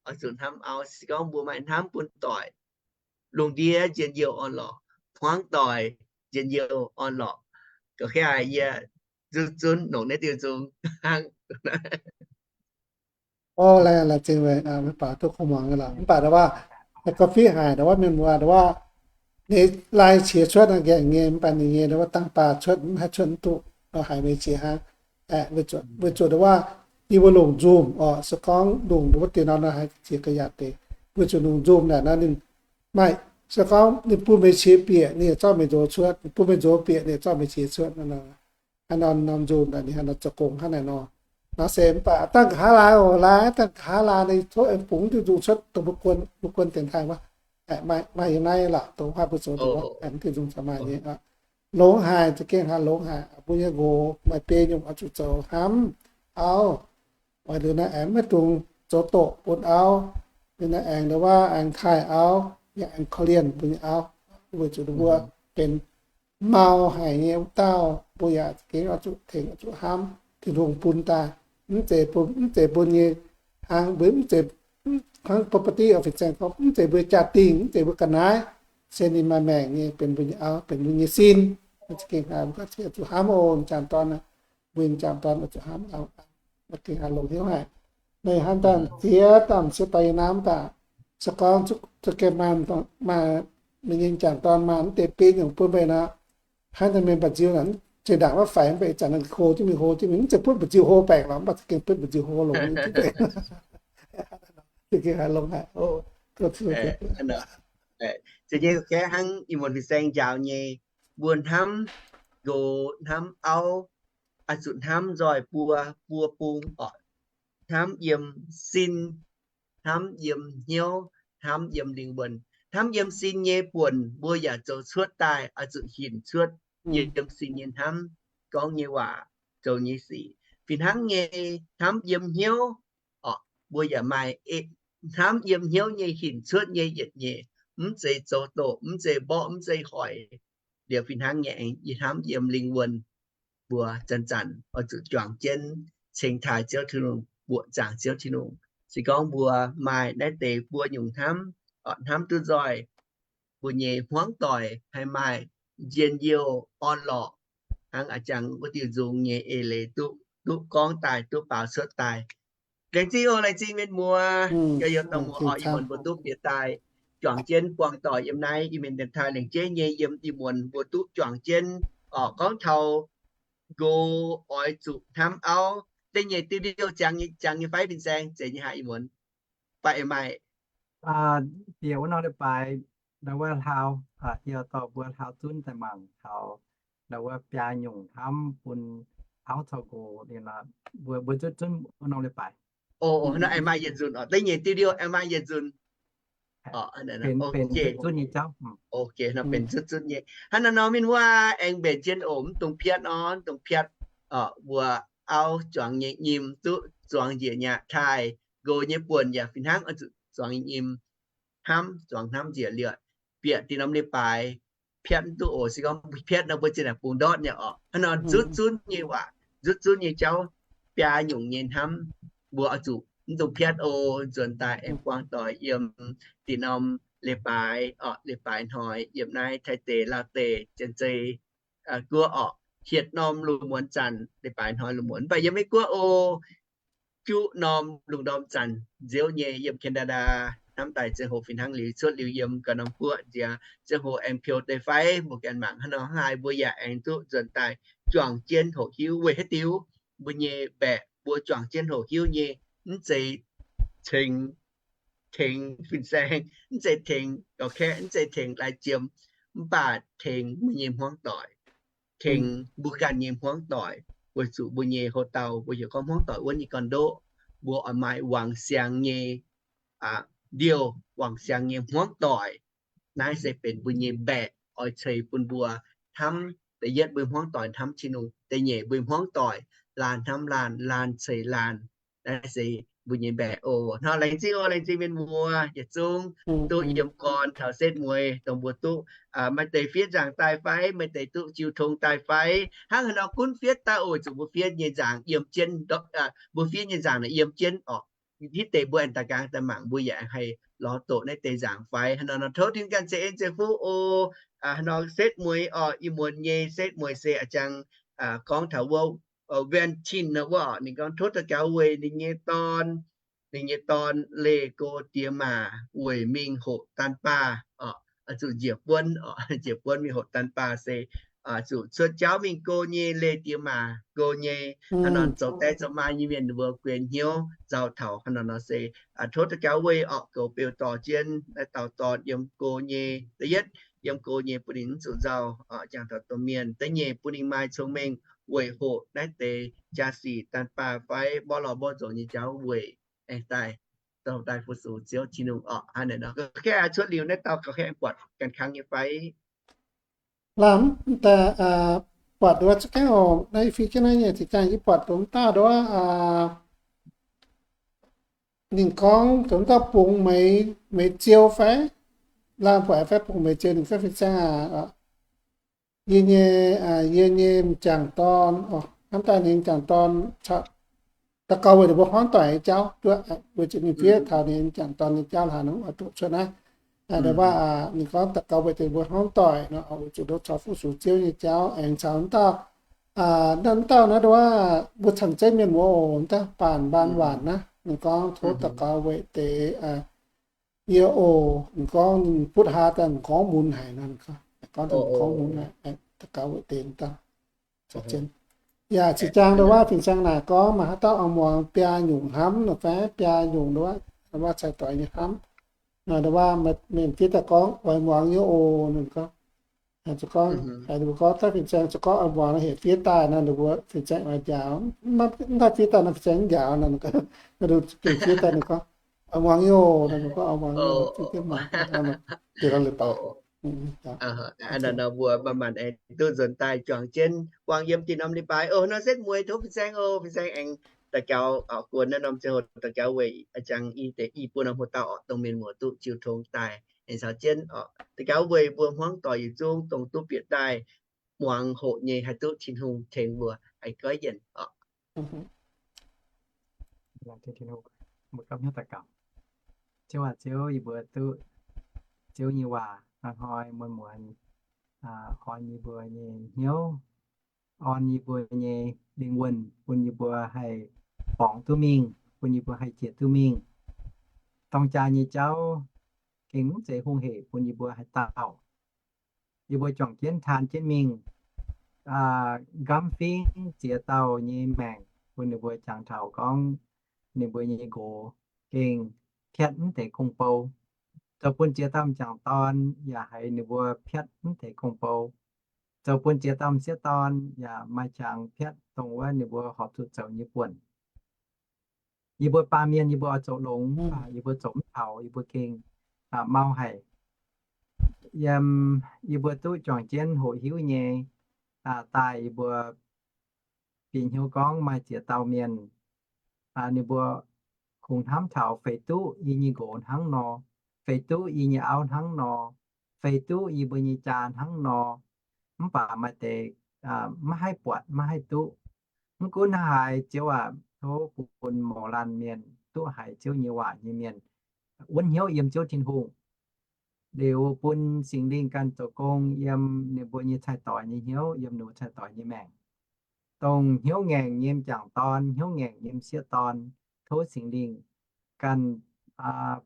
oix zuqc hnamv auv. Se gorngv mbuo maaih hnamv bun doic, lungh ndiev njien-youh orn-lorqc, hmuangv doic njien-youh orn-lorqc. Ga'haaix yie zunv zunv longc naaiv diuh nzung hnangv. Orv, laengz zingh weic mbuo baac duqv kungx muangx lorqc. Mv baac ndau wuov, ga'fiev haic ndau wuov mienh muoz ndau wuov, ninh lai qiex cuotv nqaengc nyei, mv baac ninh nyei ndau wuov dangh baac cuotv mv haih cuotv mv duqv, haiz meix qiex hnangv. Weic zuqc ndau wuov yie mbuo longc nzumh orqc, se gorngv longc ndau wuov deix nor, nor haiz qiex ga'yaatc deix. Weic zuqc longc nzumh naaic nor ninh maaih, se gorngv ninh bun meix qiex bieqc, ninh zorqv meix nzox cuotv, bun meix nzox bieqc, ninh zorqv meix qiex cuotv. Haaix norm norm nzumh naaic ninh haaix nor zoux gong hnangv naaic nor. Nor se mv baac dangh nqa'haav laai oc, laai dangh nqa'haav laai ninh tov aengx bungx diuh nzung cuotv dongh mbuo guon, mbuo guon dienx taaih wuov. Maaih yiem naaiv lorqc, dongh wuov mbuo zoux dongh wuov, diuh nzung caux maaih nyei. Longx haic, za'gengh haiz longx haic. Mbuo nyei nqox maaih biei nyungc oix zuqc zoux hnamv auv. Oix liuz naaiv aengx maiv dungx zoux doqc bun auv. Liuz naaiv aengx ndau wuov aengx taaih auv, yaac aengx korv-lienh mbuo nyei auv, weic zuqc ninh mbuo benx mau haic nyei wuov dauh, mbuo yaac za'gengh oix zuqc tengx, oix zuqc hnamv. Tin-Hungh bun daaih, mv zeiz bun, mv zeiz bun nyei hnangv, mbuo mv zeiz hnangv property of fin-saeng gorngv, mv zeiz mbuo jaa-dingh, mv zeiz mbuo ga'naaiv, se ninh maaih maengc nyei benx mbuo nyei auv, benx mbuo nyei sin. Za'gengh haiz mbuo oix zuqc hnamv oc, m'jangc dorn, mbuo m'jangc dorn oix zuqc hnamv auv. Za'gengh haiz longx hnyouv haic. Meih hnamv daaih ziex dauh m'sieqv dorn yiem naaiv daaih, se gorngv za'gengh maaih, maaih mienh nyei m'jangc dorn maaih mv deix biei nyungc bun meih nor, hnangv daaih mienh mba'nziu naaic, zinh ndaangc wuov faix mv baac ih zanc naaic hlo jienv mingh, hlo jienv mingh, mv zeiz butv mba'nziu hlo baengc lorqc, mv baac za'gengh butv mba'nziu hlo longx nyei. Za'gengh haiz longx haic. Za'gengh gaeqv hnangv ih muonz fin-saeng njaaux nyei, mbuo hnamv nqox hnamv auv, oix zuqc hnamv nzoih buo, buo bung orqc. Hnamv yiem sin, hnamv yiem hnyouv, hnamv yiem lingh wuonh. Hnamv yiem sin nyei buonc mbuo yaac zoux cuotv daaih, oix zuqc hinc cuotv yiem sin nyei hnamv, gorngv nyei waac, zoux nyei sic. Fih hnangv nyei hnamv yiem hnyouv orqc, mbuo yaac maaih hnamv yiem hnyouv nyei hinc cuotv nyei yietc nyeic, mv zeiz zoux doqc, mv zeiz mborqv, mv zeiz hoic. Liuz fih hnangv nyei aengx yie hnamv yiem lingh wuonh, mbuo zanc-zanc oix zuqc juangc jienv ceng taaih Ziouv Tin-Hungh, mbuoqc zaangc Ziouv Tin-Hungh. Se gorngv mbuo maaih naaiv deix buo nyungc hnamv, hnamv duqv nzoih, mbuo nyei hmuangv doic haih maaih njien-youh orn-lorqc, hnangv a'jangc wuov diuh nzung nyei eix leiz duqv, duqv gorngv daaih, duqv baaux cuotv daaih. Laengz zingh oc, laengz zingh mienh muoz, yaac yiem dongh muoz orqc, ih muonz mbuo duqv bieqc daaih juangc jienv buangh doic yiem naaiv Iu-Mienh Dienx Taaih Lengc Jeiv nyei yiem. Ih muonz mbuo duqv juangc jienv orqc, gorngv taux nqox oix zuqc hnamv auv. Da'nyeic diuh liouh ziangx nyei, ziangx nyei fai fin-saeng? Zeiz nyei haic, ih muonz. Baac aengx maaih bieqc wuov norm leiz-baaix, ndau wuov hlaau, yie dorh mbuo hlaau zunv daaih mangc taux ndau wuov biaa nyungc hnamv bun auv caux nqox. Mbuo, mbuo zutv zunv wuov norm leiz-baaix. Aengx maaih yietc nzunc oc. Da'nyeic diuh liouh aengx maaih yietc nzunc. Benx zutv zunv nyei jauv. Nor benx zutv zunv nyei. Hnangv naaiv nor mienh muoz aengx mbenc jienv oc, mv dungx piatv nor, mv dungx piatv. Mbuo auv zuangx nyei nyim duqv zuangx njiec nyei taaih, nqox nyei buonc yaac fih hnangv oix zuqc zuangx nyei nyim, hnamv, zuangx hnamv njiec liuz, bieqc dinh norm leiz-baaix piatv mv duqv oc. Se gorngv piatv nor mbuo zinh ndaangc bungx ndortv nyei oc. Hnangv nor zutv zunv nyei waac, zutv zunv nyei jauv, biaa nyungc nyei hnamv, mbuo oix zuqc mv dungx piatv oc. Nzuonx daaih aengx buangh doic yiem dinh norm leiz-baaix oc, leiz-baaix hnoi yiem naaiv Taiv deic, Laauv deic, Janx-Zei guoqv orqc, hietc norm lungh muonz zanc, leiz-baaix hnoi lungh muonz. Mv baac yiem Meiv Guoqv oc, juqv norm lungh ndorm zanc nziouv nyei. Yiem Canada hnamv daaih ziangh hoc fih hnangv liuz, cuotv liuz yiem ganh norm guoqv nziex, ziangh hoc aengx piou deix fai mbuo ganh mangc. Hnangv nor hnangv haaix mbuo yaac aengx duqv nzuonx daaih juangc jienv hoqc hiuv. Weic haaix diuc? Mbuo nyei mbaeqc mbuo juangc jienv hoqc hiuv nyei, mv zeiz tengx, tengx fin-saeng, mv zeiz tengx gauh kaeqv, mv zeiz tengx lai jiem, mv baac tengx mbuo nyei hmuangv doic, tengx mbuo ganh nyei hmuangv doic. Weic zuqc mbuo nyei houx-dauh mbuo heuc gorngv hmuangv doic wuonv nyei gorn-ndoqv, mbuo oix maaih wangc siangx nyei ndiouh, wangc siangx nyei hmuangv doic. Naaiv se benx mbuo nyei mbaeqc oix ceix bun mbuo hnamv. Da'yietv mbuo hmuangv doic hnamv Tin-Hungh. Da'nyeic mbuo hmuangv doic laanh hnamv laanh, laanh ceix laanh. Naaiv se mbuo nyei mbaeqc oc. Hnoi laengz zingh oc, laengz zingh mienh muoz yietc zungv duqv yiem gorn taux setv mueiz dongh mbuo duqv maaih deix fiev nzaangc daaih fai, maaih deix duqv jiu tong daaih fai. Hnangv haaix nor gunv fiev daaih oc, zuqc mbuo fiev nyei nzaangc yiem jienv, mbuo fiev nyei nzaangc naaic yiem jienv oc. Hitv deix mbuo aengx da'nqaang daaih mangc mbuo yaac haih lorz doqc naaiv deix nzaangc fai. Hnangv nor nor tov Tin-Hungh ganh zeix en zeix fuqv oc. Hnangv nor setv mueiz oc, ih muonz nyei setv mueiz se a'jang gorngv taux wuov Wen Tin nor wuov oc, ninh gorngv tov daux gaux weic ninh nyei dorn, ninh nyei dorn leih go diex maac weic mingh hoqc daanh baah oc, zuqc njiec buonv oc, njiec buonv mingh hoqc daanh baah se zuqc cuotv jauv mingh go nyei, leih diex maac go nyei. Hnangv nor zoux die zoux maa nyei mienh ninh mbuo guenx hnyouv nzauh taux hnangv nor nor se tov daux gaux weic orqc goux beu dorh jienv naaiv dauh dorn yiem go nyei. Da'yietv, yiem go nyei bun ninh mv zuqc nzauh, jangx taux domh mienh. Da'nyeic, bun ninh maaih cong-mengh weic hoqc naaiv deix jaa-sic daanh baah fai mborqv lorh mborqv nzongc nyei jauv weic aengx daaih dorh daaih fu-sux Ziouv Tin-Hungh orqc. Hnangv naaic nor ga'kengx cuotv liuz naaiv dauh ga'kengx buatc ganh kangv nyei fai? Lamh daaih buatc nduov za'gengh oc, naaiv fih jienv naaiv nyei zinh ziangh yie buatc dongh dauh nduov, ninh gorngv dongh dauh bungx meix, meix ziou fai, lamh buatc fai bungx meix ziou ninh gorngv fin-saeng aac, yie nyei, yie nyei m'jangc dorn, hnamv daaih ninh m'jangc dorn daux gaux weic ninh mbuo hmuangv doic nyei jauv, weic zuqc ninh fiev taux ninh m'jangc dorn nyei jauv hlaax nor oix doqc cuotv naaiv. Nduov waac ninh gorngv daux gaux weic ninh mbuo hmuangv doic nor, weic zuqc nduov caux fu-sux Ziouv nyei jauv aengx caux wuov dauh, wuov dauh naaiv nduov waac mbuo cang zeiv mienh muoz oc, wuov dauh Baanc Mbaan Waanc naaiv, ninh gorngv tov daux gaux weic deix yie oc. Ninh gorngv ninh butv hlaax daaih m'nqorngv mun haic nor, ninh gorngv m'nqorngv mun haic, daux gaux weic deix wuov dauh. Yaac zinh ziangh nduov waac fin-saeng naaic gorngv maaih haaix dauh oix muangx biaa nyungc hnamv nor fai biaa nyungc nduov waac, nduov waac cai-doix nyei hnamv. Nduov waac mienh fiev daaih gorngv oix muangx nyei oc, ninh gorngv. Zuqc gorngv haiz ninh mbuo gorngv daaih fin-saeng zuqc gorngv oix muangx nor heuc fiev daaih nor, ninh mbuo fin-saeng oix njaaux, mv daaih fiev daaih nor fin-saeng mv njaaux nor, gengh fiev daaih ninh gorngv oix muangx nyei oc, ninh mbuo gorngv oix muangx nyei oc, fiev jienv muangx. Deix gorngv leiz-baaix. Nor mbuo manc-manc aengx duqv nzuonx daaih juangc jienv buangh yiem diuh norm leiz-baaix oc. Nor setv mueiz tov fin-saeng oc, fin-saeng aengx daux gaux oc, guon naaiv norm ziangh hoc daux gaux weic a'jang i deix i buo norm hoc dauh oc, dongh mienh muoz duqv jiu tong daaih aengx caux jienv oc, daux gaux weic mbuo hmuangv doic yietc zungv dongh duqv bieqc daaih muangx hoqc nyei haih duqv Tin-Hungh tengx mbuo haih goiv yienc oc. Ziouv aac, Ziouv, yie mbuo duqv Ziouv nyei waac hnoi-hnoi muonz-muonz orn yie mbuo nyei hnyouv, orn yie mbuo nyei lingh wuonh, bun yie mbuo haih borngz duqv mingh, bun yie mbuo haih jiex duqv mingh. Dorng jaa nyei jauv gengh mv zeiz hungh hec bun yie mbuo haih dauh. Yie mbuo juangc jienv taan jienv mingh, nqamv fingx ziex dauh nyei maengc bun ninh mbuo jangx taux gorngv ninh mbuo nyei nqox gengh piatv mv deix gong-bou. Zoux bun ziex dauh m'jangc dorn yaac haiz ninh mbuo piatv mv deix gong-bou. Zoux bun ziex dauh m'sieqv dorn yaac maaih qangx piatv dongh wuov ninh mbuo horpc zuqc zoux nyei buonc. Yie mbuo baamh mienh yie mbuo oix zoux longx, yie mbuo zoux mv taux, yie mbuo gengh mau haic. Yiem yie mbuo duqv juangc jienv hoqc hiuv nyei, daaih yie mbuo bieqc hnyouv gorngv maaih ziex dauh mienh, ninh mbuo kungx hnamv taux feix duqv yie nyei nqox hnangv nor, feix duqv yie nyei auv hnangv nor, feix duqv yie mbuo nyei jaa hnangv nor, mv baac maaih deix maiv haih buatc, maiv haih duqv. Mv gunv hnangv haaix, Ziouv aac, tov bun mouz laanh mienh duqv haiz Ziouv nyei waac nyei mienh wuonv hnyouv yiem Ziouv Tin-Hungh, liuz bun Singx Lingh ganh zoux gong yiem ninh mbuo nyei cai-doix nyei hnyouv, yiem ninh mbuo cai-doix nyei maengc. Dongh hnyouv ngaengc nyei m'jangc dorn, hnyouv ngaengc nyei m'sieqv dorn, tov Singx Lingh ganh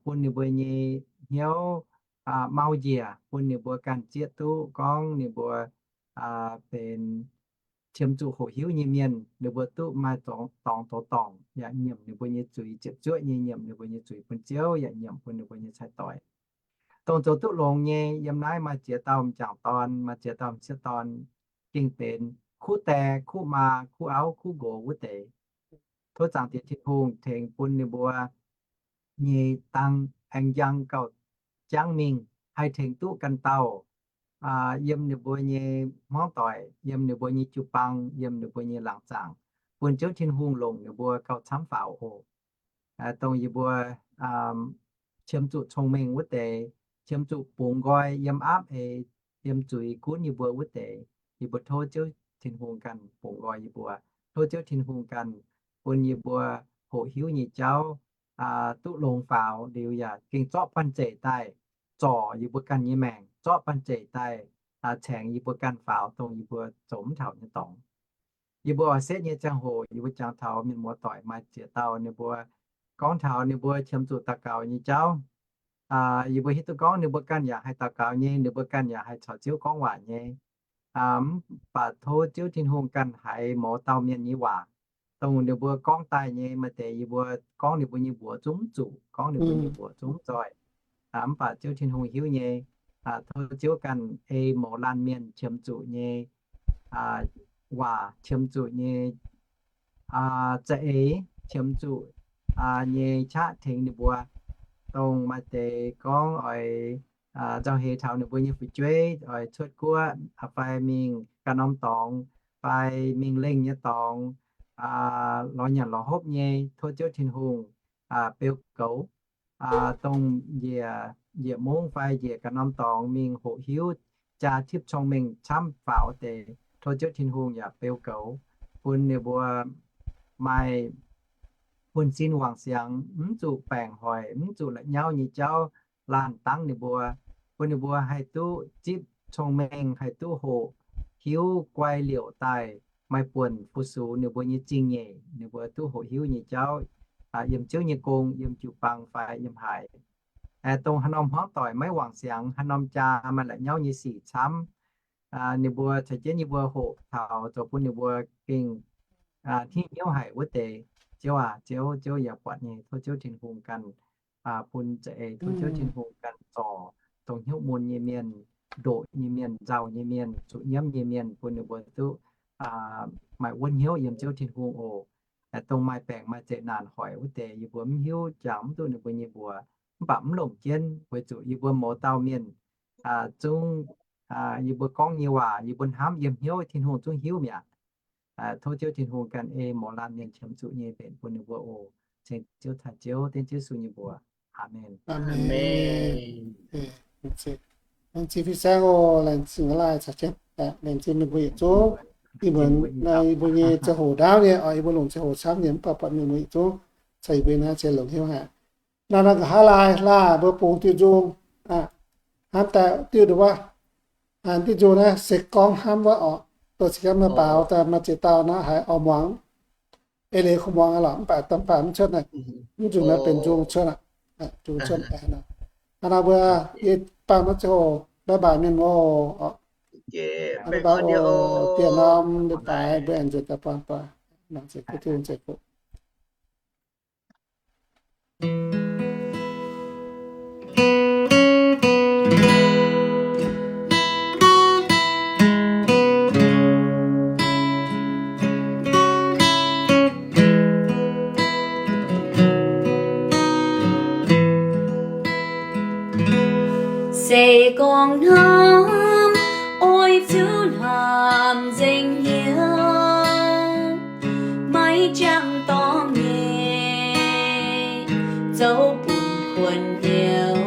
bun ninh mbuo nyei hnyouv mau njiec, bun ninh mbuo ganh zieqv duqv gorngv ninh mbuo benx qiemx zuqc hoqc hiuv nyei mienh, ninh mbuo duqv maaih dorngx zoux dorngc, yaac nyiemc ninh mbuo nyei zuiz, ziepc zuoqv nyei nyiemc ninh mbuo nyei zuiz bun Ziouv, yaac nyiemc bun ninh mbuo nyei cai-doix. Dongh zoux duqv longx nyei, yiem naaiv maaih ziex dauh m'jangc dorn, maaih ziex dauh m'sieqv dorn, gengh benx kuv die, kuv maa, kuv auv, kuv nqox wuov deix. Tov Zaangc Diex Tin-Hungh tengx bun ninh mbuo nyei dang aengx njang gauh jangv mingh, haih tengx duqv ganh dauh yiem ninh mbuo nyei hmuangv doic, yiem ninh mbuo nyei jiu-baang, yiem ninh mbuo nyei laangz zaangc. bun Ziouv Tin-Hungh longc ninh mbuo gauh camv faaux oc. Dongh yie mbuo qiemx zuqc cong-mengh wuov deix, qiemx zuqc bungx nqoi yiem aapv ei yiem zuiz gunv yie mbuo wuov deix, yie mbuo tov Ziouv Tin-Hungh ganh bungx nqoi yie mbuo. Tov Ziouv Tin-Hungh ganh bun yie mbuo hoqc hiuv nyei jauv duqv longx faaux liuz yaac gengh zorqv banh zeic daaih zorc yie mbuo ganh nyei maengc, zorqv banh zeic daaih caengx yie mbuo ganh faaux dongh yie mbuo zoux mv taux nyei dorngx. Yie mbuo oix setv nyei ziangh hoc yie mbuo jangx taux mienh muoz doic maaih ziex dauh ninh mbuo gorngv taux ninh mbuo qiemx zuqc daux gaux nyei jauv. Yie mbuo hiuv duqv gorngv ninh mbuo ganh yaac haih daux gaux nyei, ninh mbuo ganh yaac haih caux Ziouv gorngv waac nyei. Mv baac tov Ziouv Tin-Hungh ganh haiz mouz dauh mienh nyei waac, dongh ninh mbuo gorngv daaih nyei maaih deix yie mbuo gorngv ninh mbuo nyei mbuox zungv mv zuqc, gorngv ninh mbuo nyei mbuox zungv mv zoih. Mv baac Ziouv Tin-Hungh hiuv nyei. Tov Ziouv ganh ei mouz laanh mienh qiemx zuqc nyei waac, qiemx zuqc nyei za'eix, qiemx zuqc nyei qaqv tengx ninh mbuo. Dongh maaih deix gorngv oix nzauh heix taux ninh mbuo nyei fu'jueiv oix cuotv guoqv fai mingh ganh norm dorngx fai mingh lengh nyei dorngx, lorz nyanc lorz hopv nyei, tov Ziouv Tin-Hungh beu goux. Dongh njiec, njiec mungv fai njiec ganh norm dorngx mingh hoqc hiuv jaa tipv cong-mengh camv faaux deix, tov Ziouv Tin-Hungh yaac beu goux, bun ninh mbuo maaih bun sin wangc siangx, mv zuqc baengc hoic, mv zuqc la'nyauv nyei jauv laanh dangv ninh mbuo, bun ninh mbuo haih duqv zipv cong-mengh, haih duqv hoqc hiuv guai liouc daaih maaih buonc fu-sux ninh mbuo nyei zingh nyeic, ninh mbuo duqv hoqc hiuv nyei jauv yiem Ziouv nyei gong, yiem jiu-baang fai yiem haaix. Dongh haaix norm hmuangv doic maiv wangc siangx, haaix norm jaa maaih la'nyauv nyei sic camv, ninh mbuo caux jienv yie mbuo hoqc taux zoux bun ninh mbuo gengh hnangv hnyouv haic wuov deix. Ziouv aac, Ziouv, Ziouv yaac buatc nyei. Tov Ziouv Tin-Hungh ganh bun za'eix, tov Ziouv Tin-Hungh ganh zorc dongh hnyouv mun nyei mienh, ndoqc nyei mienh, nzauh nyei mienh, zuqc nyiemv nyei mienh, bun ninh mbuo duqv maaih wuonv hnyouv yiem Ziouv Tin-Hungh oc. Dongh maaih baengc maaih zeqc naanc hoic wuov deix, yie mbuo mv hiuv jangx mv duqv ninh mbuo nyei mbuox, mv baac mv longc jienv, weic zuqc yie mbuo mouz dauh mienh zungv, yie mbuo gorngv nyei waac yie mbuo hnamv yiem hnyouv Tin-Hungh zungv hiuv mi'aqv. Tov Ziouv Tin-Hungh ganh ei mouz laanh mienh qiemx zuqc nyei mbenc bun ninh mbuo oc. Ceng Ziouv taaih Ziouv, dengv Ziouv Yesu nyei mbuox. Aamen. Laengz zingh fin-saeng oc, laengz zingh ga'naaiv caux jienv, laengz zingh mienh mbuo yietc zungv. Ih muonz yie mbuo nyei ziangh hoc ndaauv nyei oc, yie mbuo longc ziangh hoc camv nyei, mv baac buatc mienh mbuo yietc zungv caux yie mbuo naaiv ziex longc hnyouv haic. Naaiv nor nqa'haav laai laah mbuo bungx diuh nzung, hnamv daaih diuh nduqc wuov, diuh nzung naaiv se gorngv hnamv wuov oc. Doqc se gorngv maaih baaux daaih maaih ziex dauh naaiv haiz oix muangx, eix leiz kungx muangx aqv lorqc, mv baac domh baac mv cuotv naaic, mv nzunc naaiv benx nzung cuotv aqv, nzung cuotv aqv. Hnangv naaiv mbuo yie baamh naaiv ziangh hoc bye bye mienh mbuo oc. Bye bye oc, diex norm bye bye, mbuo aengx nzuonx daaih buangh doic, mangc zeix kuv, Tin-Hungh zeix kuv. Se gorngv hnamv, oix zuqc hnamv nzengc hnyouv, maiv jangx dorngx nyei, zoux bun kuonx hnyouv.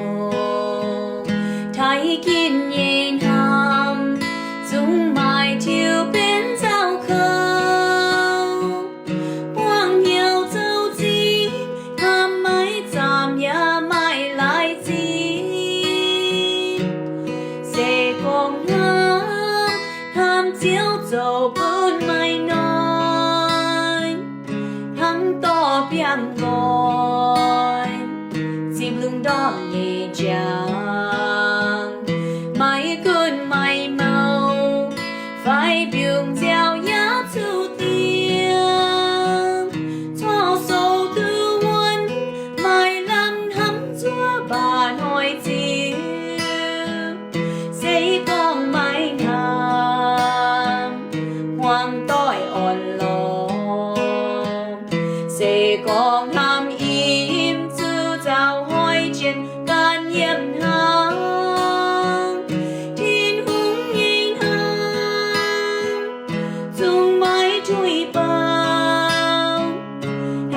Taaih ginv nyei hnamv, zungv maaih tiux benx nzauh kouv. Buangh hnyouv zoux zingh, hnamv maiv zaamc yaac maiv laaix zingh. Se gorngv hnamv, hnamv Ziouv zoux bun maaih noic, hnangv dorh biangh nqoi, zipv lungh ndorm nyei njang, maiv gunv maiv mouh, fai mbiungc nziaaux yaac zuqc dingc. Corc sou duqv wuonv, maaih lamh hnamv zuov mbac hnoi ziux. Se gorngv maiv hnamv, hmuangx doic orn-lorqc. Se gorngv hnamv im zuqc nzauh hnoi jiex ganh yiem hnangv. Tin-Hungh nyei hnamv zungv maiv tuix baac.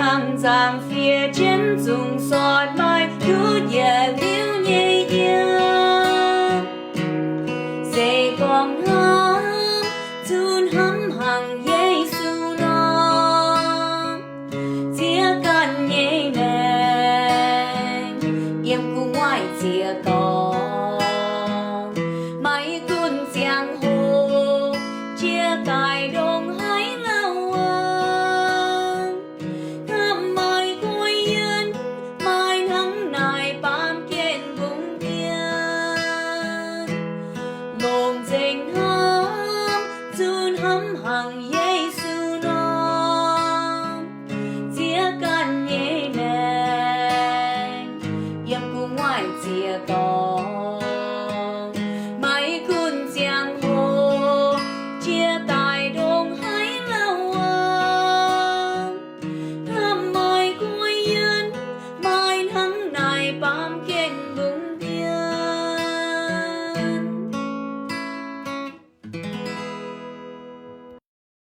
Nzangc-nzangc fiev jienv zungv sortv maaih duqv yietc liuz.